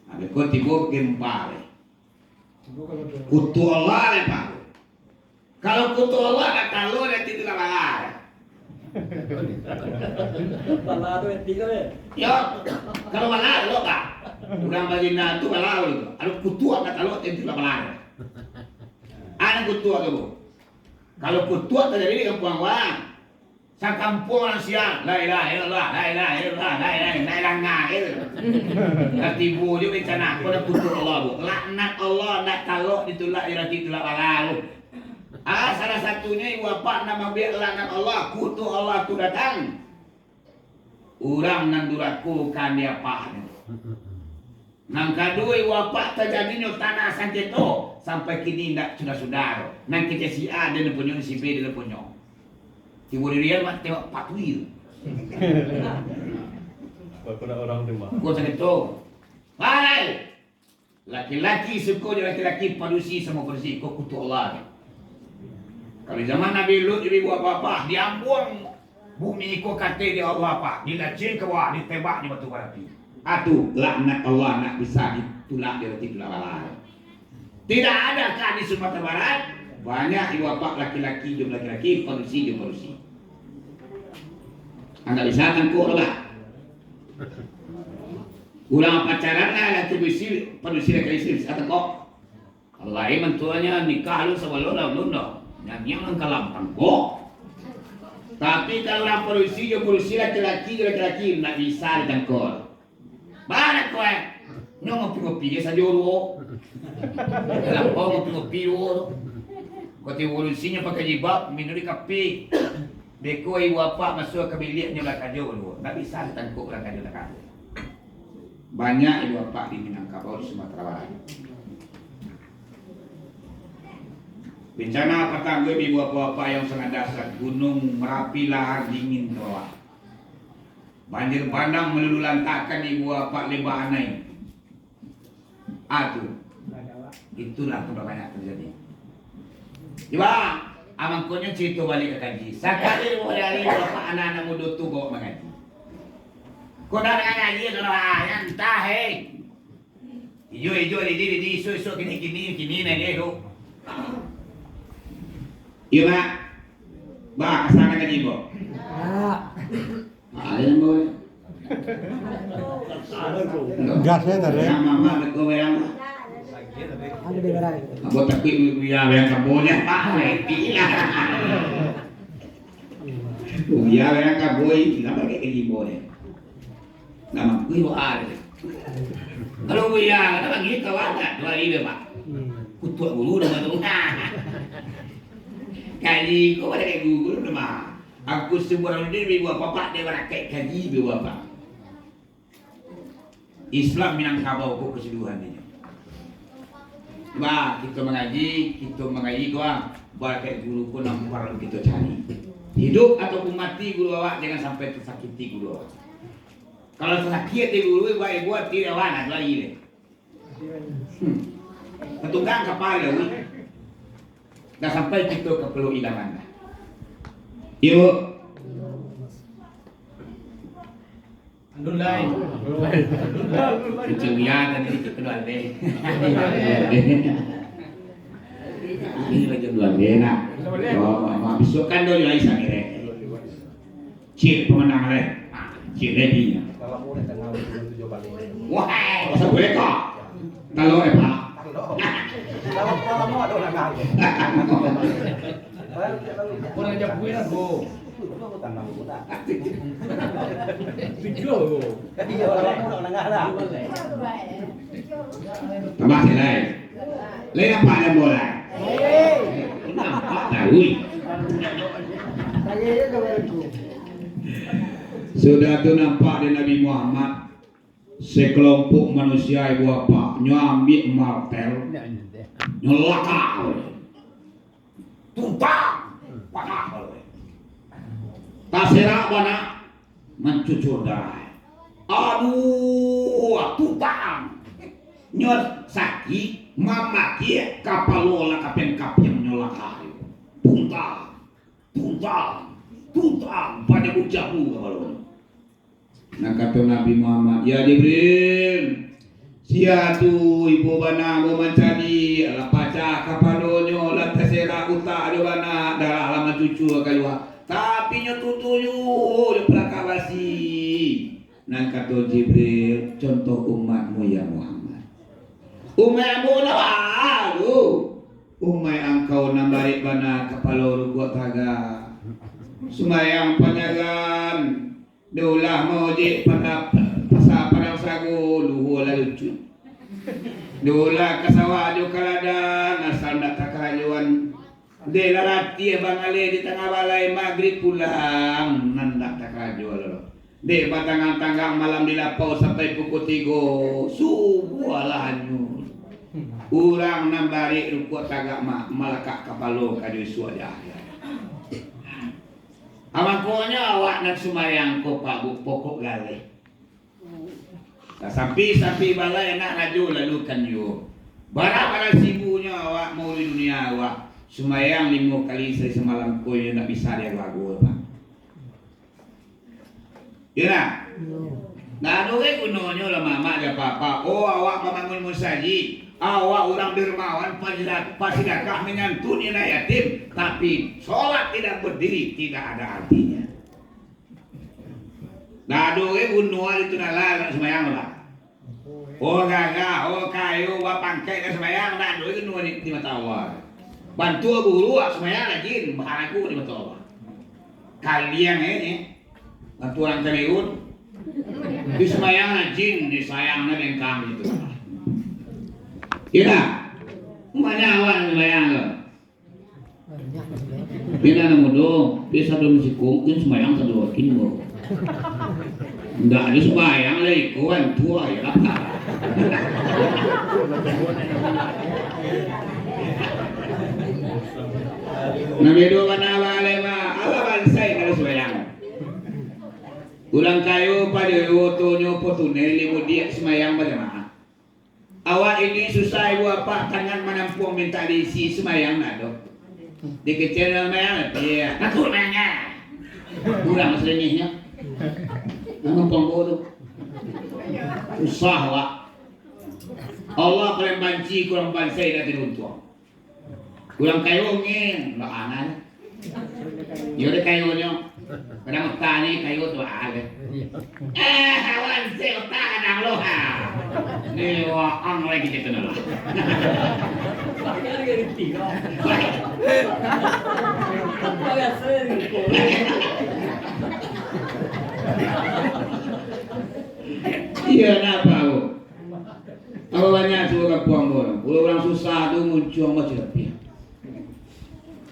Nah, beko tibo gempa, lai. Kutuak Allah, lai, Pak. Kalau kutuak Allah, nak talok, nanti tu lah bala. Bala tu etik tu, eh? Yo, kalau bala, talok, Pak. Urang bazina tu bala tu. Kalau kutuak nak talok, nanti tu lah bala. Ado kutuak tu, Bu. Kalau kutuak tajadi di kampuang awak, sakampuang urang sia, "La ilaha illallah, la ilaha illallah, la ilaha illallah, la ilaha illallah." Lah tibo jo bencana, apo nan kutuak Allah, Bu? Laknat Allah, nak talok ditulak, diracik tulak bala, Bu. Ah, salah satunyo ibu bapak nan mambuek laknat Allah, kutuak Allah tu datang. Urang nan durako ka diapahnyo. Nan kaduo, ibu bapak, tajadinyo tanah sangketo, sampai kini indak sudah-sudah. Nan kecek si A, dia nan punyo, si B, dia nan punyo. Tibo dirian, mak, tembak patui tu. Bakulah orang tu, Mak. Ko sangketo. Hai! Laki-laki suko jo laki-laki, padusi samo padusi, ko kutuak Allah. Kalau zaman Nabi Lut, ibu bapak, diambuang bumi ko kateh dek Allah, Pak, dilacian ka bawah, ditembak jo batu bara api. Atu, laknat Allah nak bisa ditulak, diracik tulak bala. Tidak adakah di Sumatera Barat banyak ibu bapak laki-laki jo laki-laki, padusi jo padusi? Ndak bisa tangkok lah. Urang pacaran lah, laki padusi, padusi laki padusi, bisa tangkok. Lai mantuanyo nikah lu sabalun lah, balun doh. Nyanyiang nan kalam tangkok. Tapi kalau urang padusi jo padusi, laki-laki jo laki-laki, ndak bisa ditangkok. Bana ko, eh? Nyo ngopi-ngopi je sajo duo. Lampau ngopi-ngopi duo tu. Kati padusinyo pakai jilbab, minum di kafe. Beko ibu bapak masuak ka biliak nyo bakajo duo. Ndak bisa ditangkok bakajo-bakajo. Banyak ibu bapak di Minangkabau, di Sumatera Barat. Bencana patang ko, ibu bapak-bapak yang sangat dahsyat, Gunung Merapi lahar dingin ka bawah. Banjir bandang maluluh lantakkan ibu bapak lembah Anai. Ah, tu. Itulah tu banyak terjadi. Cuba, amangkonyo carito baliak ka kaji. Sakali duo hari bapak anak-anak mudo tu bawa mangaji. Kok dah mangaji, kok dah, ah, antah, eh. Ijo, ijo, lidi, lidi, iso, iso, kini, kini, kini, nene, do. Iyo, Mak. Ba, ka sana ka Jimbo. Ya. Ah, Jimbo. Gas ya, tadi. Yang mama, beko, yang. Ada di gerai. Abah takut, ya, yang kabonya, Pak. Iya. Oh, iya, yang kaboi, kenapa kayak Jimbo ni? Ndak mampu iwak ari. Kalau buya, ndak bagi kawan, ndak, dua ribu, Pak. Hmm. Kutuak guru nama tu. Kaji ko pada kayak guru nama. Aku semua orang ni ibu bapak, dia barakai kaji ibu bapak. Islam Minangkabau ko keseluruhan ni. Bah, kita mengaji, kita mengaji ko, ah. Barakai guru ko nampak kita cari. Hidup ataupun mati guru awak, jangan sampai tersakiti guru awak. Kalau sakit ati guru, buat ibu ati lawan, atu lagi deh. Hmm. Patunggang kapal ya, Wi. Dah sampai kita ke Pulau Ilaman dah. Ibu. Andun lai. Kecil ya tadi kita keluar deh. Ini lagi keluar deh, nak. Oh, mama, besok kan doi lai sampai deh. Cik pemenang lai. Ah, cik lady nya. Wah, pasal boleh kok. Kalau eh, Pak. Kurang jauh kue lah, Bu. Tiga, Bu. Tambah sih, lai. Lai nampak lambo, lai? Nampak Taruih. Sudah tu nampak dek Nabi Muhammad, sekelompok manusia ibu apak, nyo ambiak martel, nyo lakak. Tutang, panah. Taserak bana, mancucur darah. Aduh, tutang. Nyo sakik, mamakiak, kapalo lah kapiang-kapiang nyo lah. Tuntang, tuntang, tuntang, pado bujabu kapalo. Nah, kato Nabi Muhammad, "Ya Jibril, sia tu ibo bana ko mancaliak, lah pacah kapalonyo, lah taserak utak jo bana, darah lah mancucua kalua. Tapi nyo tutuik juo jo palakak basi." Nan kato Jibril, "Contoh umatmu, ya Muhammad. Umaik ambo lah baru. Umaik angkau nan barek bana kapalo rukuak tagak. Sumbayang panyagan. Diulah maojek pada pasa Padang Sago, luhua lah lucuik. Diulah ka sawah jo ka ladang, asal ndak takarajoan. Dek lah latiah bangaleh di tangah balai, magrib pulang, nan ndak takarajo lo. Dek batangang-tangang malam di lapau sampai pukul tigo, subuah lah hanyut. Urang nan barek rukuak tagak ma-, malakak kapalo ka jo isuak di akhirat." Mangkonyo awak nan sumbayang ko, Pak Bu, pokok galeh. Nah, sampi-sampi balai anak rajo lalukan juo. Bara-bara sibuknyo awak maurus dunia awak, sumbayang limo kali sahari samalam ko yo ndak bisa diago-ago, Pak. Yo ndak? Ndak ado gunonyo lah mamak jo papa. Oh, awak mambangun musajik, awak urang dermawan, pasida-, pasidakah, manyantun indak yatim, tapi solat tidak berdiri, tidak ada artinya. Ndak ado gunonyo itu, ndak lah, ndak sumbayang lah. Oh gagah, oh kayo, bapangkek, ndak sumbayang, ndak ado gunonyo di, di mato Allah. Bantuak buruak, sumbayang rajin, baharago di mato Allah. Kaliang, eh, ni. Bantuak urang Kamerun. Di sumbayang rajin, di sumbayang nyo bengkang gitu. Kira, banyak awak sumbayang tu. Pina anak mudo, pi sado musiko, mungkin sumbayang sado wakin, bro. Ndak ado sumbayang lai, kawan tua ya lah. Nah, bedo bana bang alai mah, alah bansai kalau sumbayang. Urang kayo pado otonyo Fortuner limo diak sumbayang bajamaah. Awak ini susah ibu apak, tangan manampuang mintak diisi, sumbayang ndak ado. Dikecek sumbayang, iya, takut nanya. Kurang selengehnyo. Manampuang ko tu. Susah awak. Allah paling banci kurang bansai dari untuang. Urang kayo ngen, ndak aneh. Yo deh kayonyo. Kadang utang ni kayo tu ah deh. Eh, awan se utang kadang lo ha. Ni waang lagi gitu lah. Iya, napa, Bu? Apo banyak suruah kampuang ko? Urang susah tu muncuang macam api.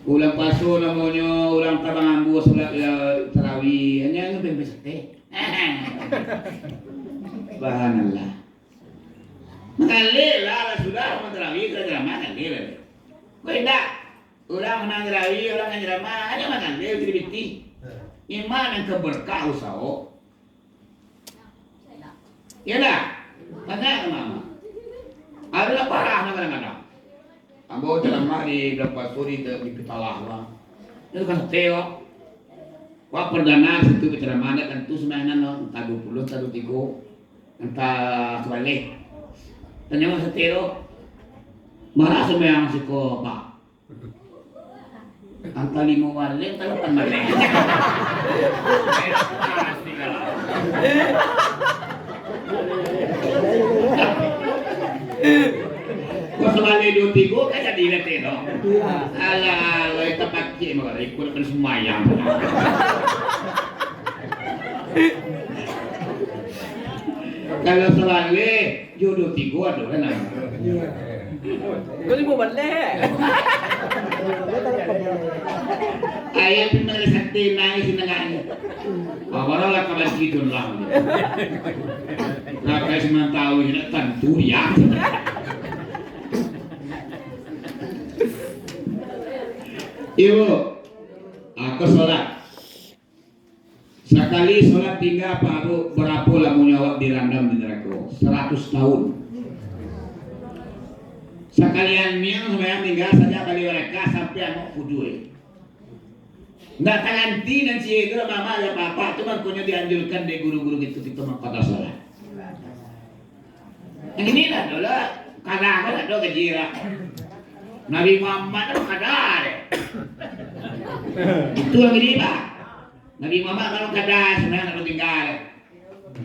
Bulan puaso namonyo, urang tabang ambuah salat, ya, tarawih, hanyo anu pempek sateh. Subhanallah. Mangalir lah, lah sudah, urang tarawih, urang ceramah, ngalir lah. Kok indak? Urang nan tarawih, urang nan ceramah, hanyo mangalir, pitih-pitih. Iman nan ka berkah usaho. Iyo ndak? Banyak mah. Ado lah parah nan kadang-kadang. Ambo ceramah di bulan puaso di, di Pitalah, bang. Itu kan sateh, bang. Wak pardana situ baceramah, ndak tantu sumbayangan, bang. Antah duo puluah, antah duo tigo, antah sabaleh. Tanyo sateh tu, marah sumbayang siko, Pak. Antah limo baleh, antah lapan baleh. Kok sabaleh duo tigo, kan jadi lah teh, no? Alah, lai tapakik mah, ikut akan sumbayang. Kalau sabaleh, yo duo tigo ado kan, nah. Kau limo baleh. Ayah pun malah santai nangis nangis. Bawa lah kabar gitu lah. Rakai semantau ini tantu ya. Ibu, aku sholat. Sakali sholat tingga, Pak Bu, barapo lamonyo awak dirandam di narako? Saratus tahun. Sakalian niang sumbayang tingga sajak bali baraka sampai angok pudua. Ndak taganti nan ciek tu lah, mama jo papa tu, mangkonyo dianjurkan dek guru-guru gitu kito mangkada sholat. Nan kini lah tu lah, kada ko lah tu gaji lah. Nabi Muhammad tu kada deh. Itu nan kini lah. Nabi Muhammad kalau kada sumbayang nak tingga deh.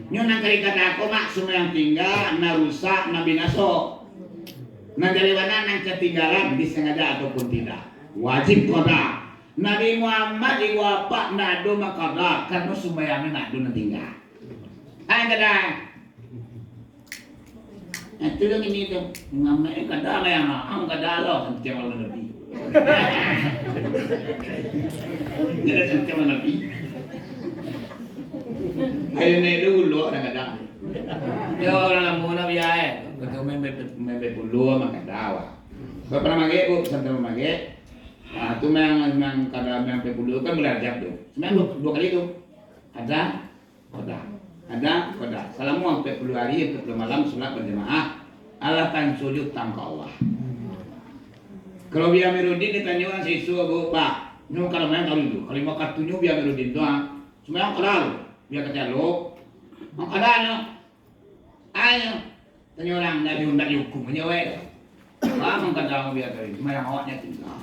Nyo nan kali kada ko mak sumbayang tingga, nan rusak, nan binaso. Nan dari mana nan katinggalan disengaja ataupun tidak. Wajib kada. Nabi Muhammad ibu apak ndak ado mangkada, karano sumbayangnyo ndak ado nan tingga. Ai kada. Nah, itu dah ini tu. Ngamak ni kada lah yang ang kada lah, santiang lawan Nabi. Kada santiang lawan Nabi. Ayo naik dulu orang kada. Yo, orang lama nak biar, eh. Kata main be-, main be puluh mah kada, wah. Kau pernah magek, Bu? Santai magek. Ah, tu memang, memang kada main be puluh kan mulai Rajab tu. Sebenarnya dua, dua kali tu. Ada Qada. Ada qada. Salamo ampek puluah ari, ampek puluah malam, salat bajamaah. Alahkan sujud tang ka Allah. Kalau Buya Amiruddin ditanyo urang siswa, Bu, Pak, nyo kalau main tahu itu. Kalau lima kartunyo Buya Amiruddin tu, ah, sumbayang qada tu. Buya kacalo. Mang qada nyo. Ayo. Tanyo urang, ndak di, ndak dihukum nyo, weh. Wah, mang qada Buya tadi. Sumbayang awaknyo tingga.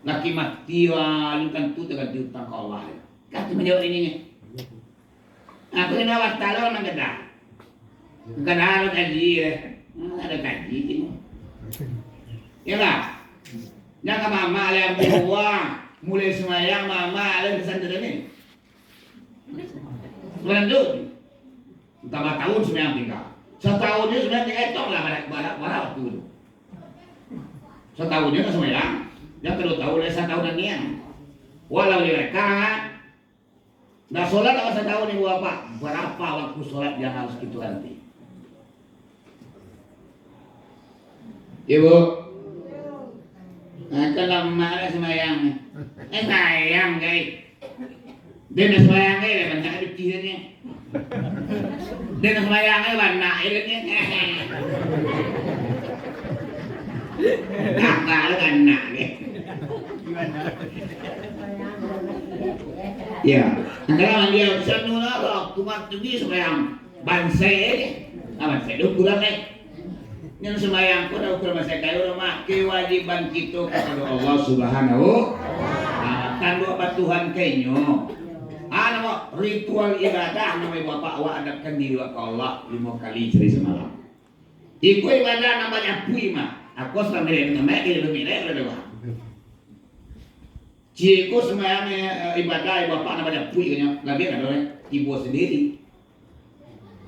Laki mati, wah, alun tantu taganti utang ka Allah. Kan tu manjawab ini, ni. Aku kena batal lah, manggadah. Bukan ada kaji, eh. Hmm, ada kaji ni. Ya lah. Jangan mama lah yang buah. Mulai sembahyang mama lah pesan tadi ni. Bukan tu. Tambah tahun sembahyang tinggal. Setahun ni sembahyang tinggal, etong lah barat, barat, barat waktu tu. Setahun ni tak sembahyang. Yang kedua tahun lah setahun ni yang. Walau dia kan. Dah sholat awak satahun ni, Bapak, berapa waktu sholat yang harus kita ganti? Ibu, nah, kan lama lah sembahyang ni. Eh, sayang, guys. Dia nak sembahyang, eh, banyak putih dia ni. Dia nak sembahyang, eh, banyak dia ni. Apa lu anak ni? Ya, kadang dia sanu lah, kumat tinggi sembahyang. Banse, ah, banse tu kurang, eh. Yang sembahyang pun ada ukuran banse kayu, mak. Kewajiban kita kepada Allah Subhanahu. Ah, tanduk apa Tuhan kainyo. Ah, nama ritual ibadah, nama ibu bapak awak adapkan diri awak ke Allah lima kali sehari semalam. Iko ibadah nan banyak pui mah. Aku sampai dengan naik dia lebih naik lebih bawah. Ciko sembahyang, eh, ibadah ibu bapak nan banyak pui kanya, labiah kan orang tibo sendiri.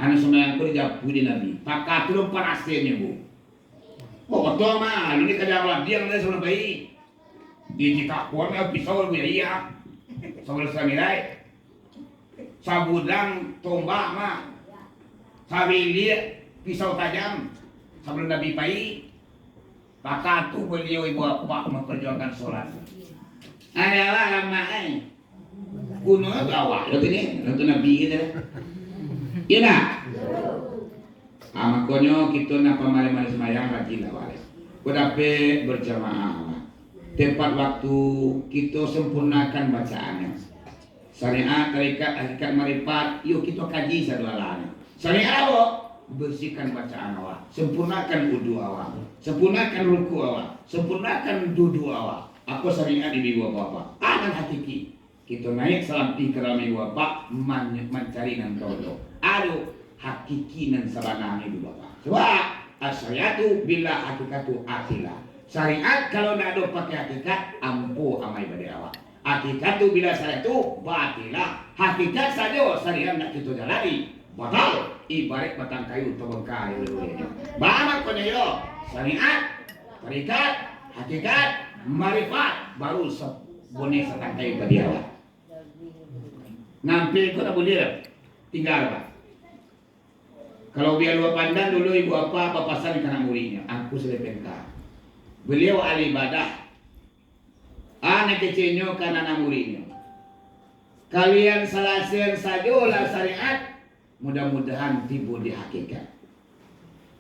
Anu sembahyang ko dijapui di Nabi. Pakak tu lompat asinyo, Bu. Oh, betul mah. Ini kadang ladiang dari sebelum bayi. Di jika kuat lah pisau lebih iya. Sebelum samirai. Sabudang tombak mah, sabilik pisau tajam, sabalun Nabi pai, pakak tu baliau ibu bapak mamparjuangkan solat. Ada awak lamak ai. Gunonyo tu awak tu ni, nonton Nabi gitu. Iyo ndak? Ah, makonyo kito nak pamaleh-maleh sumbayang rajinlah, wale. Kok dapek berjamaah lah. Tepat waktu, kito sempurnakan bacaannyo. Syariat, tarekat, hakikat, maripat, iyo kito kaji sadoalahnyo. Syariat apo? Bersihkan bacaan awak, sempurnakan wudu awak, sempurnakan ruku awak, sempurnakan dudu awak. Ako syariat di bibu apa-apa. Akan hakiki. Kito naiak salampih ka dalam ibu bapak, man-, mancari nan todo. Ado hakiki nan sabananyo ibu bapak. Sabab, "Asyariatu bila hakikatu atilah." Syariat kalau ndak ado pakai hakikat, ampo amal ibadah awak. Hakikatu bila syariatu batilah. Hakikat sajo syariat ndak kito jalani, Batal, ibaraik batang kayu tabangka. Baa mako nyo? Syariat, tarikat, hakikat, marifat, baru saboneh satang kayu tadi awak. Nampek ko ndak buliah tingga, Pak. Kalau Buya Luo Pandan dulu, ibu bapa bapasan ka anak muridnyo, Angku Salepenka. Baliau ahli ibadah. Anak kecenyo ka anak muridnyo. Kalian salasaian sajolah syariat, mudah-mudahan tibo di hakikat.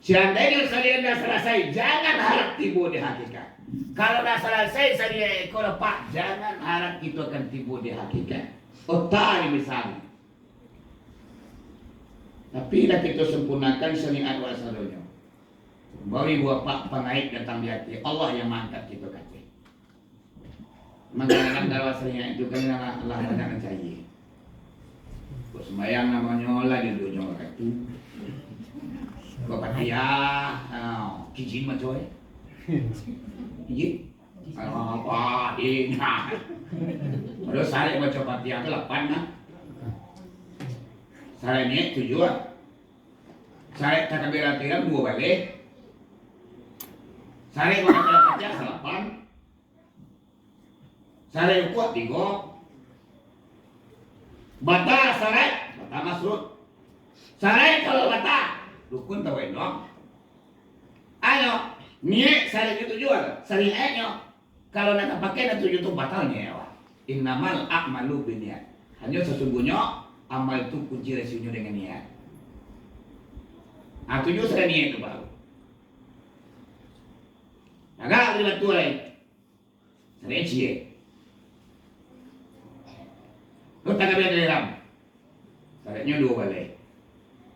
Seandainyo kalian lah salasai, jangan harap tibo di hakikat. Kalau lah salasai syariat iko, Pak, jangan harap kito akan tibo di hakikat. Otak ni misalnyo. Tapi lah kito sempurnakan syariat awak sadonyo. Baru ibu bapa pangaik datang di ati, Allah yang maangkat kito ka ateh. Manggalakkan dalam syariat itu kan lah, lah banyak nan cayie. Kok sumbayang namonyo lah jodohnyo wakatu. Kok Fatihah, ah, kijin maco, eh. Kijin. Ah, apa, eh, nah. Padahal syarat baco Fatihah tu lapan, nah. Syarat niat tujuh, ah. Syarat takbiratul ihram duo baleh. Syarat baco Fatihah salapan. Syarat rukuk tigo. Batal syarat, batal masrut. Syarat kalau batal, rukun tawa inok. Ayo, niat syaratnyo tujuh, syaratnyo. Kalau nak tapakai nan tujuh tu, batal niat awak. Innamal a'malu binniyat. Hanyo sasungguahnyo amal tu kunci rasionyo dengan niat. Ah, tujuh syarat niat tu baru. Agak boleh bantu lain. Syarat ciek. Kota Kabian Daerah. Syaratnyo duo baleh.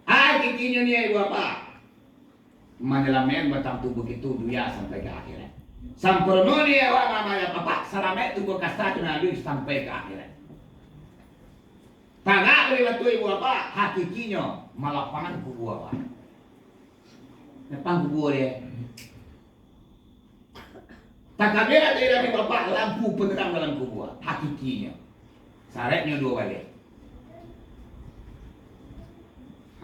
Hakikinyo niat ibu bapa. Manyalamaikan batang tubuah kito dunia sampai ka akhirat. Sampurno niat awak mambayar apak, salamaik tubuah kasa tu nan aluih sampai ka akhirat. Tagak dari batu ibu bapa, hakikinyo malapangan kubua awak. Lapang kubua dia. Takabia dari rami bapak lampu penerang dalam kubua, hakikinyo. Syaratnyo duo baleh.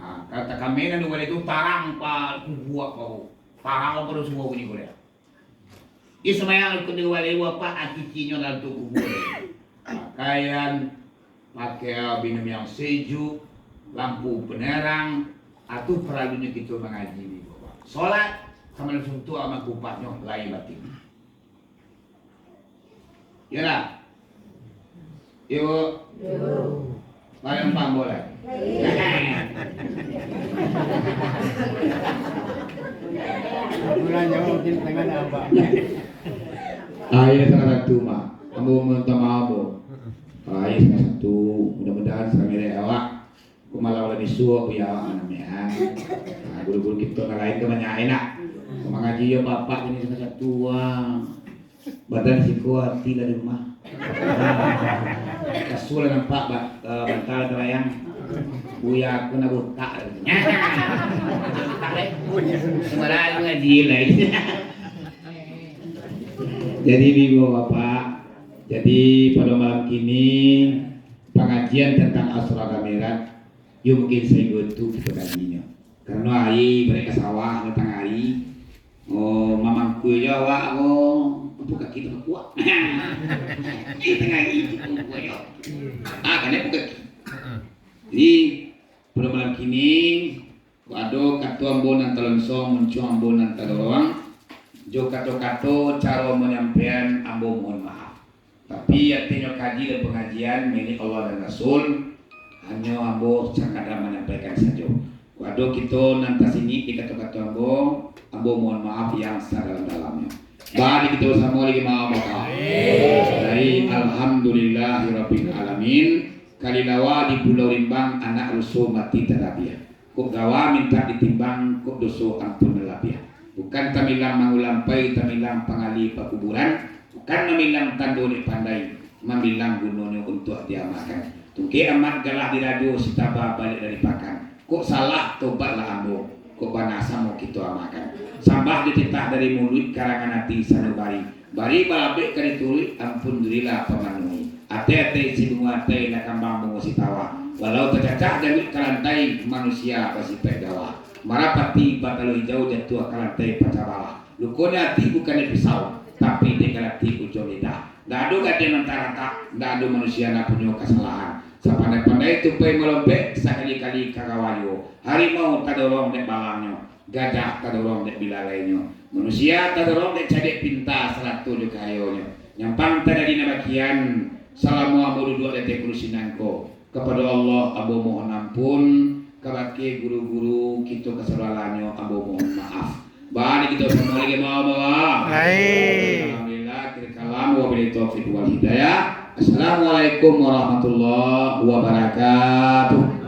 Ha, kalau takamina duo baleh tu, tarang pa kubua kau. Tarang kau pado semua bunyi kuliah. Di sembahyang rukun duo baleh bapak, hakikinyo dalam tu kubua. Pakaian, pakai minum yang sejuk, lampu penerang, ah, tu paralunyo kito mangaji ni, Bapak. Solat, samo suntuak amak kupatnyo, lahia batin. Iyolah. Iyo. Iyo. Bayang pambolan. Bulan nyawa mungkin tangan abang. Ah, iyo, salah satu, Mak. Ambo minta maaf, Bo. Ah, iyo, salah satu. Mudah-mudahan salamo awak. Ko malam lah bisuak, Buya, awak manamian. Ah, guru-guru kito nan lain kan banyak enak. Ko mangaji yo bapak ko ni salah satu, ah. Badan siko, ati lah di rumah. Kasua lah nampak, ba-, eh, bantal talayang. Buya ko nak botak. Botak, eh. Sembarang ngaji lah. Jadi, Ibu Bapak, jadi pada malam kini, pangajian tentang Asra Gamilat, yo mungkin saigo tu kito kajinyo. Karano ari barek ka sawah, datang ari, oh, mamangkua jo awak ko, apo kaki tu bakuak. Di tangah ari tu pun kuat jo. Ah, kanai pun kaki. Jadi, pada malam kini, ado kato ambo nan talonsong, muncuang ambo nan tadorong, jo kato-kato caro manyampaian ambo mohon maaf. Tapi, artinyo kaji dan pangajian milik Allah dan Rasul, hanyo ambo sakadar manyampaikan sajo. Kok ado kito nan tasingik di kato-kato ambo, ambo mohon maaf yang sadalam-dalamnyo. Baa di kito basamo lagi maaf maaf. Dari Alhamdulillahirabbil alamin, kalilawa di Pulau Rimbang, anak ruso mati tadabiah. Kok gawa mintak ditimbang, kok doso ampun nan labiah. Bukan tamilang mangulampai, tamilang pangali pakuburan, bukan mamilang tando dek pandai, mamilang gunonyo untuak diamalkan. Tungkek amat galah di radio, si taba baliak dari pakan. Kok salah, tobatlah ambo, kok bana samo kito amalkan. Sambah jo titah dari muluik, karangan ati sanubari. Bari balabek ka dituruik, ampun durilah pamanuhi. Atai-atai si bungo atai, lah kambang bungo si tawa. Walau tacacak jangguik ka lantai, manusia basipaik gawa. Marapati batalo hijau jatuah ka lantai pacah balah. Lukonyo ati bukan dek pisau, tapi dek galati ujuang lidah. Ndak ado gadih nan tarantak, ndak ado manusia nan punyo kasalahan. Sapandai-pandai tupai malompek, sakali-kali ka gawa juo. Harimau tadorong dek balangnyo, gajah tadorong dek bilalainyo, manusia tadorong dek cadiak pinta sarato jo kahayonyo. Nyampang tajadi nan bakian, salamo ambo duduak di ateh kurusi nan ko. Kapado Allah ambo mohon ampun, kabake guru-guru kito kasadonyo ambo mohon maaf. Baa kito samo lagi maaf, maaf. Hai. Alhamdulillah, akhir kalam, wabillahi taufiq wal hidayah. Assalamualaikum warahmatullahi wabarakatuh.